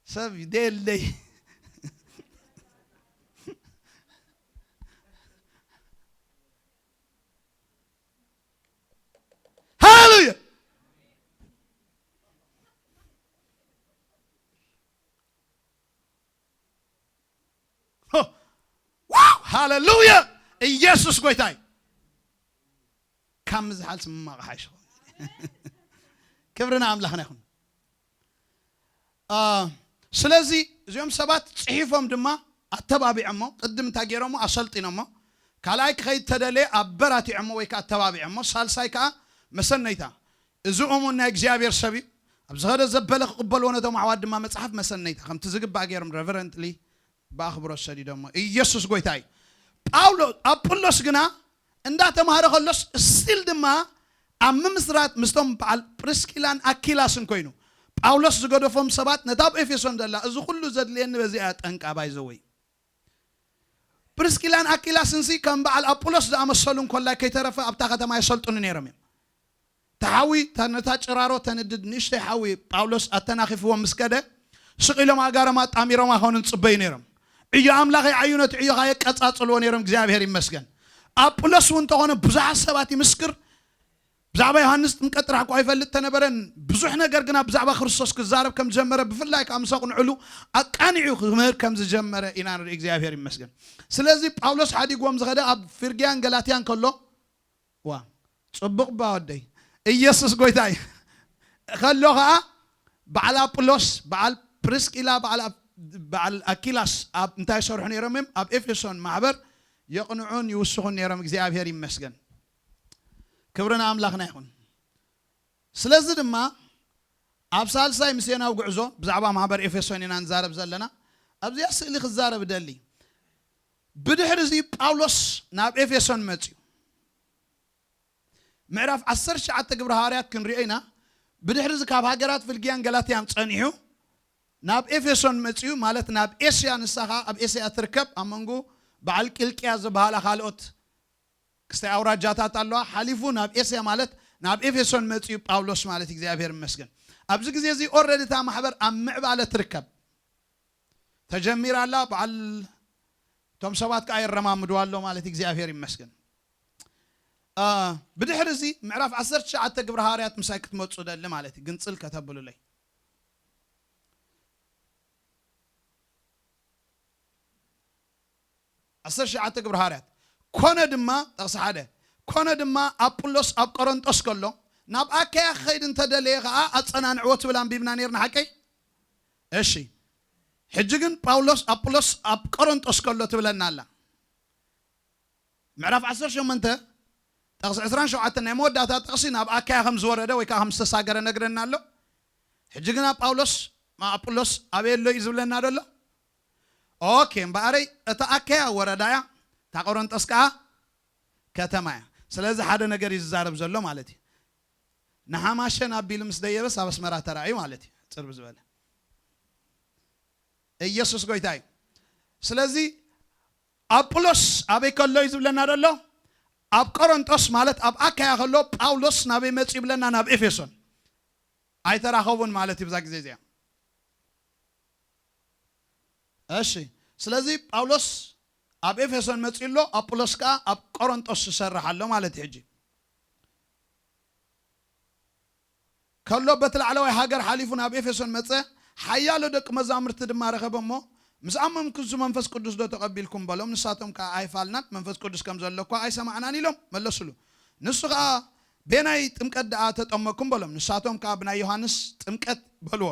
ሰብ ደለይ። ሃሌሉያ። ሆ! ዋው! ሃሌሉያ! ኢየሱስ ጎይታይ። ካብ ምዝሓል ስማቕ ሓይሽ። ክብሪ ንኣምላኽና ይኹን። አ፣ ስለዚ እዚኦም ሰባት ጽሒፎም ድማ ኣተባቢዖሞ፣ ቅድም እንታይ ገይሮሞ? ኣሰልጢኖሞ። ካልኣይ ክኸይድ ተደለየ ኣበራቲዖሞ ወይ ከኣ ኣተባቢዖሞ። ሳልሳይ ከኣ መሰነይታ። እዚ እሙን ናይ እግዚኣብሔር ሰብ እዩ። ኣብ ዝኸደ ዘበለ ክቕበልዎ ነቶም ኣሕዋት ድማ መጽሓፍ መሰነይታ። ከምቲ ዝግባእ ገይሮም ሬቨረንትሊ ብኣኽብሮት ሰዲዶሞ። ኢየሱስ ጎይታ እዩ። ጳውሎ-፣ ኣጵሎስ ግና እንዳተማህረ ከሎስ ስቲል ድማ ኣብ ምምስራት ምስቶም በዓል ፕሪስኪላን ኣኪላስን ኮይኑ። ጳውሎስ ዝገደፎም ሰባት ነታ ኣብ ኤፌሶን ዘላ፣ እዚ ኩሉ ዘድልየኒ በዚኣ ጠንቃ ባይ ዘወይ። ፕሪስኪላን ኣኪላስንሲ ከም በዓል ኣጵሎስ ዝኣመሰሉ እንኮላይ ከይተረፈ ኣብታ ከተማ የሰልጥኑ ነይሮም እዮም። ተሓዊ፣ ተ-፣ ነታ ጭራሮ ተንድድ ንእሽተይ ሓዊ ጳውሎስ ኣተናኺፍዎም ምስ ከደ፣ ስቕ ኢሎም ኣጋሮም ኣጣሚሮም ኣይኮኑን ዝጽበዩ ነይሮም። ዕዮ ኣምላኽ ይዓዩ፣ ነቲ ዕዮኻ የቀጻጽልዎ ነይሮም። እግዚኣብሔር ይመስገን። ኣጵሎስ እውን እንተኾነ ብዙሓት ሰባት ይምስክር፣ ብዛዕባ ዮሃንስ ጥምቀት ጥራሕ እኳ ይፈልጥ ተነበረን፣ ብዙሕ ነገር ግና ብዛዕባ ክርስቶስ ክዛረብ ከም ዝጀመረ፣ ብፍላይ ከኣ ምስ ኣቕንዕሉ ኣቃኒዑ ክምህር ከም ዝጀመረ ኢና ንርኢ። እግዚኣብሔር ይመስገን። ስለዚ ጳውሎስ ሓዲግዎም ዝኸደ ኣብ ፍርግያን ገላትያን ከሎ፣ ዋ፣ ጽቡቕ እባ ወደይ። ኢየሱስ ጎይታ እዩ። ከሎ ኸኣ በዓል ኣጵሎስ፣ በዓል ፕሪስቂላ፣ በዓል ኣፕ-፣ በዓል ኣኪላስ ኣብ እንታይ ይሰርሑ ነይሮም እዮም? ኣብ ኤፌሶን ማሕበር የቕንዑን ይውስኹን ነይሮም። እግዚኣብሔር ይመስገን። ክብሪ ንኣምላኽና ይኹን። ስለዚ ድማ ኣብ ሳልሳይ ሚስዮናዊ ጉዕዞ ብዛዕባ ማሕበር ኤፌሶን ኢና ንዛረብ ዘለና። ኣብዚኣ ስእሊ ክዛረብ እደሊ። ብድሕሪ እዚ ጳውሎስ ናብ ኤፌሶን መጽዩ። ምዕራፍ ዓሰርተ ትሽዓተ ግብሪ ሃዋርያት ክንሪኦ ኢና። ብድሕሪ እዚ ካብ ሃገራት ፍልግያን ገላትያን ጸኒሑ ናብ ኤፌሶን መጺኡ፣ ማለት ናብ ኤስያ፣ ንሳ ኸኣ ኣብ ኤስያ ትርከብ፣ ኣብ መንጎ በዓል ቂልቅያ ዝበሃላ ካልኦት ክስታይ ኣውራጃታት ኣለዋ። ሓሊፉ ናብ ኤስያ፣ ማለት ናብ ኤፌሶን መጺኡ ጳውሎስ ማለት፣ እግዚኣብሔር ይመስገን። ኣብዚ ግዜ እዚ ኦልሬዲ እታ ማሕበር ኣብ ምዕባለ ትርከብ። ተጀሚራ ኣላ፣ በዓል እቶም ሰባት ከኣ የረማምድዋ ኣሎ ማለት፣ እግዚኣብሔር ይመስገን። አ፣ ብድሕሪ እዚ ምዕራፍ ዓሰርተ ትሽዓተ ግብሪ ሃዋርያት ምሳይ ክትመጹ ደሊ ማለት እዩ፣ ግንጽል ከተብሉለይ። ዓሰርተ ትሽዓተ ግብሪ ሃዋርያት። ኮነ ድማ፣ ጥቕሲ ሓደ፣ ኮነ ድማ ኣጵሎስ ኣብ ቆሮንጦስ ከሎ፣ ናብ ኣካያ ክኸይድ እንተደለየ ኸኣ ኣጸናንዕዎ ትብል ኣንቢብና ነይርና፣ ሓቀይ? እሺ። ሕጂ ግን ጳውሎስ፣ ኣጵሎስ ኣብ ቆሮንጦስ ከሎ ትብለና ኣላ። ምዕራፍ ዓሰርተ ሸሞንተ፣ ጥቕሲ ዕስራን ሸውዓተን ናይ መወዳእታ ጥቕሲ ናብ ኣካያ ከም ዝወረደ ወይ ከኣ ከም ዝተሳገረ ነግረና ኣሎ። ሕጂ ግና ጳውሎስ፣ ማ-፣ ኣጵሎስ ኣበይ ኣሎ እዩ ዝብለና ደሎ? ኦኬ፣ እምበኣረይ እታ ኣካያ ወረዳ እያ፣ እታ ቆሮንጦስ ከኣ ከተማ እያ። ስለዚ ሓደ ነገር እዩ ዝዛረብ ዘሎ ማለት እዩ። ንሓማሸን ኣቢሉ ምስ ደየበስ ኣብ ኣስመራ ተራእዩ ማለት እዩ። ጽርብ ዝበለ። ኢየሱስ ጎይታ እዩ። ስለዚ ኣጵሎስ ኣበይ ከሎ እዩ ዝብለና ደሎ? ኣብ ቆሮንጦስ ማለት ኣብ ኣካያ ከሎ ጳውሎስ ናበይ መጽኡ ይብለና? ናብ ኤፌሶን። ኣይተራኸቡን ማለት እዩ ብዛ ግዜ እዚኣ። እሺ፣ ስለዚ ጳውሎስ ኣብ ኤፌሶን መጽኡ ኣሎ፣ ኣጵሎስ ከኣ ኣብ ቆሮንጦስ ይሰርሕ ኣሎ ማለት እዩ። ሕጂ ከሎ በቲ ላዕለዋይ ሃገር ሓሊፉ ናብ ኤፌሶን መጸ። ሓያሎ ደቂ መዛሙርቲ ድማ ረኸበ እሞ፣ ምስ ኣመንኩምሲ መንፈስ ቅዱስ ዶ ተቐቢልኩም በሎም። ንሳቶም ከኣ ኣይፋልናን፣ መንፈስ ቅዱስ ከም ዘሎ እኳ ኣይሰማዕናን ኢሎም መለሱሉ። ንሱ ኸኣ ቤናይ ጥምቀት ደኣ ተጠመኩም በሎም። ንሳቶም ከኣ ብናይ ዮሃንስ ጥምቀት በልዎ።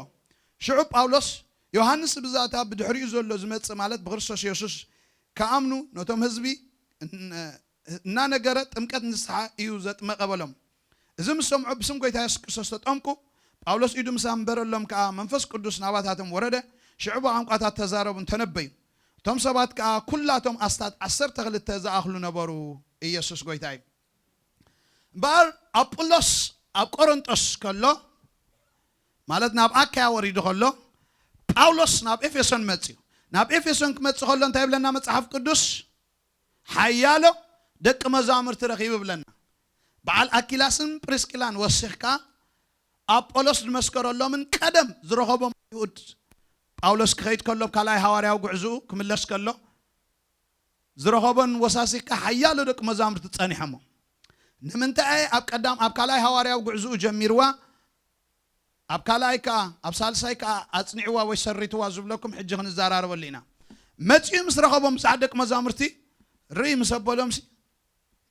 ሽዑ ጳውሎስ ዮሃንስ ብዛታ ብድሕሪኡ ዘሎ ዝመጽእ ማለት ብክርስቶስ የሱስ ክኣምኑ ነቶም ህዝቢ እናነገረ ጥምቀት ንስሓ እዩ ዘጥመቐ በሎም። እዚ ምስ ሰምዑ ብስም ጎይታ የሱስ ክርስቶስ ተጠምቁ። ጳውሎስ ኢዱ ምስ ኣንበረሎም ከኣ መንፈስ ቅዱስ ናባታቶም ወረደ። ሽዑ ብቋንቋታት ተዛረቡን ተነበዩን። እቶም ሰባት ከኣ ኩላቶም ኣስታት ዓሰርተ ክልተ ዝኣኽሉ ነበሩ። ኢየሱስ ጎይታ እዩ። እምበኣር ኣጵሎስ ኣብ ቆሮንጦስ ከሎ ማለት ናብ ኣካያ ወሪዱ ከሎ ጳውሎስ ናብ ኤፌሶን መጽዩ። ናብ ኤፌሶን ክመጽእ ከሎ እንታይ ይብለና መጽሓፍ ቅዱስ? ሓያሎ ደቂ መዛሙርቲ ረኺቡ ብለና። በዓል ኣኪላስን ፕሪስኪላን ወሲኽካ ኣጶሎስ ዝመስከረሎምን ቀደም ዝረኸቦም ይሁድ ጳውሎስ ክኸይድ ከሎ ካልኣይ ሃዋርያዊ ጉዕዝኡ ክምለስ ከሎ ዝረኸቦን ወሳሲካ ሓያሎ ደቂ መዛሙርቲ ጸኒሖሞ። ንምንታይ ኣብ ቀዳም ኣብ ካልኣይ ሃዋርያዊ ጉዕዝኡ ጀሚርዋ ኣብ ካልኣይ ከኣ ኣብ ሳልሳይ ከኣ ኣጽኒዕዋ ወይ ሰሪትዋ ዝብለኩም ሕጂ ክንዘራረበሉ ኢና። መጺኡ ምስ ረኸቦም ብዙሓት ደቂ መዛሙርቲ ርኢ ምስ ኣበሎምሲ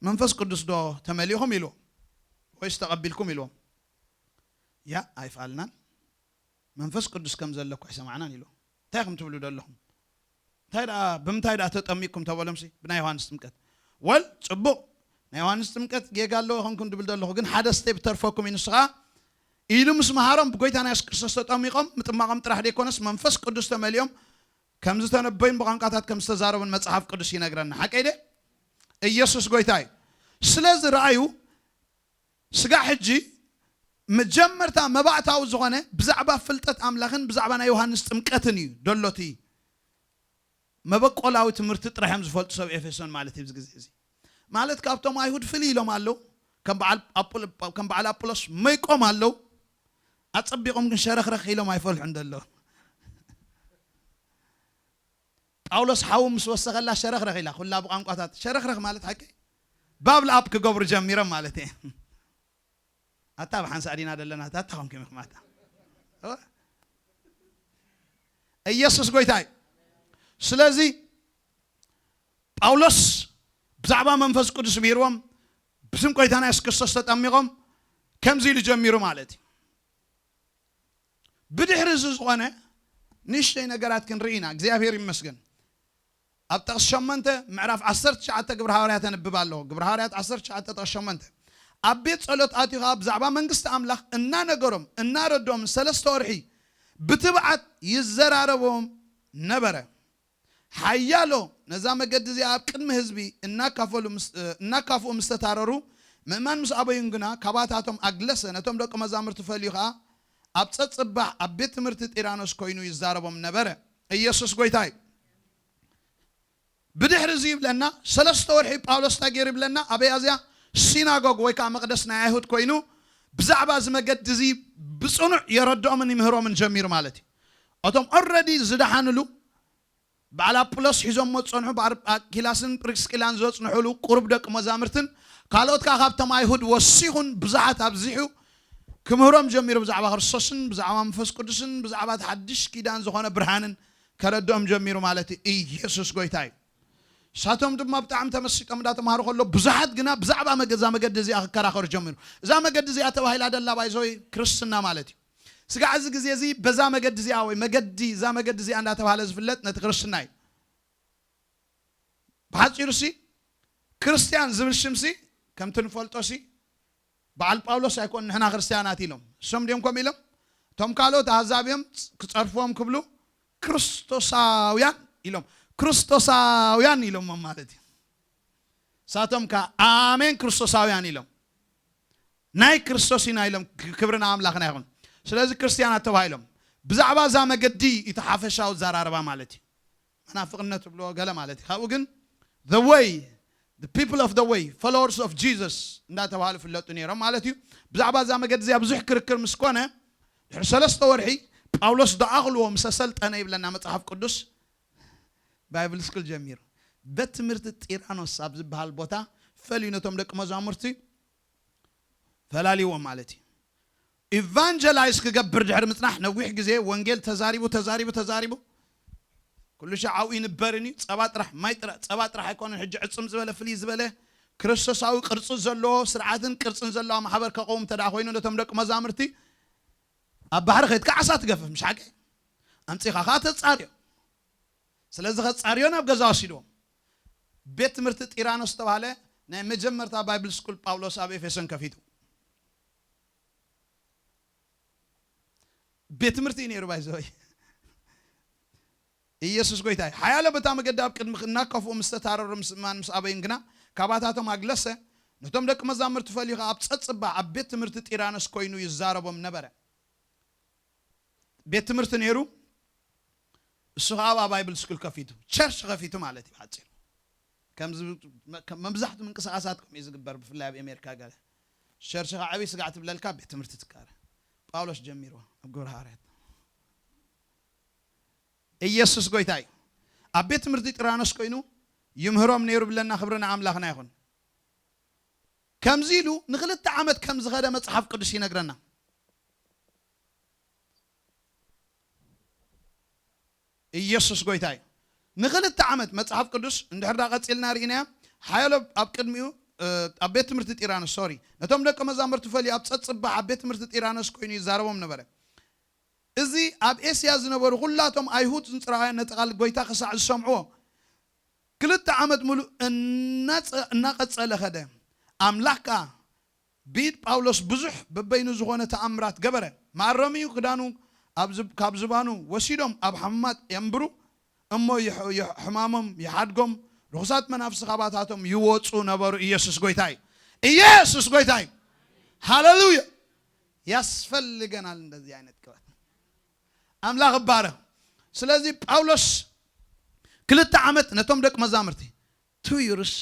መንፈስ ቅዱስ ዶ ተመሊእኹም ኢልዎም ወይስ ተቐቢልኩም ኢልዎም። ያ ኣይፍኣልናን መንፈስ ቅዱስ ከም ዘለኩ ኣይሰማዕናን ኢልዎም። እንታይ ኢኹም ትብሉ ዘለኹም? እንታይ ደኣ ብምንታይ ደኣ ተጠሚቅኩም ተበሎምሲ ብናይ ዮሃንስ ጥምቀት። ወል ጽቡቕ ናይ ዮሃንስ ጥምቀት ጌጋ ኣለዎ ኸንኩም ድብል ዘለኹ ግን ሓደ ስቴፕ ተርፈኩም እዩ ንስኻ ኢሉ ምስ መሃሮም ብጎይታና የሱስ ክርስቶስ ተጠሚቖም ምጥማቖም ጥራሕ ደይኮነስ መንፈስ ቅዱስ ተመሊኦም ከም ዝተነበዩን ብቋንቋታት ከም ዝተዛረቡን መጽሓፍ ቅዱስ ይነግረና። ሓቀይ ደ ኢየሱስ ጎይታ እዩ። ስለዚ ረኣዩ ስጋዕ ሕጂ መጀመርታ መባእታዊ ዝኾነ ብዛዕባ ፍልጠት ኣምላኽን ብዛዕባ ናይ ዮሃንስ ጥምቀትን እዩ ደሎቲ መበቆላዊ ትምህርቲ ጥራሕ እዮም ዝፈልጡ ሰብ ኤፌሶን ማለት እዩ። ግዜ እዚ ማለት ካብቶም ኣይሁድ ፍልይ ኢሎም ኣለዉ። ከም በዓል ኣጵል- ከም በዓል ኣጵሎስ መይቆም ኣለዉ። ኣጸቢቖም ግን ሸረኽረኽ ኢሎም ኣይፈልሑ እንደለዉ ጳውሎስ ሓዉ ምስ ወሰኸላ ሸረኽረኽ ኢላ ኩላ ብቋንቋታት ሸረኽረኽ ማለት ሓቂ ባብል ኣፕ ክገብሩ ጀሚሮም ማለት እየ። ኣታ ብሓንሳእ ዲና ዘለና ኣታ ኮንኩም ኢኹም ኣታ ኢየሱስ ጎይታ እዩ። ስለዚ ጳውሎስ ብዛዕባ መንፈስ ቅዱስ ምሂርዎም ብስም ጎይታና የሱስ ክርስቶስ ተጠሚቖም ከምዚ ኢሉ ጀሚሩ ማለት እዩ። ብድሕሪ እዚ ዝኾነ ንእሽተይ ነገራት ክንርኢ ኢና። እግዚኣብሔር ይመስገን። ኣብ ጥቕሲ ሸሞንተ ምዕራፍ ዓሰርተ ትሽዓተ ግብረ ሃዋርያት ኣንብብ ኣለኹ። ግብረ ሃዋርያት ዓሰርተ ትሽዓተ ጥቕሲ ሸሞንተ ኣብ ቤት ጸሎት ኣትዩ ኸዓ ብዛዕባ መንግስቲ ኣምላኽ እናነገሮም እናረድኦም ንሰለስተ ወርሒ ብትብዓት ይዘራረቦም ነበረ። ሓያሎ ነዛ መገዲ እዚኣ ኣብ ቅድሚ ህዝቢ እናካፈሉ ምስ- እናካፍኡ ምስ ተታረሩ ምእማን ምስ ኣበዩን ግና ካባታቶም ኣግለሰ ነቶም ደቂ መዛሙርቲ ፈልዩ ኸዓ ኣብ ጸጽባሕ ኣብ ቤት ትምህርቲ ጢራኖስ ኮይኑ ይዛረቦም ነበረ። ኢየሱስ ጎይታ እዩ። ብድሕሪ እዚ ይብለና ሰለስተ ወርሒ ጳውሎስ እንታይ ገይሩ ይብለና ኣበይ ኣዝያ ሲናጎግ ወይ ከዓ መቅደስ ናይ ኣይሁድ ኮይኑ ብዛዕባ እዚ መገዲ እዚ ብፅኑዕ የረድኦምን ይምህሮምን ጀሚሩ ማለት እዩ። እቶም ኦረዲ ዝደሓንሉ በዓል ኣጵሎስ ሒዞሞ ዝፀንሑ ኣኪላስን ፕሪስቂላን ዘፅንሑሉ ቁሩብ ደቂ መዛምርትን ካልኦት ከዓ ካብቶም ኣይሁድ ወሲኹን ብዙሓት ኣብዚሑ ክምህሮም ጀሚሩ ብዛዕባ ክርስቶስን ብዛዕባ መንፈስ ቅዱስን ብዛዕባ እቲ ሓድሽ ኪዳን ዝኾነ ብርሃንን ከረድኦም ጀሚሩ ማለት እዩ። ኢየሱስ ጎይታ እዩ። ንሳቶም ድማ ብጣዕሚ ተመሲጦም እንዳተማሃሩ ከሎ ብዙሓት ግና ብዛዕባ መገ- እዛ መገዲ እዚኣ ክከራኸሩ ጀሚሩ። እዛ መገዲ እዚኣ ተባሂላ ደላ ባይዘወይ ክርስትና ማለት እዩ። ስጋዕ እዚ ግዜ እዚ በዛ መገዲ እዚኣ ወይ መገዲ እዛ መገዲ እዚኣ እንዳተባሃለ ዝፍለጥ ነቲ ክርስትና እዩ። ብሓፂሩ ሲ ክርስትያን ዝብል ሽም ሲ ከምቲ ንፈልጦ ሲ በዓል ጳውሎስ ኣይኮን ንሕና ክርስትያናት ኢሎም እሶም ድዮም ከም ኢሎም እቶም ካልኦት ኣህዛብ እዮም ክፀርፍዎም ክብሉ ክርስቶሳውያን ኢሎም ክርስቶሳውያን ኢሎሞም ማለት እዩ። ሳቶም ከ ኣሜን ክርስቶሳውያን ኢሎም ናይ ክርስቶስ ኢና ኢሎም ክብርና ኣምላኽና ይኹን። ስለዚ ክርስትያናት ተባሂሎም ብዛዕባ እዛ መገዲ እቲ ሓፈሻዊ ዘራርባ ማለት እዩ። መናፍቕነት ትብልዎ ገለ ማለት እዩ። ካብኡ ግን the way the people of the way followers of Jesus እንዳተባሃሉ ፍለጡ ነይሮም ማለት እዩ። ብዛዕባ እዛ መገዲ እዚኣ ብዙሕ ክርክር ምስ ኮነ ድሕሪ ሰለስተ ወርሒ ጳውሎስ ደኣኽልዎ ምስ ኣሰልጠነ ይብለና መጽሓፍ ቅዱስ ባይብል ስኩል ጀሚሩ ቤት ትምህርቲ ጢራኖስ ኣብ ዝበሃል ቦታ ፈልዩ ነቶም ደቂ መዛሙርቲ ፈላልይዎም ማለት እዩ። ኢቫንጀላይዝ ክገብር ድሕሪ ምጽናሕ ነዊሕ ግዜ ወንጌል ተዛሪቡ ተዛሪቡ ተዛሪቡ ኩሉ ሻዕ ኣብኡ ይንበርን እዩ። ጸባ ጥራሕ ማይ ጥራሕ ጸባ ጥራሕ ኣይኮነን። ሕጂ ዕጽም ዝበለ ፍልይ ዝበለ ክርስቶሳዊ ቅርጺ ዘለዎ ስርዓትን ቅርጽን ዘለዋ ማሕበር ከቐውም እንተ ደኣ ኮይኑ ነቶም ደቂ መዛሙርቲ ኣብ ባሕሪ ከይድካ ዓሳ ትገፍፍ ምሽ ሓቂ ኣምጺኻ ኸዓ ተጻርዮ። ስለዚ ኸጻርዮ ናብ ገዛ ወሲድዎም። ቤት ትምህርቲ ጢራኖስ ዝተባህለ ናይ መጀመርታ ባይብል ስኩል ጳውሎስ ኣብ ኤፌሶን ከፊቱ። ቤት ትምህርቲ እዩ ነይሩ ባይዘወይ ኢየሱስ ጎይታ እዩ። ሓያሎ በታ መገዲ ኣብ ቅድሚ እናከፍኡ ምስ ተታረሩ ምስ እማን ምስ ኣበዩን ግና ካባታቶም ኣግለሰ። ነቶም ደቂ መዛሙርቲ ፈልዩ ኸዓ ኣብ ጸጽባ ኣብ ቤት ትምህርቲ ጢራኖስ ኮይኑ ይዛረቦም ነበረ። ቤት ትምህርቲ ነይሩ። እሱ ኸዓ ኣብ ባይብል ስኩል ከፊቱ ቸርች ከፊቱ ማለት እዩ ሓፂሩ። ከምዚ መ- ከም መብዛሕትኡ ምንቅስቃሳት ከምኡ እዩ ዝግበር ብፍላይ ኣብ ኣሜሪካ ገለ ቸርች ኸዓ ዓብዪ ስጋዕ ትብለልካ ቤት ትምህርቲ ትካረ። ጳውሎስ ጀሚርዎ ኣብ ግብረ ሃዋርያት ኢየሱስ ጎይታ እዩ። ኣብ ቤት ትምህርቲ ጢራኖስ ኮይኑ ይምህሮም ነይሩ ብለና። ክብሪ ንኣምላኽና ይኹን። ከምዚ ኢሉ ንክልተ ዓመት ከም ዝኸደ መጽሓፍ ቅዱስ ይነግረና። ኢየሱስ ጎይታ እዩ። ንክልተ ዓመት መጽሓፍ ቅዱስ እንድሕር ዳ ቀጺልና ርኢናያ ሓያሎ ኣብ ቅድሚኡ ኣብ ቤት ትምህርቲ ጢራኖስ ሶሪ ነቶም ደቂ መዛሙርቲ ፈልዩ ኣብ ጸጽባሕ ኣብ ቤት ትምህርቲ ጢራኖስ ኮይኑ ይዛረቦም ነበረ። እዚ ኣብ ኤስያ ዝነበሩ ኩላቶም ኣይሁድ ንጽራውያን ነቲ ቃል ጎይታ ክሳዕ ዝሰምዕዎ ክልተ ዓመት ሙሉእ እናጸ- እናቐጸለ ኸደ። ኣምላኽ ከኣ ብኢድ ጳውሎስ ብዙሕ በበይኑ ዝኾነ ተኣምራት ገበረ። መኣረሚኡ ክዳኑ ኣብ ዝብ- ካብ ዝባኑ ወሲዶም ኣብ ሓማት የንብሩ እሞ ይሕ- ይሕ- ሕማሞም ይሓድጎም ርኹሳት መናፍሲ ካባታቶም ይወጹ ነበሩ። ኢየሱስ ጎይታ እዩ። ኢየሱስ ጎይታ እዩ። ሃሌሉያ። ያስፈልገናል እንደዚህ አይነት ቅባት። ኣምላኽ እባረኽ። ስለዚ ጳውሎስ ክልተ ዓመት ነቶም ደቂ መዛሙርቲ two years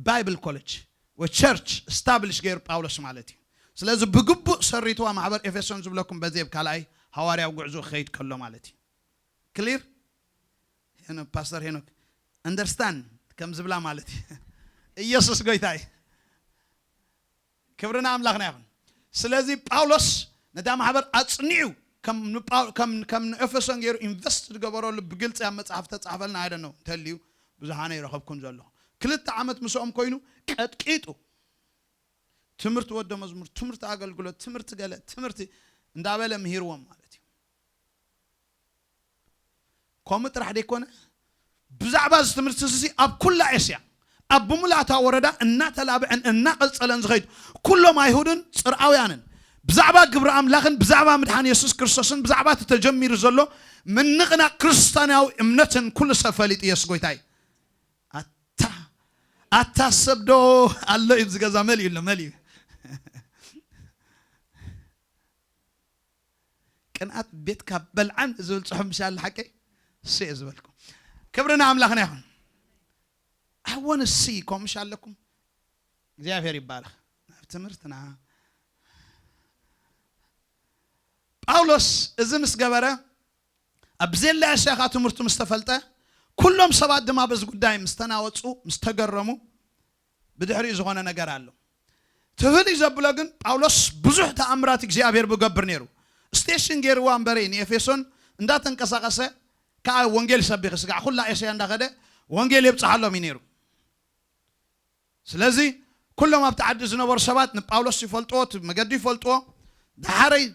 Bible College ወይ ቸርች ስታብሊሽ ገይሩ ጳውሎስ ማለት እዩ። ስለዚ ብግቡእ ሰሪትዋ ማሕበር ኤፌሶን ዝብለኩም በዚ ኣብ ካልኣይ ሃዋርያዊ ጉዕዞ ክኸይድ ከሎ ማለት እዩ። ክሊር ሄኖክ ፓስተር ሄኖክ ኣንደርስታንድ ከም ዝብላ ማለት እዩ። ኢየሱስ ጎይታ እዩ። ክብሪ ንኣምላኽና ይኹን። ስለዚ ጳውሎስ ነታ ማሕበር ኣጽኒዑ ከም ንጳው- ከም ከም ንኤፌሶን ገይሩ ኢንቨስት ዝገበረሉ ብግልጺ ኣብ መጽሓፍ ተጻሕፈልና ኣይደነው እንተልዩ ብዙሓነ ይረኸብኩም ዘለኹ ክልተ ዓመት ምስኦም ኮይኑ ቀጥቂጡ ትምህርቲ ወደ መዝሙር ትምህርቲ ኣገልግሎት ትምህርቲ ገለ ትምህርቲ እንዳበለ ምሂርዎም ማለት እዩ። ከምኡ ጥራሕ ደይኮነ ብዛዕባ እዚ ትምህርቲ እዚ ኣብ ኩላ ኤስያ ኣብ ብምልኣታ ወረዳ እናተላብዐን እናቐጸለን ዝኸይድ ኩሎም ኣይሁድን ጽርኣውያንን ብዛዕባ ግብሪ ኣምላኽን ብዛዕባ ምድሓን የሱስ ክርስቶስን ብዛዕባ እቲ ተጀሚሩ ዘሎ ምንቕናቕ ክርስትያናዊ እምነትን ኩሉ ሰብ ፈሊጡ የሱስ ጎይታ እዩ። ኣታ ኣታ ሰብ ዶ ኣሎ እዩ ዝገዛ መሊኡ ኣሎ መሊኡ ቅንኣት ቤትካ በልዓን ዝብል ጽሑፍ ምሻል ሓቀይ እሱ እየ ዝበልኩም። ክብሪ ንኣምላኽና ይኹን። ኣወን እሲ ከምኡ ምሻለኩም እግዚኣብሔር ይባረኽ። ናብ ትምህርትና ጳውሎስ እዚ ምስ ገበረ ኣብ ብዜላ ኤስያ ኸዓ ትምህርቱ ምስ ተፈልጠ ኩሎም ሰባት ድማ በዚ ጉዳይ ምስ ተናወጹ ምስ ተገረሙ ብድሕሪኡ ዝኾነ ነገር ኣሎ። እቲ ፍልይ ዘብሎ ግን ጳውሎስ ብዙሕ ተኣምራት እግዚኣብሔር ብገብር ነይሩ። ስቴሽን ገይርዋ እምበሪ ንኤፌሶን እንዳተንቀሳቐሰ ከዓ ወንጌል ይሰብኽ ስጋዕ ኩላ ኤስያ እንዳኸደ ወንጌል የብፅሓሎም እዩ ነይሩ። ስለዚ ኩሎም ኣብቲ ዓዲ ዝነበሩ ሰባት ንጳውሎስ ይፈልጥዎ፣ እቲ መገዲ ይፈልጥዎ። ዳሓረይ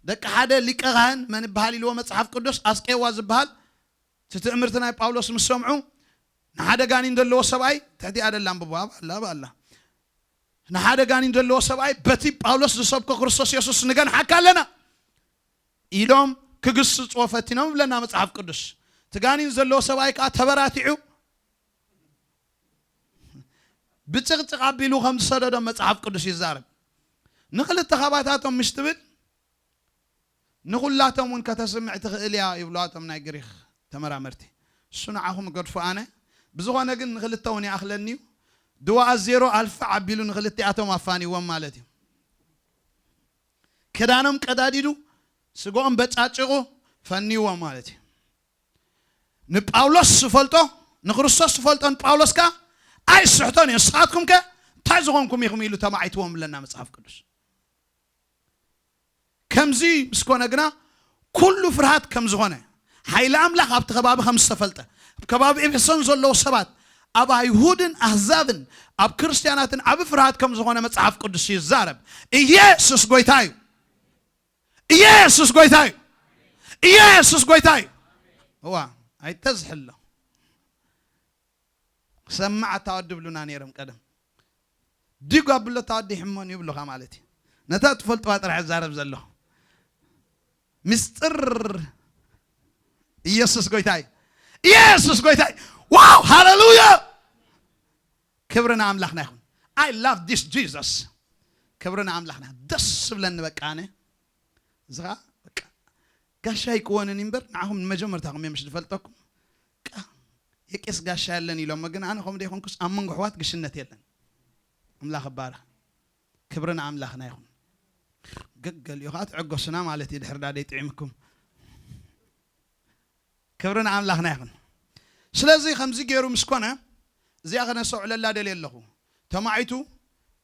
ደቂ ሓደ ሊቀ ካህን መን ይበሃል ኢልዎ መፅሓፍ ቅዱስ ኣስቄዋ ዝበሃል እቲ ትእምርቲ ናይ ጳውሎስ ምስ ሰምዑ ንሓደ ጋኒን ዘለዎ ሰብኣይ ትሕቲ ኣደላ ኣንብቦ ኣብ ኣላ ኣብ ኣላ ንሓደ ጋኒን ዘለዎ ሰብኣይ በቲ ጳውሎስ ዝሰብኮ ክርስቶስ የሱስ ንገንሓካ ኣለና ኢሎም ክግስፅዎ ፈቲኖም ይብለና መፅሓፍ ቅዱስ። እቲ ጋኒን ዘለዎ ሰብኣይ ከዓ ተበራቲዑ ብጭቕጭቕ ኣቢሉ ከም ዝሰደዶ መጽሓፍ ቅዱስ ይዛረብ። ንኽልተ ኻባታቶም ምሽ ትብል ንኹላቶም እውን ከተስምዕ ትኽእል እያ ይብልዋ እቶም ናይ ግሪኽ ተመራመርቲ። እሱ ንዓኹም እገድፎ ኣነ። ብዝኾነ ግን ንኽልተ እውን ይኣኽለኒ እዩ። ድዋ ኣዜሮ ኣልፋ ዓቢሉ ንኽልቲኣቶም ኣፋንይዎም ማለት እዩ። ክዳኖም ቀዳዲዱ ስጋኦም በጫጭቑ ፈንይዎም ማለት እዩ። ንጳውሎስ ዝፈልጦ ንክርስቶስ ዝፈልጦ ንጳውሎስ ከኣ ኣይስሕቶን እዩ። ንስኻትኩም ከ እንታይ ዝኾንኩም ኢኹም ኢሉ ተማዒትዎም ኣለና መጽሓፍ ቅዱስ። ከምዚ ምስ ኮነ ግና፣ ኩሉ ፍርሃት ከም ዝኾነ፣ ሓይሊ ኣምላኽ ኣብቲ ከባቢ ከም ዝተፈልጠ፣ ኣብ ከባቢ ኤፌሶን ዘለዉ ሰባት፣ ኣብ ኣይሁድን ኣህዛብን ኣብ ክርስትያናትን ዓቢ ፍርሃት ከም ዝኾነ መጽሓፍ ቅዱስ ይዛረብ። ኢየሱስ ጎይታ እዩ። ኢየሱስ ጎይታ እዩ። ኢየሱስ ጎይታ እዩ። እዋ፣ ኣይተዝሕሎ። ክሰምዕ ኣታ ወዲ ብሉና ነይሮም ቀደም። ዲጉ ኣብሎ፣ እታ ወዲ ይሕመን ይብሉኻ ማለት እዩ። ነታ ትፈልጥዋ ጥራሕ እዛረብ ዘለኹ። ምስጢር። ኢየሱስ ጎይታ እዩ። ኢየሱስ ጎይታ እዩ። ዋው፣ ሃሌሉያ። ክብሪ ንኣምላኽና ይኹን። I love this Jesus። ክብሪ ንኣምላኽና። ደስ ዝብለኒ በቃ ኣነ። እዚ ኸዓ በቃ ጋሻ ኣይክወንን እምበር ንዓኹም ንመጀመርታኹም እየ ምሽ ዝፈልጠኩም። ቃ-፣ የቄስ ጋሻ የለን ኢሎሞ፣ ግን ኣነ ከምኡ ዘይኮንኩስ ኣብ መንጎ ኣሕዋት ግሽነት የለን። ኣምላኽ ይባረኽ። ክብሪ ንኣምላኽና ይኹን። ገገሊኡ ኸዓ ትዕገሱና ማለት እዩ፣ ድሕር ዳ ደይጥዒምኩም። ክብሪ ንኣምላኽና ይኹን። ስለዚ ከምዚ ገይሩ ምስ ኮነ፣ እዚኣ ከነስተውዕለላ ደልየ ኣለኹ። ተማዒቱ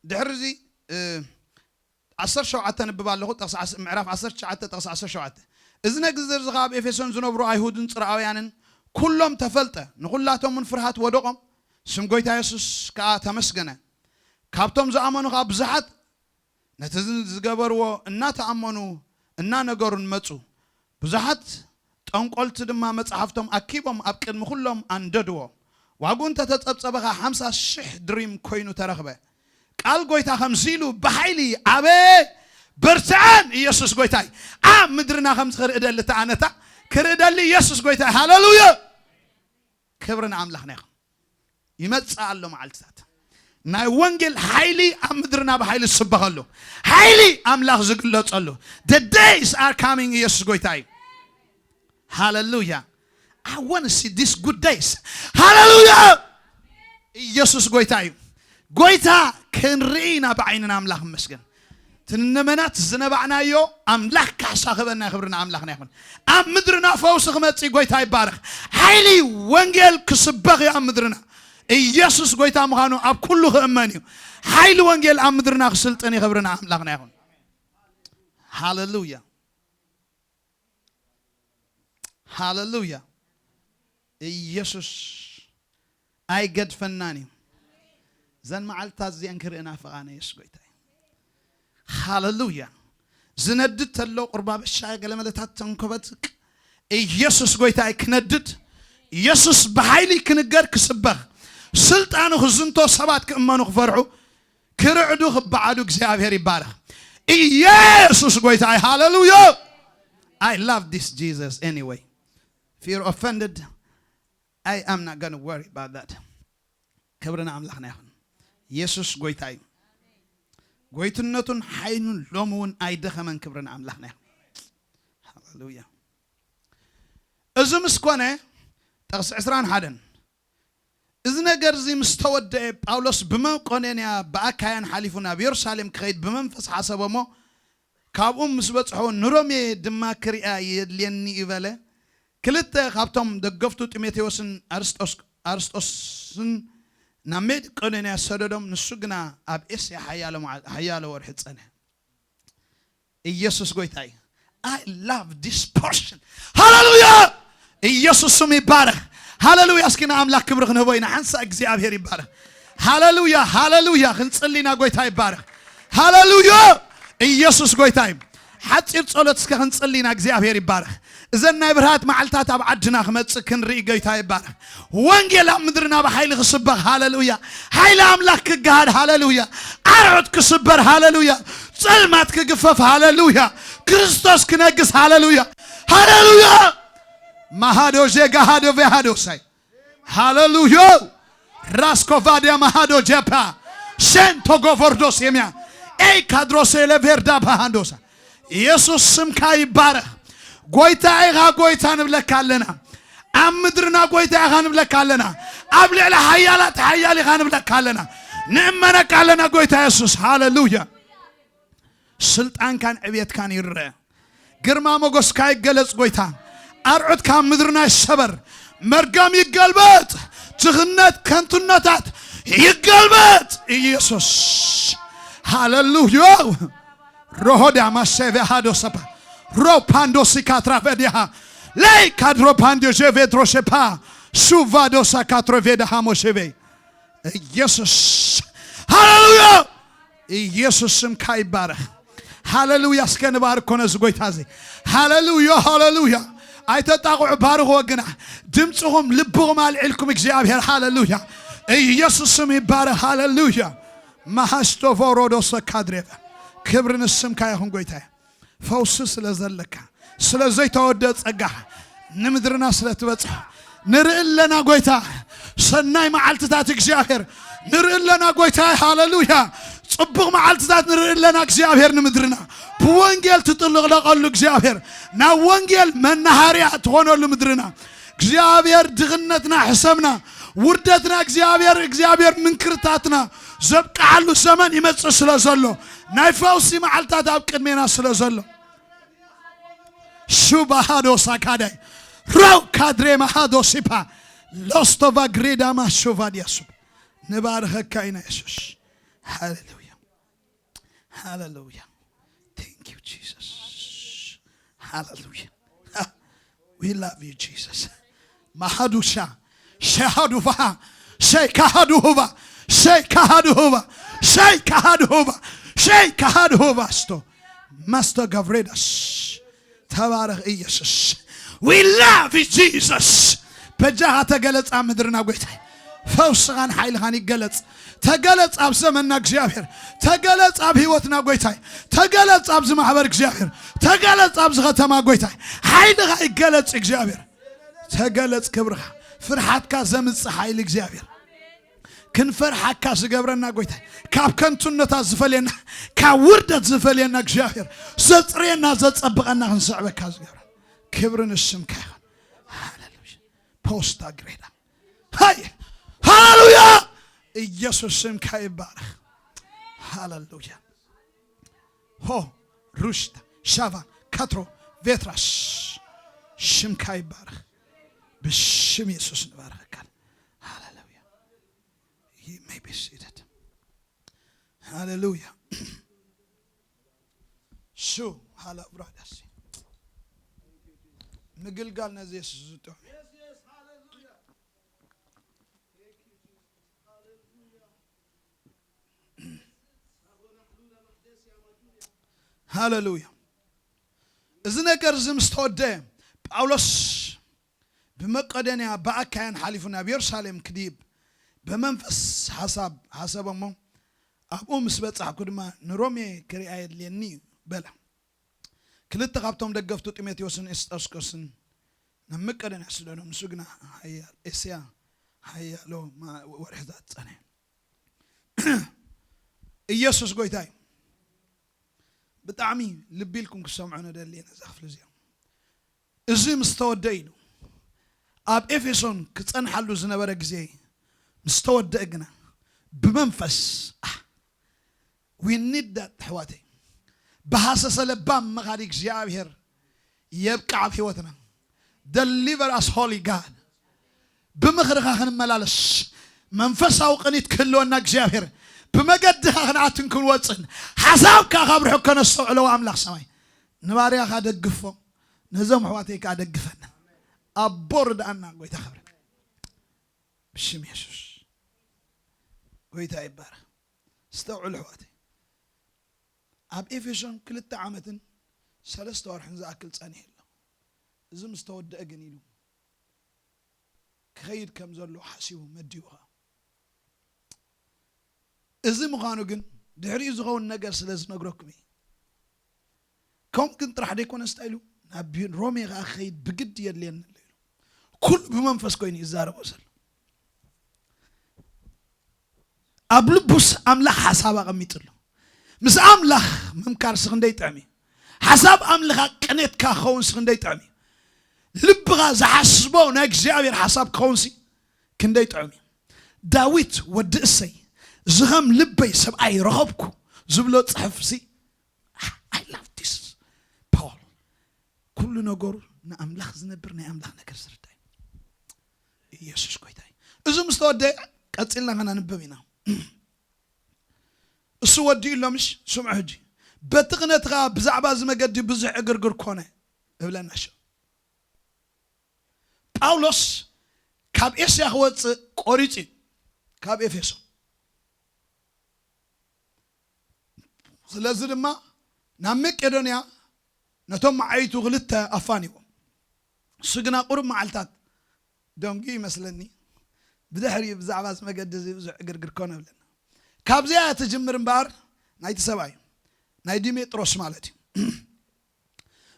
ድሕሪ እዚ፣ እ፣ ዓሰርተ ሸውዓተ ነብብ ኣለኹ፣ ጥቕሲ ዓስ-፣ ምዕራፍ ዓሰርተ ትሽዓተ ጥቕሲ ዓሰርተ ሸውዓተ። እዚ ነግዝር እዚ ኸዓ ኣብ ኤፌሶን ዝነብሩ ኣይሁድን ጽርኣውያንን ኩሎም ተፈልጠ፣ ንኹላቶም እውን ፍርሃት ወደቖም፣ ስም ጎይታ የሱስ ከኣ ተመስገነ። ካብቶም ዝኣመኑ ኸዓ ብዙሓት ነቲ ዝገበርዎ እናተኣመኑ እናነገሩን መጹ። ብዙሓት ጠንቆልቲ ድማ መጻሕፍቶም ኣኪቦም ኣብ ቅድሚ ኩሎም ኣንደድዎ። ዋግኡ እንተ ተጸብጸበ ኸዓ ሓምሳ ሽሕ ድሪም ኮይኑ ተረኽበ። ቃል ጎይታ ከምዚ ኢሉ ብሓይሊ ዓበ በርትዐን ኢየሱስ ጎይታይ ኣብ ምድርና ከምዚ ክርኢ ደሊ ተኣነታ ክርኢ ደሊ ኢየሱስ ጎይታይ። ሃሌሉያ! ክብሪ ንኣምላኽና ይኹን። ይመጽእ ኣሎ መዓልትታት ናይ ወንጌል ሓይሊ ኣብ ምድርና ብሓይሊ ዝስበኸሉ፣ ሓይሊ ኣምላኽ ዝግለጸሉ። The days are coming። ኢየሱስ ጎይታ እዩ። ሃሌሉያ። I want to see these good days። ሃሌሉያ። ኢየሱስ ጎይታ እዩ። ጎይታ ክንርኢ ኢና ብዓይንና። ኣምላኽ ይመስገን። ትንነመናት ዝነባዕናዮ ኣምላኽ ካሕሳ ክበና። ክብሪ ንኣምላኽና ይኹን። ኣብ ምድርና ፈውሲ ክመጽእ ጎይታ ይባረኽ። ሓይሊ ወንጌል ክስበኽ እዩ ኣብ ምድርና። ኢየሱስ ጎይታ ምዃኑ ኣብ ኩሉ ክእመን እዩ። ሓይሊ ወንጌል ኣብ ምድርና ክስልጥን እዩ። ክብሪ ንኣምላኽና ይኹን። ሃሌሉያ። ሃሌሉያ። ኢየሱስ ኣይገድፈናን እዩ። እዘን መዓልትታት እዚአን ክርኢ ናፍቓነ ኢየሱስ ጎይታ እዩ። ሃሌሉያ። ዝነድድ ተሎ ቁርባበሻ ገለመለታት ተንኮበት ኢየሱስ ጎይታ እዩ። ክነድድ ኢየሱስ ብሓይሊ ክንገር ክስበኽ ስልጣኑ ክዝንቶ ሰባት ክእመኑ ክፈርሑ ክርዕዱ ክበዓዱ እግዚኣብሔር ይባረኽ። ኢየሱስ ጎይታ እዩ። ሃሌሉያ። I love this Jesus anyway. If you're offended, I am not gonna worry about that. ክብሪ ንኣምላኽና ይኹን። ኢየሱስ ጎይታ እዩ። ጎይትነቱን ሓይሉን ሎሚ እውን ኣይደኸመን። ክብሪ ንኣምላኽና ይኹን። ሃሌሉያ። እዚ ምስ ኮነ ጥቕሲ ዕስራን ሓደን እዚ ነገር እዚ ምስ ተወደአ ጳውሎስ ብመቄዶንያ ብኣካያን ሓሊፉ ናብ የሩሳሌም ክኸይድ ብመንፈስ ሓሰበ እሞ ካብኡ ምስ በጽሖ ንሮሜ ድማ ክሪኣ የድልየኒ እዩ በለ። ክልተ ካብቶም ደገፍቱ ጢሞቴዎስን ኣርስጦስ-፣ ኣርስጦስን ናብ መቄዶንያ ሰደዶም፣ ንሱ ግና ኣብ ኤስያ ሓያሎ መዓ-፣ ሓያሎ ወርሒ ጸንሐ። ኢየሱስ ጎይታ እዩ። I love this portion. ሃሌሉያ! ኢየሱስ ስሙ ይባረኽ። ሃሌሉያ! እስኪ ንኣምላኽ ክብሪ ክንህቦ ኢና። ሓንሳእ እግዚኣብሔር ይባረኽ። ሃሌሉያ! ሃሌሉያ! ክንጽሊ ኢና። ጎይታ ይባረኽ። ሃሌሉያ! ኢየሱስ ጎይታ እዩ። ሓጺር ጸሎት እስከ ክንጽሊ ኢና። እግዚኣብሔር ይባረኽ። እዘን ናይ ብርሃት መዓልታት ኣብ ዓድና ክመጽእ ክንርኢ። ጎይታ ይባረኽ። ወንጌል ኣብ ምድርና ብሓይሊ ክስበኽ። ሃሌሉያ! ሓይሊ ኣምላኽ ክገሃድ። ሃሌሉያ! ኣርዑት ክስበር። ሃሌሉያ! ጸልማት ክግፈፍ። ሃሌሉያ! ክርስቶስ ክነግስ። ሃሌሉያ! ሃሌሉያ! ማሃዶ ዤጋ ሃዶ ቬሃዶሳይ። ሃሌሉያ! ራስኮቫዲያ ማሃዶ ጀፓ ሸንቶ ጎቮርዶስ የሚያ ኤይ ካድሮሴ ለቬርዳ ባሃንዶሳ። ኢየሱስ ስምካ ይባረኽ። ጎይታ ኢኻ፣ ጎይታ ንብለካ ኣለና። ኣብ ምድርና ጎይታ ኢኻ ንብለካ ኣለና። ኣብ ልዕሊ ሓያላት ሓያል ኢኻ ንብለካ ኣለና። ንእመነካ ኣለና ጎይታ የሱስ። ሃሌሉያ። ስልጣንካን ዕብየትካን ይረአ። ግርማ ሞገስካ ይገለጽ ጎይታ። ኣርዑት ካብ ምድርና ይሰበር። መርገም ይገልበጥ። ድኽነት፣ ከንቱነታት ይገልበጥ። ኢየሱስ። ሃሌሉያ። ሮሆዳ ማሸቬ ሃዶ ሰፓ ሮፓንዶ ሲካትራ ቬዲሃ ለይ ካድሮ ፓንዲዮ ሼቬ ድሮ ሼፓ ሹቫዶ ሳካትሮ ቬዳ ሃሞ ሼቬ ኢየሱስ ሃሌሉያ። ኢየሱስ ስምካ ይባረኽ። ሃሌሉያ። እስከ ንባርክ ኮነ እዚ ጎይታ እዚ። ሃሌሉያ፣ ሃሌሉያ። ኣይተጣቕዑ፣ ባርኽ ወግና። ድምፅኹም ልብኹም ኣልዒልኩም እግዚኣብሔር። ሃሌሉያ። ኢየሱስ ስም ይባረኽ። ሃሌሉያ። መሃስቶፎ ሮዶሰ ካድሬ ክብሪ ንስምካ ይኹን ጎይታየ። ፈውሲ ስለ ዘለካ ስለ ዘይተወደ ጸጋኻ ንምድርና ስለ ትበጽሖ ንርኢ ኣለና ጎይታ። ሰናይ መዓልትታት እግዚኣብሔር ንርኢ ኣለና ጎይታ። ሃሌሉያ። ጽቡቕ መዓልትታት ንርኢ ኣለና እግዚኣብሔር ንምድርና ብወንጌል ትጥልቕለቐሉ እግዚኣብሔር ናብ ወንጌል መናሃርያ ትኾነሉ ምድርና እግዚኣብሔር ድኽነትና ሕሰምና ውርደትና እግዚኣብሔር እግዚኣብሔር ምንክርታትና ዘብቅዓሉ ዘመን ይመጽእ ስለ ዘሎ ናይ ፈውሲ መዓልታት ኣብ ቅድሜና ስለ ዘሎ ሹባሃዶ ሳካዳይ ራው ካድሬ ማሃዶ ሲፓ ሎስቶቫ ግሬዳማ ሹቫ ዲያሱ ንባርኸካ ኢና የሱስ። ሃሌሉያ ሃሌሉያ። Thank you Jesus. ሃሌሉያ። We love you Jesus. ማሃዱሻ ሸሃዱፋ ሸይ ካሃዱሁባ ሸይ ካሃዱሁባ ሸይ ካሃዱሁባ ሸይ ካሃዱሁባ ስቶ ማስቶ ጋብሬዳስ ተባረኽ ኢየሱስ። We love you Jesus. በጃኻ ተገለጽ ኣብ ምድርና ጎይታይ። ፈውስኻን ሓይልኻን ይገለጽ። ተገለጽ ኣብ ዘመንና እግዚኣብሔር። ተገለጽ ኣብ ህይወትና ጎይታይ። ተገለጽ ኣብዚ ማሕበር እግዚኣብሔር። ተገለጽ ኣብዚ ከተማ ጎይታይ። ሓይልኻ ይገለጽ እግዚኣብሔር። ተገለጽ ክብርኻ። ፍርሓትካ ዘምጽእ ሓይሊ እግዚኣብሔር። ክንፈርሓካ ዝገብረና ጎይታይ ካብ ከንቱነታት ዝፈልየና ካብ ውርደት ዝፈልየና እግዚኣብሔር ዘጽርየና ዘጸብቐና ክንስዕበካ ዝገብረ ክብሪ ንስምካ ይኹን። ሃሌሉያ ፖስታ ግሬዳ ሃይ ሃሌሉያ ኢየሱስ ስምካ ይባረኽ። ሃሌሉያ ሆ ሩሽታ ሻቫ ካትሮ ቬትራስ ሽምካ ይባረኽ። ብሽም የሱስ ንባረኸካ። ሃሌሉያ ይመይ ቤት ስኢደት ሃሌሉያ ሹ ሃላ ብራዳሲ ምግልጋል ነዚ የሱስ ዝጥዑም ሃሌሉያ። እዚ ነገር እዚ ምስ ተወደ ጳውሎስ ብመቄዶንያ ብኣካያን ሓሊፉ ናብ የሩሳሌም ክድይብ ብመንፈስ ሓሳብ ሓሰበ እሞ ኣብኡ ምስ በጻሕኩ ድማ ንሮሜ ክሪኣ የድልየኒ እዩ በለ። ክልተ ካብቶም ደገፍቱ ጢሞቴዎስን ኤስጠስቆስን ናብ መቄዶንያ ስደዶም። ንሱ ግና ሓያል ኤስያ ሓያሎ ወርሕታት ጸንሐ። ኢየሱስ ጎይታ እዩ። ብጣዕሚ ልቢ ኢልኩም ክሰምዑ ንደሊ ነዛ ክፍሊ እዚኣ። እዚ ምስ ተወደአ ኢሉ ኣብ ኤፌሶን ክጸንሓሉ ዝነበረ ግዜ ምስ ተወደአ ግና ብመንፈስ we need that ኣሕዋተይ ብሃሰሰ ለባም መኻዲ እግዚኣብሔር የብቅዕ ኣብ ህይወትና። Deliver us Holy God። ብምኽርኻ ክንመላለስ መንፈሳዊ ቅኒት ክህልወና እግዚኣብሔር ብመገድኻ ክንኣትን ክንወፅን ሓሳብካ ካብ ርሑቅ ከነስተውዕለዎ ኣምላኽ ሰማይ ንባርያኻ ደግፎ ነዞም ኣሕዋተይ ከዓ ደግፈና ኣቦ ርድኣና ጎይታ ክብረ ብሽም የሱስ ጎይታ ይባረኽ። ስተውዕሉ ኣሕዋተይ ኣብ ኤፌሶን ክልተ ዓመትን ሰለስተ ወርሕን ዝኣክል ጸኒሑ ኣሎ። እዚ ምስ ተወደአ ግን ኢሉ ክኸይድ ከም ዘሎ ሓሲቡ መዲቡ ኸኣ እዚ ምዃኑ ግን ድሕሪኡ ዝኸውን ነገር ስለ ዝነግረኩም እየ። ከምኡ ግን ጥራሕ ደይኮነስ እንታይ ኢሉ ናብ ሮሜ ኸኣ ክኸይድ ብግዲ የድልየኒ ኣሎ ኢሉ ኩሉ ብመንፈስ ኮይኑ ይዛረቦ ዘሎ። ኣብ ልቡስ ኣምላኽ ሓሳብ ኣቐሚጡ ኣሎ። ምስ ኣምላኽ ምምካርሲ ክንደይ ጥዕም እዩ። ሓሳብ ኣምልኻ ቅኔትካ ክኸውንሲ ክንደይ ጥዕም እዩ። ልብኻ ዝሓስቦ ናይ እግዚኣብሔር ሓሳብ ክኸውንሲ ክንደይ ጥዑም እዩ። ዳዊት ወዲ እሰይ ዝኸም ልበይ ሰብኣይ ረኸብኩ ዝብሎ ጽሕፍሲ I love this Paul ኩሉ ነገሩ ንኣምላኽ ዝነብር ናይ ኣምላኽ ነገር ዝርዳይ ኢየሱስ ጎይታይ። እዚ ምስ ተወደ ቀጺልና ከነንብብ ኢና። እሱ ወዲኡ ኣሎ ምሽ ስምዑ ሕጂ በቲ ክነትኻ ብዛዕባ እዚ መገዲ ብዙሕ ዕግርግር ኮነ እብለና ሸ። ጳውሎስ ካብ ኤስያ ክወፅእ ቆሪፁ እዩ፣ ካብ ኤፌሶ። ስለዚ ድማ ናብ መቄዶንያ ነቶም መዓይቱ ክልተ ኣፋንዎም። እሱ ግና ቁሩብ መዓልታት ደንጉ ይመስለኒ። ብድሕሪ ብዛዕባ እዚ መገዲ እዚ ብዙሕ ዕግርግር ኮነ እብለና። ካብዚኣ ትጅምር እምበኣር ናይቲ ሰብኣይ፣ ናይ ዲሜጥሮስ ማለት እዩ።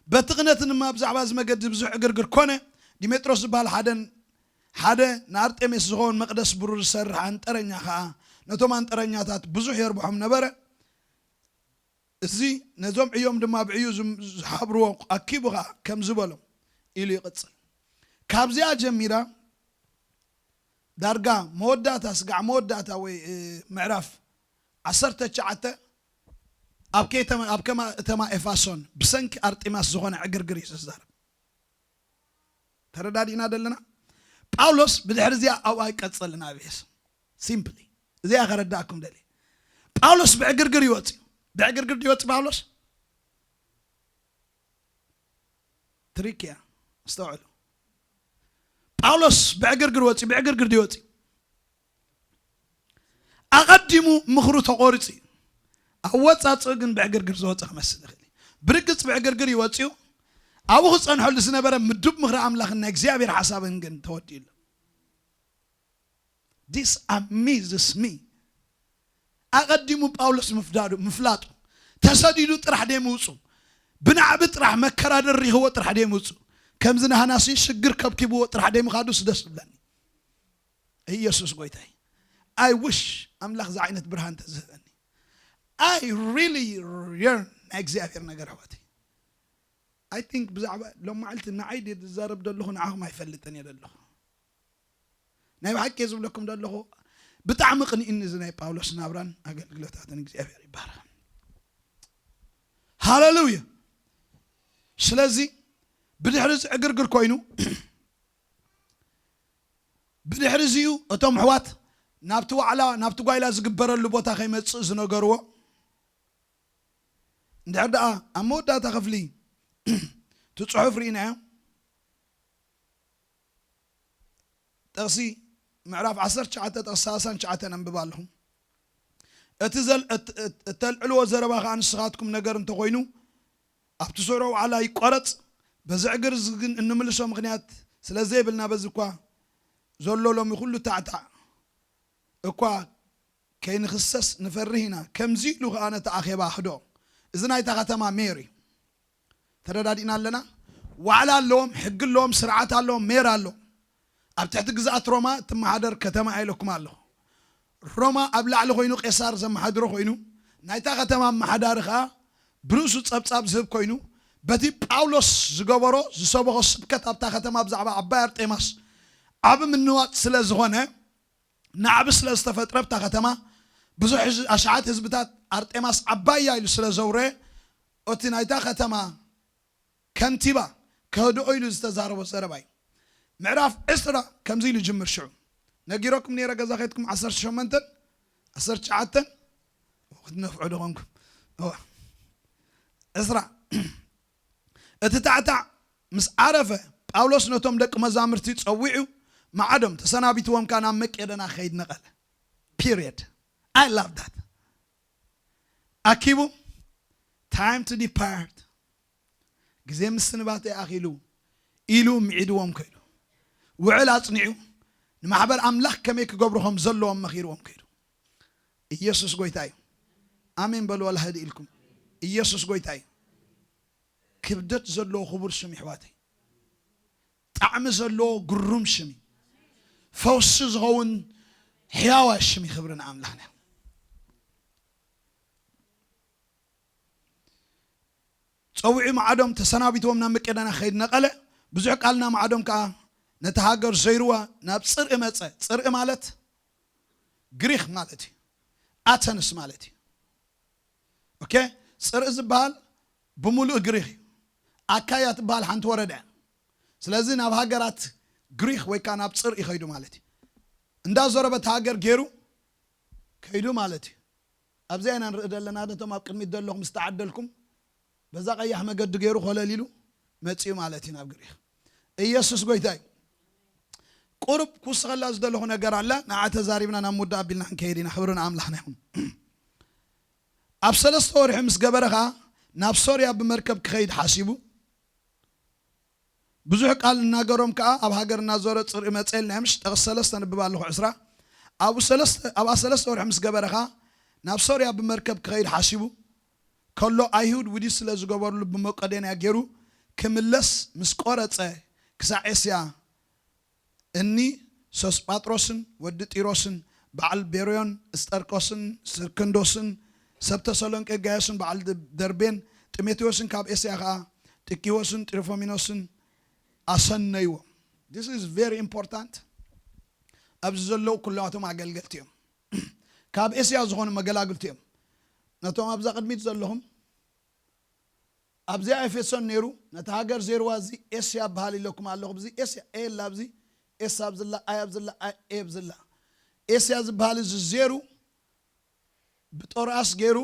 በቲ ክነት ድማ ብዛዕባ እዚ መገዲ ብዙሕ ዕግርግር ኮነ። ዲሜጥሮስ ዝበሃል ሓደን ሓደ ንኣርጤሜስ ዝኸውን መቕደስ ብሩር ዝሰርሕ ኣንጠረኛ ኸኣ ነቶም ኣንጠረኛታት ብዙሕ የርብሖም ነበረ። እዚ ነዞም ዕዮም ድማ ብዕዩ ዝም-፣ ዝሓብርዎ ኣኪቡ ኸኣ ከምዚ በሎም ኢሉ ይቕጽል። ካብዚኣ ጀሚራ ዳርጋ መወዳእታ፣ ስጋዕ መወዳእታ ወይ፣ እ፣ ምዕራፍ ዓሰርተ ትሽዓተ ኣብ ከተማ፣ ኣብ ከማ-፣ ከተማ ኤፋሶን ብሰንኪ ኣርጢማስ ዝኾነ ዕግርግር እዩ ዝዛረብ። ተረዳዲእና ደለና? ጳውሎስ ብድሕሪ እዚኣ ኣብኣ ይቀጽል ናብ ኤፌሶ። ሲምፕሊ እዚኣ ከረዳእኩም ደልየ። ጳውሎስ ብዕግርግር ይወጽእ። ብዕግርግር ይወጽእ ጳውሎስ። ትሪክ እያ። ኣስተውዕሉ። ጳውሎስ ብዕግርግር ወፂኡ፣ ብዕግርግር ድዩ ወፂኡ? ኣቐዲሙ ምኽሩ ተቖሪፁ እዩ። ኣወፃፅኡ ግን ብዕግርግር ዝወፀ ክመስል ይኽእል እዩ። ብርግፅ ብዕግርግር እዩ ወፂኡ። ኣብኡ ክፀንሐሉ ዝነበረ ምዱብ ምኽሪ ኣምላኽን ናይ እግዚኣብሔር ሓሳብን ግን ተወዲኡ ኣሎ። This amazes me። ኣቐዲሙ ጳውሎስ ምፍዳዱ፣ ምፍላጡ፣ ተሰዲዱ ጥራሕ ደይ ምውፁ፣ ብናዕቢ ጥራሕ መከራ ደሪኽዎ ጥራሕ ደይ ምውፁ። ከምዚ ናህናሲ ሽግር ከብኪብዎ ጥራሕ ደይ ምኻዱስ ደስ ዝብለኒ። ኢየሱስ ጎይታይ። I wish ኣምላኽ እዚ ዓይነት ብርሃን ተዝህበኒ። I really yearn ናይ እግዚኣብሔር ነገር ኣሕዋተይ። I think ብዛዕባ ሎም መዓልቲ ንዓይ ድየ ዝዛረብ ዘለኹ፣ ንዓኹም ኣይፈልጥን እየ ዘለኹ። ናይ ብሓቂ እየ ዝብለኩም ዘለኹ፣ ብጣዕሚ ቅንኢኒ እዚ ናይ ጳውሎስ ናብራን ኣገልግሎታትን። እግዚኣብሔር ይባረኽ። ሃሌሉያ። ስለዚ ብድሕሪ እዚ ዕግርግር ኮይኑ፣ ብድሕሪ እዚኡ እቶም ኣሕዋት ናብቲ ዋዕላ፣ ናብቲ ጓይላ ዝግበረሉ ቦታ ከይመጽእ ዝነገርዎ፣ እንድሕር ደኣ ኣብ መወዳእታ ክፍሊ እቲ ጽሑፍ ርኢናዮ፣ ጥቕሲ ምዕራፍ ዓሰርተ ትሽዓተ ጥቕሲ ሰላሳን ትሽዓተን ኣንብባ ኣለኹም። እቲ ዘል-፣ እት-፣ እት-፣ እተልዕልዎ ዘረባ ኸኣ ንስኻትኩም ነገር እንተኾይኑ፣ ኣብቲ ስዑር ዋዕላ ይቋረጽ። በዚ ዕግርግር እዚ ግን እንምልሶ ምኽንያት ስለ ዘይብልና፣ በዚ እኳ ዘሎ ሎሚ ኩሉ ታዕታዕ እኳ ከይንኽሰስ ንፈርህ ኢና። ከምዚ ኢሉ ኸኣ ነቲ ኣኼባ ኣኽዶ። እዚ ናይታ ኸተማ ሜር እዩ። ተረዳዲእና ኣለና? ዋዕላ ኣለዎም፣ ሕጊ ኣለዎም፣ ስርዓት ኣለዎም፣ ሜር ኣለዎም። ኣብ ትሕቲ ግዝኣት ሮማ እትመሓደር ከተማ እያ ኢለኩም ኣለኹ። ሮማ ኣብ ላዕሊ ኮይኑ ቄሳር ዘመሓድሮ ኮይኑ፣ ናይታ ከተማ ኣመሓዳሪ ኸኣ ብርእሱ ጸብጻብ ዝህብ ኮይኑ፣ በቲ ጳውሎስ ዝገበሮ፣ ዝሰበኾ ስብከት ኣብታ ከተማ ብዛዕባ ዓባይ ኣርጤማስ ዓቢ ምንዋጽ ስለ ዝኾነ፣ ናዕቢ ስለ ዝተፈጥረ ኣብታ ከተማ ብዙሕ ህዝ-፣ ኣሽሓት ህዝብታት ኣርጤማስ ዓባይ እያ ኢሉ ስለ ዘውረየ፣ እቲ ናይታ ከተማ ከንቲባ ከህድኦ ኢሉ ዝተዛረቦ ዘረባ እዩ። ምዕራፍ ዕስራ ከምዚ ኢሉ ይጅምር። ሽዑ ነጊረኩም ነይረ፣ ገዛ ከድኩም ዓሰርተ ሸሞንተን ዓሰርተ ትሽዓተን ክትነፍዑ ዶ ኾንኩም? እዋ። ዕስራ። እቲ ታዕታዕ ምስ ዓረፈ፣ ጳውሎስ ነቶም ደቂ መዛሙርቲ ጸዊዑ፣ ማዕዶም ተሰናቢትዎም ከኣ ናብ መቄዶንያ ክኸይድ ነቐለ። ፒሪየድ። I love that። ኣኪቡ፣ time to depart፣ ግዜ ምስንባተይ ኣኺሉ ኢሉ ምዒድዎም ከይዱ። ውዕል ኣጽኒዑ፣ ንማሕበር ኣምላኽ ከመይ ክገብሩ ከም ዘለዎም መኺርዎም ከይዱ። ኢየሱስ ጎይታ እዩ። ኣሜን በሉ፣ ዋላ ህድእ ኢልኩም። ኢየሱስ ጎይታ እዩ። ክብደት ዘለዎ ክቡር ሽም፣ ይሕዋተይ። ጣዕሚ ዘለዎ ግሩም ሽም እዩ። ፈውሲ ዝኸውን ሕያዋይ ሽም እዩ። ክብሪ ንኣምላኽና። ጸዊዑ ማዕዶም ተሰናቢትዎም ናብ መቄዶንያ ክኸይድ ነቐለ። ብዙሕ ቃል እናማዕዶም ከኣ ነታ ሃገር ዘይርዋ ናብ ጽርኢ መጸ። ጽርኢ ማለት ግሪኽ ማለት እዩ። ኣተንስ ማለት እዩ። ኦኬ? ጽርኢ ዝበሃል ብምሉእ ግሪኽ እዩ። ኣካያ ትበሃል ሓንቲ ወረዳ እያ። ስለዚ ናብ ሃገራት ግሪኽ ወይ ከኣ ናብ ጽርኢ ከይዱ ማለት እዩ። እንዳዞረ በታ ሃገር ገይሩ ከይዱ ማለት እዩ። ኣብዚኣ ኢና ንርኢ ዘለና። ነቶም ኣብ ቅድሚት ዘለኹም ዝተዓደልኩም፣ በዛ ቀያሕ መገዲ ገይሩ ኮለል ኢሉ መጺኡ ማለት እዩ ናብ ግሪኽ። ኢየሱስ ጎይታ እዩ። ቁሩብ ክውስኸላ ዝደለኹ ነገር ኣላ፣ ንዓ ተዛሪብና ናብ ምውዳእ ኣቢልና ክንከይድ ኢና። ክብሪ ንኣምላኽና ይኹን። ኣብ ሰለስተ ወርሒ ምስ ገበረ ኸኣ ናብ ሶርያ ብመርከብ ክኸይድ ሓሲቡ። ብዙሕ ቃል እናገሮም ከኣ ኣብ ሃገር እናዞረ ጽርኢ መጸ ኢልና ምሽ ጠቕስ ሰለስተ ንብብ ኣለኹ ዕስራ። ኣብኡ ሰለስተ፣ ኣብኣ ሰለስተ ወርሒ ምስ ገበረ ኸኣ ናብ ሶርያ ብመርከብ ክኸይድ ሓሲቡ ከሎ ኣይሁድ ውዲት ስለ ዝገበሩሉ ብመቄዶንያ ገይሩ ክምለስ ምስ ቆረጸ ክሳዕ ኤስያ እኒ ሶስጳጥሮስን ወዲ ጢሮስን በዓል ቤርዮን እስጠርቆስን ስርክንዶስን ሰብ ተሰሎንቄ ጋዮስን በዓል ደ-፣ ደርቤን ጢሞቴዎስን ካብ ኤስያ ኸኣ ጢኪዎስን ጢሮፎሚኖስን ኣሰነይዎም። This is very important። ኣብዚ ዘለዉ ኩላቶም ኣገልገልቲ እዮም። ካብ ኤስያ ዝኾኑ መገላግልቲ እዮም። ነቶም ኣብዛ ቅድሚት ዘለኹም ኣብዚኣ ኤፌሶን ነይሩ፣ ነቲ ሃገር ዜርዋ እዚ ኤስያ በሃል ኢለኩም ኣለኹ። ብዚ ኤስያ ኤ ኣላ፣ ኣብዚ ኤስ ኣብዝላ፣ ኣይ ኣብዝላ፣ ኣይ ኤ ኣብዝላ። ኤስያ ዝበሃል እዚ ዜሩ ብጦርኣስ ገይሩ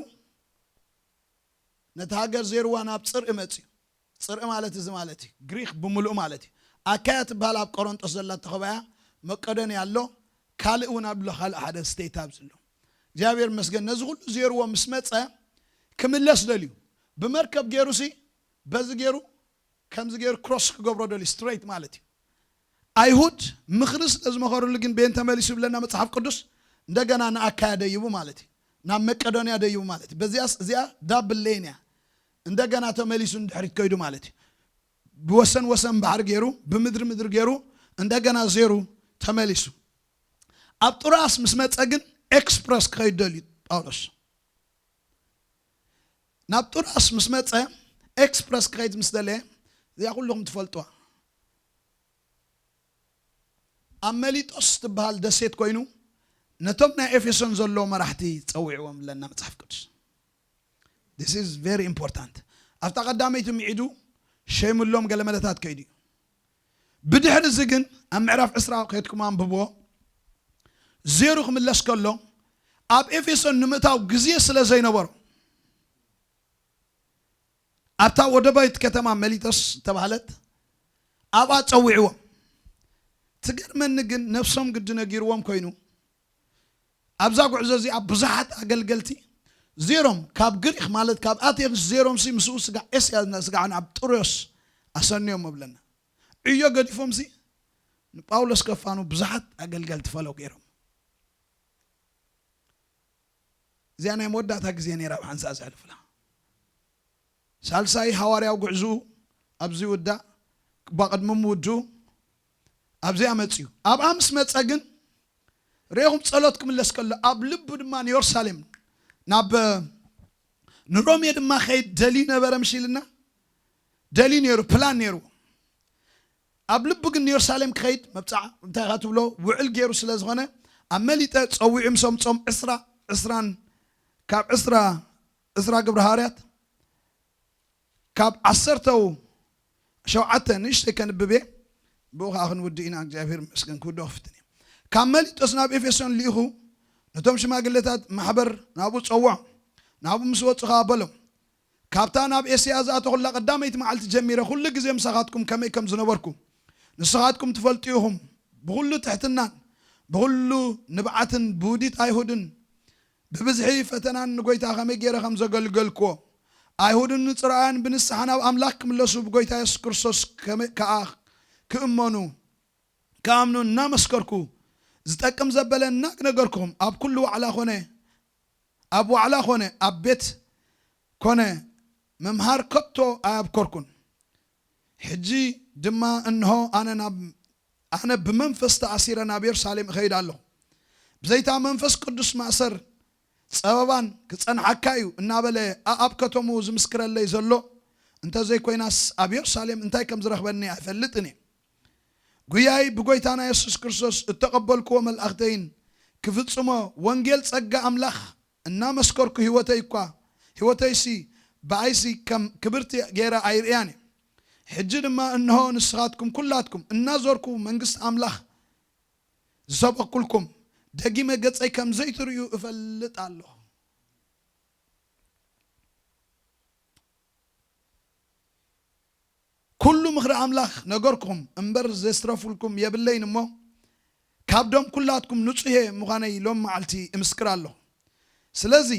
ነቲ ሃገር ዜርዋ ናብ ጽርኢ መጽዩ። ጽርኢ ማለት እዚ ማለት እዩ፣ ግሪክ ብምሉእ ማለት እዩ። ኣካያ ትበሃል ኣብ ቆሮንጦስ ዘላ ተኸባያ መቀዶንያ ኣሎ፣ ካልእ እውን ኣሎ፣ ካልእ ሓደ ስቴት ኣብዚ ኣሎ። እግዚኣብሔር ይመስገን፣ ነዚ ኩሉ ዜርዎ ምስ መጸ ክምለስ ደልዩ። ብመርከብ ገይሩ ሲ፣ በዚ ገይሩ፣ ከምዚ ገይሩ ክሮስ ክገብሮ ደልዩ፣ ስትሬት ማለት እዩ። ኣይሁድ ምኽሪ ስለ ዝመኸሩሉ ግን ቤን ተመሊሱ ይብለና መጽሓፍ ቅዱስ፣ እንደገና ንኣካያ ደይቡ ማለት እዩ። ናብ መቄዶንያ ደይቡ ማለት እዩ። በዚኣስ፣ እዚኣ ዳብል ሌን እያ። እንደገና ተመሊሱ ንድሕሪት ከይዱ ማለት እዩ። ብወሰን ወሰን ባሕሪ ገይሩ፣ ብምድሪ ምድሪ ገይሩ፣ እንደገና ዜሩ ተመሊሱ። ኣብ ጥሮኣስ ምስ መጸ ግን ኤክስፕረስ ክኸይድ ደልዩ ጳውሎስ። ናብ ጥሮኣስ ምስ መጸ ኤክስፕረስ ክኸይድ ምስ ደለየ፣ እዚኣ ኩልኹም ትፈልጡዋ። ኣብ መሊጦስ ትበሃል ደሴት ኮይኑ፣ ነቶም ናይ ኤፌሶን ዘለዉ መራሕቲ ጸዊዕዎም ኣለና መጽሓፍ ቅዱስ። This is very important። ኣብታ ቀዳመይቲ ምዒዱ ሸይምሎም ገለ መለታት ከይዱ እዩ። ብድሕሪ እዚ ግን ኣብ ምዕራፍ ዕስራ ከይድኩም ኣንብብዎ። ዜሩ ክምለስ ከሎ ኣብ ኤፌሶን ንምእታው ግዜ ስለ ዘይነበሮ፣ ኣብታ ወደባዊት ከተማ መሊጦስ ዝተባህለት ኣብኣ ጸዊዕዎም። ትገርመኒ ግን ነፍሶም ግዲ ነጊርዎም ኮይኑ ኣብዛ ጉዕዞ እዚኣ ብዙሓት ኣገልገልቲ ዜሮም ካብ ግሪክ ማለት ካብ ኣቴንስ ዜሮም ሲ ምስኡ ስጋዕ ኤስያ ስጋዕ ናብ ጥሮስ ኣሰንዮም እብለና። ዕዮ ገዲፎም ሲ ንጳውሎስ ከፋኑ ብዙሓት ኣገልገልቲ ፈለው ገይሮም። እዚኣ ናይ መወዳእታ ግዜ ነይራ፣ ኣብ ሓንሳእ ዘሕልፍላ። ሳልሳይ ሃዋርያዊ ጉዕዝኡ ኣብዚ ውዳእ፣ ባቕድሚ ምውድኡ ኣብዚኣ መጽዩ። ኣብኣ ምስ መጸ ግን ርኤኹም ጸሎት ክምለስ ከሎ ኣብ ልቡ ድማ ንዮርሳሌም ናብ ንሮሜ ድማ ኸይድ ደልዩ ነበረ፣ ምሽ ኢልና ደልዩ ነይሩ፣ ፕላን ነይሩ። ኣብ ልቡ ግን ንዮርሳሌም ክኸይድ መብጽዓ እንታይ ኢኻ ትብሎ ውዕል ገይሩ ስለ ዝኾነ ኣብ መሊጠ ጸዊዑ ምስ ኣምጾም ዕስራ፣ ዕስራን ካብ ዕስራ፣ ዕስራ ግብሪ ሃዋርያት ካብ ዓሰርተው ሸውዓተ ንእሽተይ ከንብብ እየ። ብኡ ኸዓ ክንውድእ ኢና። እግዚኣብሔር ይመስገን፣ ክውድኦ ክፍትን እየ። ካብ መሊጦስ ናብ ኤፌሶን ልኢኹ ነቶም ሽማግሌታት ማሕበር ናብኡ ጸውዖም። ናብኡ ምስ ወጹ ኸዓ በሎም፣ ካብታ ናብ ኤስያ ዝኣተኹላ ቀዳመይቲ መዓልቲ ጀሚረ ኩሉ ግዜ ምሳኻትኩም ከመይ ከም ዝነበርኩ ንስኻትኩም ትፈልጡ ኢኹም። ብኹሉ ትሕትናን ብኹሉ ንብዓትን ብውዲት ኣይሁድን ብብዝሒ ፈተናን ንጎይታ ከመይ ገይረ ከም ዘገልገልክዎ፣ ኣይሁድን ንጽርኣያን ብንስሓ ናብ ኣምላኽ ክምለሱ ብጎይታ የሱስ ክርስቶስ ከመ-፣ ከኣ ክእመኑ፣ ክኣምኑ እናመስከርኩ፣ ዝጠቅም ዘበለ እናነገርኩኹም፣ ኣብ ኩሉ ዋዕላ ኾነ፣ ኣብ ዋዕላ ኾነ፣ ኣብ ቤት ኮነ፣ ምምሃር ከቶ ኣየብኮርኩን። ሕጂ ድማ እንሆ ኣነ ናብ፣ ኣነ ብመንፈስ ተኣሲረ ናብ የሩሳሌም እኸይድ ኣለኹ። ብዘይታ መንፈስ ቅዱስ ማእሰር ጸበባን ክጸንሓካ እዩ እናበለ ኣኣብ ከተምኡ ዝምስክረለይ ዘሎ እንተ ዘይኮይናስ ኣብ የሩሳሌም እንታይ ከም ዝረኽበኒ ኣይፈልጥን እየ። ጉያይ ብጎይታና የሱስ ክርስቶስ እተቐበልክዎ መልኣኽተይን ክፍጽሞ ወንጌል ጸጋ ኣምላኽ እናመስከርኩ ህይወተይ እኳ፣ ህይወተይሲ ብኣይሲ ከም ክብርቲ ገይረ ኣይርእያን እየ። ሕጂ ድማ እንሆ ንስኻትኩም ኩላትኩም እናዞርኩ መንግስቲ ኣምላኽ ዝሰበኽኩልኩም ደጊመ ገጸይ ከም ዘይትርእዩ እፈልጥ ኣለኹ። ኩሉ ምኽሪ ኣምላኽ ነገርኩም እምበር ዘስትረፉልኩም የብለይን እሞ፣ ካብ ደም ኩላትኩም ንጹህ እየ ምዃነይ ሎም መዓልቲ እምስክር ኣለኹ። ስለዚ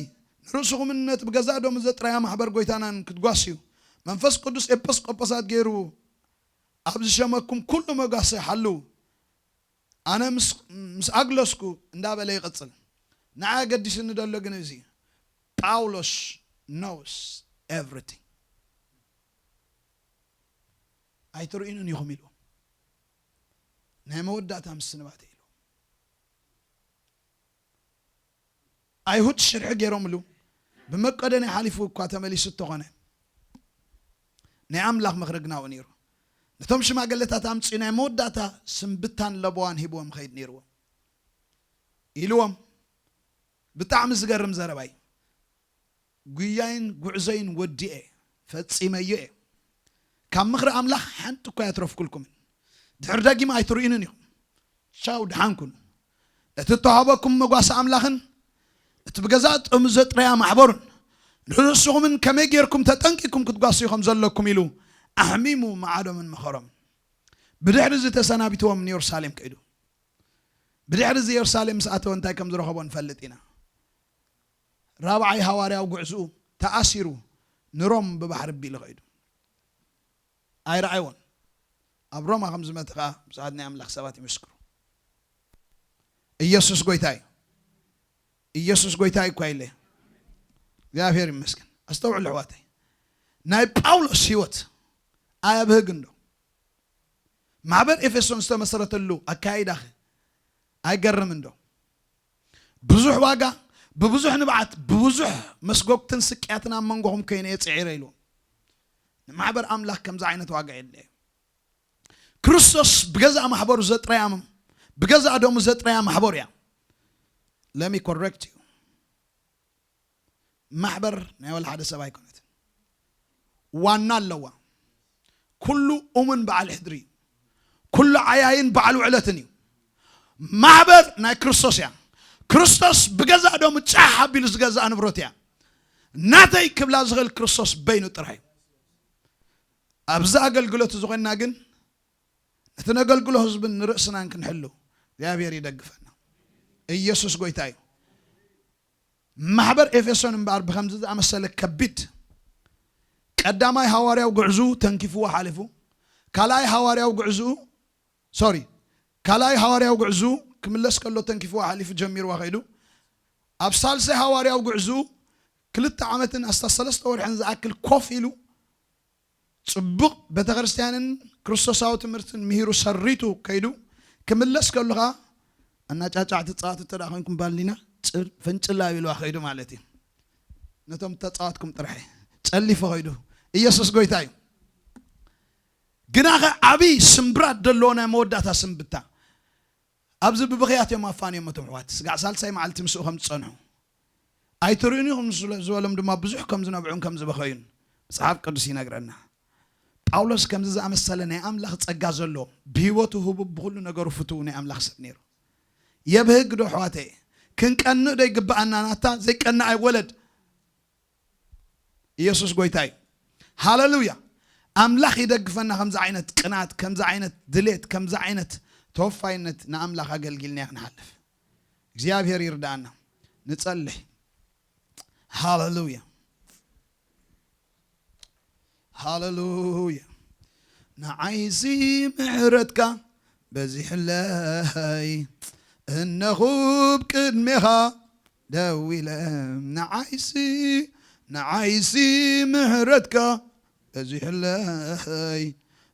ንርእስኹምን ነቲ ብገዛእ ደሙ ዘጥረያ ማሕበር ጎይታናን ክትጓስዩ፣ መንፈስ ቅዱስ ኤጲስቆጶሳት ገይሩ ኣብ ዝሸመኩም ኩሉ መጓሰ ሓልዉ። ኣነ ምስ፣ ምስ ኣግለስኩ እንዳበለ ይቕጽል። ንዓይ ኣገዲስኒ ደሎ ግን እዚ እዩ። ጳውሎስ knows everything። ኣይትርእዩንን ኢኹም ኢሉ ናይ መወዳእታ ምስንባተ ኢሉ። ኣይሁድ ሽርሒ ገይሮምሉ ብመቀደንያ ሓሊፉ እኳ ተመሊሱ እንተኾነ፣ ናይ ኣምላኽ ምኽሪ ግን ኣብኡ ነይሩ። ነቶም ሽማግለታት ኣምጺኡ ናይ መወዳእታ ስንብታን ለበዋን ሂብዎም ኸይድ ነይርዎ። ኢልዎም፣ ብጣዕሚ ዝገርም ዘረባ እዩ። ጉያይን ጉዕዞይን ወዲኤ፣ ፈጺመዮ እየ። ካብ ምኽሪ ኣምላኽ ሓንቲ እኳ ኣየትረፍኩልኩምን። ድሕሪ ደጊም ኣይትርእዩንን ኢኹም። ቻው፣ ደሓን ኩኑ። እቲ እተዋህበኩም መጓሰ ኣምላኽን እቲ ብገዛእ ጥሙ ዘጥረያ ማሕበሩን ንርእስኹምን ከመይ ጌርኩም ተጠንቂቕኩም ክትጓስዩ ከም ዘለኩም ኢሉ ኣሕሚሙ መዓዶምን መኸሮምን። ብድሕሪ እዚ ተሰናቢትዎም ንየሩሳሌም ከይዱ። ብድሕሪ እዚ የሩሳሌም ምስ ኣተወ እንታይ ከም ዝረኸቦ ንፈልጥ ኢና። ራብዓይ ሃዋርያዊ ጉዕዝኡ ተኣሲሩ ንሮም ብባሕሪ ኣቢሉ ከይዱ። ኣይረኣይዎን። ኣብ ሮማ ከም ዝመተ ከኣ ብዙሓት ናይ ኣምላኽ ሰባት ይምስክሩ። ኢየሱስ ጎይታ እዩ። ኢየሱስ ጎይታ እዩ እኳ ኢለ። እግዚኣብሔር ይመስገን። ኣስተውዕሉ ኣሕዋተይ። ናይ ጳውሎስ ህይወት ኣየብህግ እንዶ? ማሕበር ኤፌሶን ዝተመሰረተሉ ኣካይዳኸ ኣይገርም እንዶ? ብዙሕ ዋጋ፣ ብብዙሕ ንብዓት፣ ብብዙሕ መስጎግትን ስቅያትን ኣብ መንጎኹም ከይነ እየ ጽዒረ ኢልዎም። ንማሕበር ኣምላኽ ከምዚ ዓይነት ዋጋ የድልዮ። ክርስቶስ ብገዛእ ማሕበሩ ዘጥረያ፣ ብገዛእ ደሙ ዘጥረያ ማሕበሩ እያ። Let me correct you። ማሕበር ናይ ወላ ሓደ ሰብ ኣይኮነትን። ዋና ኣለዋ። ኩሉ እሙን በዓል ሕድሪ እዩ። ኩሉ ዓያይን በዓል ውዕለትን እዩ። ማሕበር ናይ ክርስቶስ እያ። ክርስቶስ ብገዛእ ደሙ ጫሕ ኣቢሉ ዝገዛእ ንብረት እያ። ናተይ ክብላ ዝኽእል ክርስቶስ በይኑ ጥራይ እዩ። ኣብዚ ኣገልግሎት እዚ ኮይንና ግን ነቲ ነገልግሎ ህዝብን ንርእስናን ክንሕሉ እግዚኣብሔር ይደግፈና። ኢየሱስ ጎይታ እዩ። ማሕበር ኤፌሶን እምበኣር ብኸምዚ ዝኣመሰለ ከቢድ ቀዳማይ ሃዋርያዊ ጉዕዝኡ ተንኪፍዎ ሓሊፉ፣ ካልኣይ ሃዋርያዊ ጉዕዝኡ፣ ሶሪ፣ ካልኣይ ሃዋርያዊ ጉዕዝኡ ክምለስ ከሎ ተንኪፍዎ ሓሊፉ ጀሚርዋ ከይዱ፣ ኣብ ሳልሳይ ሃዋርያዊ ጉዕዝኡ ክልተ ዓመትን ኣስታት ሰለስተ ወርሕን ዝኣክል ኮፍ ኢሉ ጽቡቕ ቤተክርስትያንን ክርስቶሳዊ ትምህርትን ምሂሩ ሰሪቱ ከይዱ ክምለስ ከሉ ኸኣ ኣናጫጫዕቲ ጸዋት እንተ ደኣ ኮይንኩም ባልዲና ጽር-፣ ፍንጭል ኣቢልዋ ከይዱ ማለት እዩ። ነቶም ተጻዋትኩም ጥራሕ ጨሊፉ ከይዱ። ኢየሱስ ጎይታ እዩ። ግናኸ ዓብዪ ስምብራት ዘለዎ ናይ መወዳእታ ስንብታ። ኣብዚ ብብኽያት እዮም ኣፋንዮም እቶም ኣሕዋት። ስጋዕ ሳልሳይ መዓልቲ ምስኡ ከም ዝጸንሑ። ኣይትርእዩን ኢኹም ስለ ዝበሎም ድማ ብዙሕ ከም ዝነብዑን ከም ዝበኸዩን መጽሓፍ ቅዱስ ይነግረና። ጳውሎስ ከምዚ ዝኣመሰለ ናይ ኣምላኽ ጸጋ ዘሎ፣ ብህይወቱ ህቡብ፣ ብኹሉ ነገሩ ፍቱው ናይ ኣምላኽ ሰብ ነይሩ። የብህግ ዶ ኣሕዋተይ? ክንቀንእ ዶ ይግብኣና? ናታ ዘይቀንእ ኣይወለድ። ኢየሱስ ጎይታ እዩ። ሃሌሉያ። ኣምላኽ ይደግፈና። ከምዚ ዓይነት ቅንኣት፣ ከምዚ ዓይነት ድሌት፣ ከምዚ ዓይነት ተወፋይነት ንኣምላኽ ኣገልጊልና ክንሓልፍ እግዚኣብሔር ይርዳኣና። ንጸልይ። ሃሌሉያ፣ ሃሌሉያ። ንዓይሲ ምሕረትካ በዚሕለይ፣ እነኹ ብቅድሜኻ ደው ኢለ። ንዓይሲ፣ ንዓይሲ ምሕረትካ በዚሕለይ፣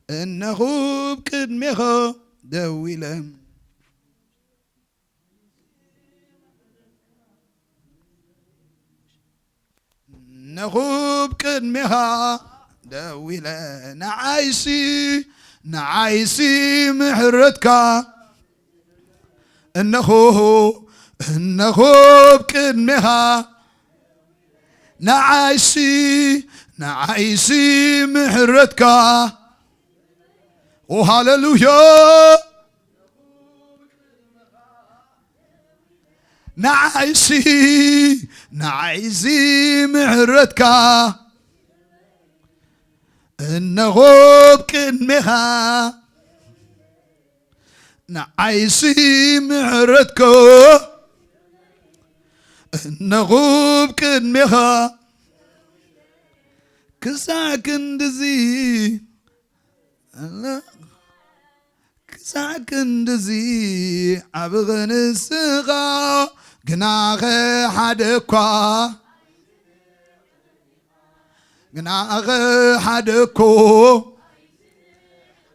እነኹ ብቅድሜኻ ደው ኢለ። እነኹ ብቅድሜኻ ደው ኢለ። ንዓይሲ፣ ንዓይሲ ምሕረትካ እነኹ፣ እነኹ ብቅድሜኻ። ንዓይሲ፣ ንዓይሲ ምሕረትካ። ኦ ሃሌሉያ። ንዓይሲ፣ ንዓይሲ ምሕረትካ እነሆ ቅድሜኻ ንዓይሲ ምሕረትኮ፣ እነሆ ቅድሜኻ ክሳዕ ክንድዚ፣ ክሳዕ ክንድዚ ዓብኺ ንስኻ፣ ግናኸ ሓደ እኳ፣ ግናኸ ሓደ እኮ፣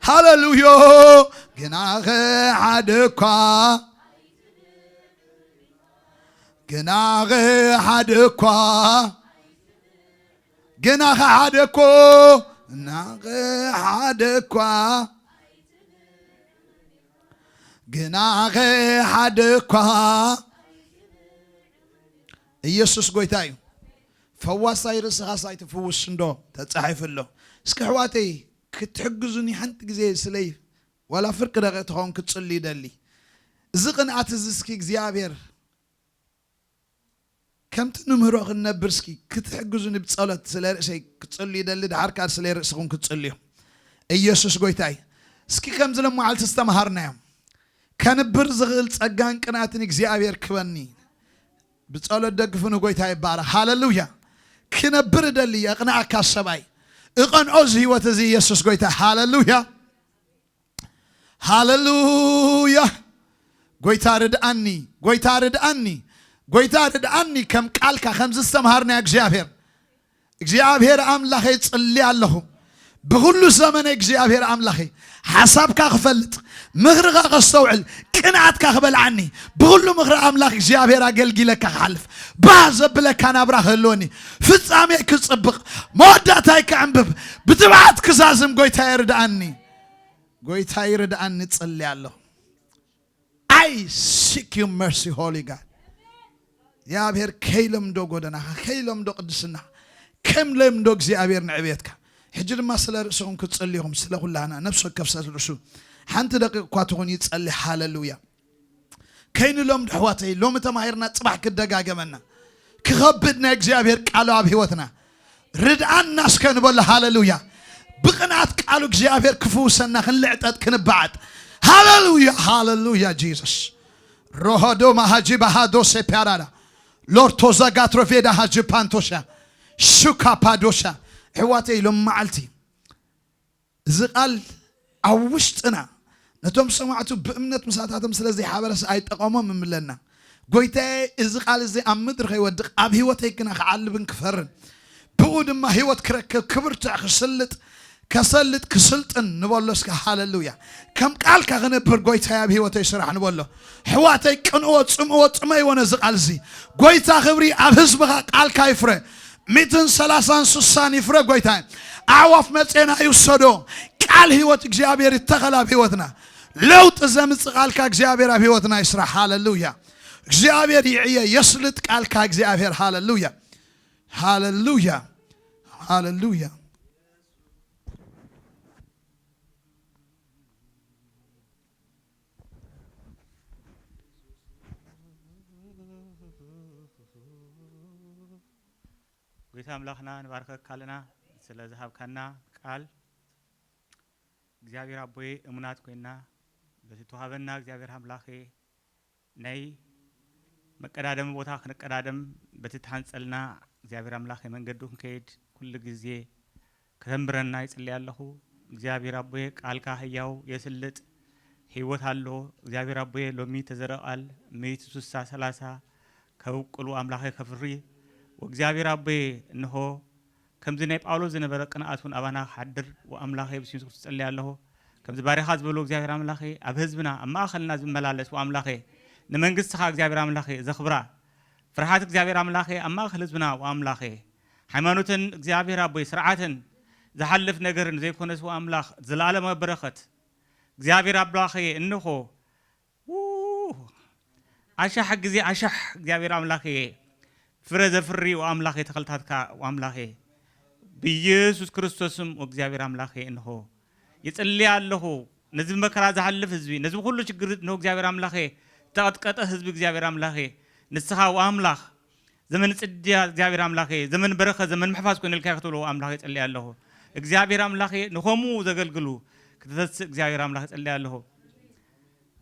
ሃሌሉዮ፣ ግናኸ ሓደ እኳ፣ ግናኸ ሓደ እኳ፣ ግናኸ ሓደ እኮ፣ ግናኸ ሓደ እኳ፣ ግናኸ ሓደ እኳ። ኢየሱስ ጎይታ እዩ። ፈዋሳይ ርእስኻስ ኣይትፍውስ እንዶ ተጻሒፉ ኣሎ። እስኪ ኣሕዋተይ ክትሕግዙኒ ሓንቲ ግዜ ስለይ ዋላ ፍርቂ ደቂቕ ትኸውን ክትጽሉ ይደሊ። እዚ ቅንኣት እዚ እስኪ እግዚኣብሔር ከምቲ ንምህሮ ክንነብር እስኪ ክትሕግዙኒ ብጸሎት ስለ ርእሰይ ክትጽሉ ይደሊ። ድሓር ከኣ ስለ ርእስኹም ክትጽልዩ። ኢየሱስ ጎይታ እዩ። እስኪ ከምዚ ለመዓልቲ ዝተምሃርናዮም ከንብር ዝኽእል ጸጋን ቅንኣትን እግዚኣብሔር ክበኒ። ብጸሎት ደግፍኑ። ጎይታ ይባረኽ። ሃሌሉያ። ክነብር እደሊ እየ። እቕንኣካ ሰብኣይ። እቐንኦ እዚ ህይወት እዚ ኢየሱስ ጎይታ። ሃሌሉያ። ሃሌሉያ። ጎይታ ርድኣኒ። ጎይታ ርድኣኒ። ጎይታ ርድኣኒ። ከም ቃልካ ከምዚ ዝተምሃርና እግዚኣብሔር። እግዚኣብሔር ኣምላኸይ ጽሊ ኣለኹ። ብኹሉ ዘመነ እግዚኣብሔር ኣምላኸይ ሓሳብካ ክፈልጥ፣ ምኽርኻ ከስተውዕል፣ ቅንኣትካ ክበልዓኒ፣ ብኹሉ ምኽሪ ኣምላኽ እግዚኣብሔር ኣገልጊለካ ክሓልፍ፣ ባህ ዘብለካ ናብራ ክህልወኒ፣ ፍጻሜ ክጽብቕ፣ መወዳእታይ ክዕንብብ፣ ብትብዓት ክዛዝም ጎይታ ይርድኣኒ። ጎይታ ይርድኣኒ ጽሊ ኣለኹ። I seek you mercy, Holy God። እግዚኣብሔር ከይለምዶ ጎደናኻ፣ ከይለምዶ ቅድስና፣ ከም ለምዶ እግዚኣብሔር ንዕቤትካ። ሕጂ ድማ ስለ ርእስኹም ክትጸልዩኹም፣ ስለ ኩላና ነፍሲ ወከፍ ሰብ ርእሱ ሓንቲ ደቂቕ እኳ ትኹን ይጸሊ። ሃሌሉያ። ከይንለምዶ ኣሕዋተይ፣ ሎሚ ተማሂርና ጽባሕ ክደጋገመና ክኸብድ ናይ እግዚኣብሔር ቃሉ ኣብ ህይወትና ርድኣና እስከ ንበሎ። ሃሌሉያ። ብቕንኣት ቃሉ እግዚኣብሔር ክፍውሰና ክንልዕጠጥ ክንበዓጥ። ሃሌሉያ፣ ሃሌሉያ ጂሰስ። ሮሆዶ ማሃጂ ባሃዶ ሴፒያራዳ ሎርቶ ዘጋትሮ ቬዳ ሃጂ ፓንቶሻ ሹካ ፓዶሻ። ኣሕዋተይ ሎም መዓልቲ እዚ ቃል ኣብ ውሽጥና ነቶም ሰማዕቱ ብእምነት ምሳታቶም ስለ ዘይሓበረስ ኣይጠቐሞም እምለና። ጎይታየ፣ እዚ ቃል እዚ ኣብ ምድሪ ከይወድቕ ኣብ ህይወተይ ግና ክዓልብን ክፈርን፣ ብኡ ድማ ህይወት ክረክብ፣ ክብርትዕ፣ ክስልጥ፣ ከሰልጥ፣ ክስልጥን ንበሎ እስከ። ሃሌሉያ። ከም ቃልካ ክነብር ጎይታየ ኣብ ህይወተይ ስራሕ ንበሎ። ኣሕዋተይ ቅንእዎ፣ ጽምእዎ፣ ጽመይዎ ነዚ ቃል እዚ። ጎይታ ክብሪ ኣብ ህዝብኻ ቃልካ ይፍረ። ሚእትን ሰላሳን ስሳን ይፍረ ጎይታ። ኣዕዋፍ መጼና ይውሰዶ። ቃል ህይወት እግዚኣብሔር ይተኸል ኣብ ህይወትና። ለውጢ ዘምጽእ ቃልካ እግዚኣብሔር ኣብ ህይወትና ይስራሕ። ሃሌሉያ። እግዚኣብሔር ይዕየ የስልጥ ቃልካ እግዚኣብሔር። ሃሌሉያ፣ ሃሌሉያ፣ ሃሌሉያ። ጎይታ ኣምላኽና ንባርከካ ኣለና ስለ ዝሃብካና ቃል። እግዚኣብሔር ኣቦየ እሙናት ኮይና በቲ ተዋህበና እግዚኣብሔር ኣምላኸ ናይ መቀዳደሚ ቦታ ክንቀዳደም በቲ ተሃንጸልና እግዚኣብሔር ኣምላኸ መንገዱ ክንከይድ ኩሉ ግዜ ከተንብረና ይጽሊ ኣለኹ። እግዚኣብሔር ኣቦየ ቃልካ ህያው የስልጥ ህይወት ኣሎ። እግዚኣብሔር ኣቦየ ሎሚ ተዘረ ቃል ሚእቲ ስሳ ሰላሳ ከብቅሉ ኣምላኸ ከፍሪ ወእግዚኣብሔር ኣቦየ እንሆ ከምዚ ናይ ጳውሎስ ዝነበረ ቅንኣት እውን ኣባና ክሓድር ወኣምላኸ ብስም የሱስ ክርስቶስ ጸልየ ኣለኹ። ከምዚ ባሪኻ ዝበሎ እግዚኣብሔር ኣምላኸ ኣብ ህዝብና ኣብ ማእኸልና ዝመላለስ ወኣምላኸ ንመንግስትኻ እግዚኣብሔር ኣምላኸ ዘኽብራ ፍርሃት እግዚኣብሔር ኣምላኸ ኣብ ማእኸል ህዝብና ወኣምላኸ ሃይማኖትን እግዚኣብሔር ኣቦይ ስርዓትን ዝሓልፍ ነገርን ዘይኮነስ ወኣምላኽ ዘለኣለማዊ በረኸት እግዚኣብሔር ኣምላኸ እንሆ ው! ኣሻሕ ግዜ ኣሻሕ እግዚኣብሔር ኣምላኸየ ፍረ ዘፍሪ ወኣምላኸ ተኸልታትካ ወኣምላኸ ብኢየሱስ ክርስቶስም ወእግዚኣብሔር ኣምላኸ እንሆ ይጽልይ ኣለኹ። ነዚ መከራ ዝሓልፍ ህዝቢ ነዚ ኩሉ ችግር እንሆ እግዚኣብሔር ኣምላኸ ተቐጥቀጠ ህዝቢ እግዚኣብሔር ኣምላኸ ንስኻ ወኣምላኽ ዘመን ጽድያ እግዚኣብሔር ኣምላኸ ዘመን በረኸ ዘመን ምሕፋዝ ኮይነልካ ክትብሎ ወኣምላኸ ይጽልይ ኣለኹ። እግዚኣብሔር ኣምላኸ ንኸምኡ ዘገልግሉ ክተተስእ እግዚኣብሔር ኣምላኽ እጽሊ ኣለኹ።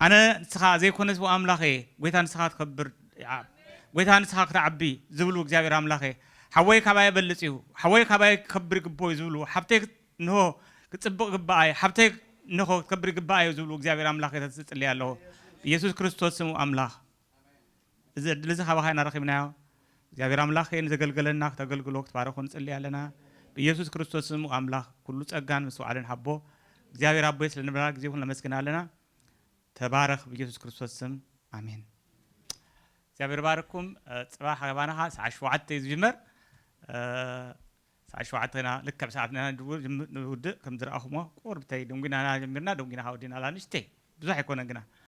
ኣነ ንስኻ ዘይኮነስ ኣምላኸ፣ ጎይታ ንስኻ ትከብር፣ ጎይታ ንስኻ ክትዓቢ ዝብሉ እግዚኣብሔር ኣምላኸ፣ ሓወይ ካባይ በልጽ እዩ፣ ሓወይ ካባይ ክከብር ይግብኦ እዩ ዝብሉ፣ ሓብተይ ንሆ ክጽብቕ ግብኣይ፣ ሓብተይ ንሆ ክትከብር ይግብኣ እዩ ዝብሉ እግዚኣብሔር ኣምላኸ ተስጽሊ ኣለኹ። ብኢየሱስ ክርስቶስ ስሙ ኣምላኽ እዚ ዕድል እዚ ካባኻ ኢና ረኺብናዮ። እግዚኣብሔር ኣምላኸ ንዘገልገለና ክተገልግሎ ክትባረኾ ንጽሊ ኣለና። ብኢየሱስ ክርስቶስ ስሙ ኣምላኽ ኩሉ ጸጋን ምስትውዓልን ሓቦ እግዚኣብሔር ኣቦይ ስለ ንብራ ግዜ ይኹን ነመስግን ኣለና። ተባረኽ ብኢየሱስ ክርስቶስ ስም ኣሜን። እግዚኣብሔር ባርኩም። ጽባሕ ኣባናኻ ሰዓት ሸውዓተ እዩ ዝጅመር። ሰዓት ሸውዓተ ኢና ልክዕ ሰዓት ኢና ንውድእ ከም ዝረኣኹሞ ቁርብተይ ደንጉናና ጀሚርና ደንጉና ካወዲና ኣላ ንሽተይ ብዙሕ ኣይኮነን ግና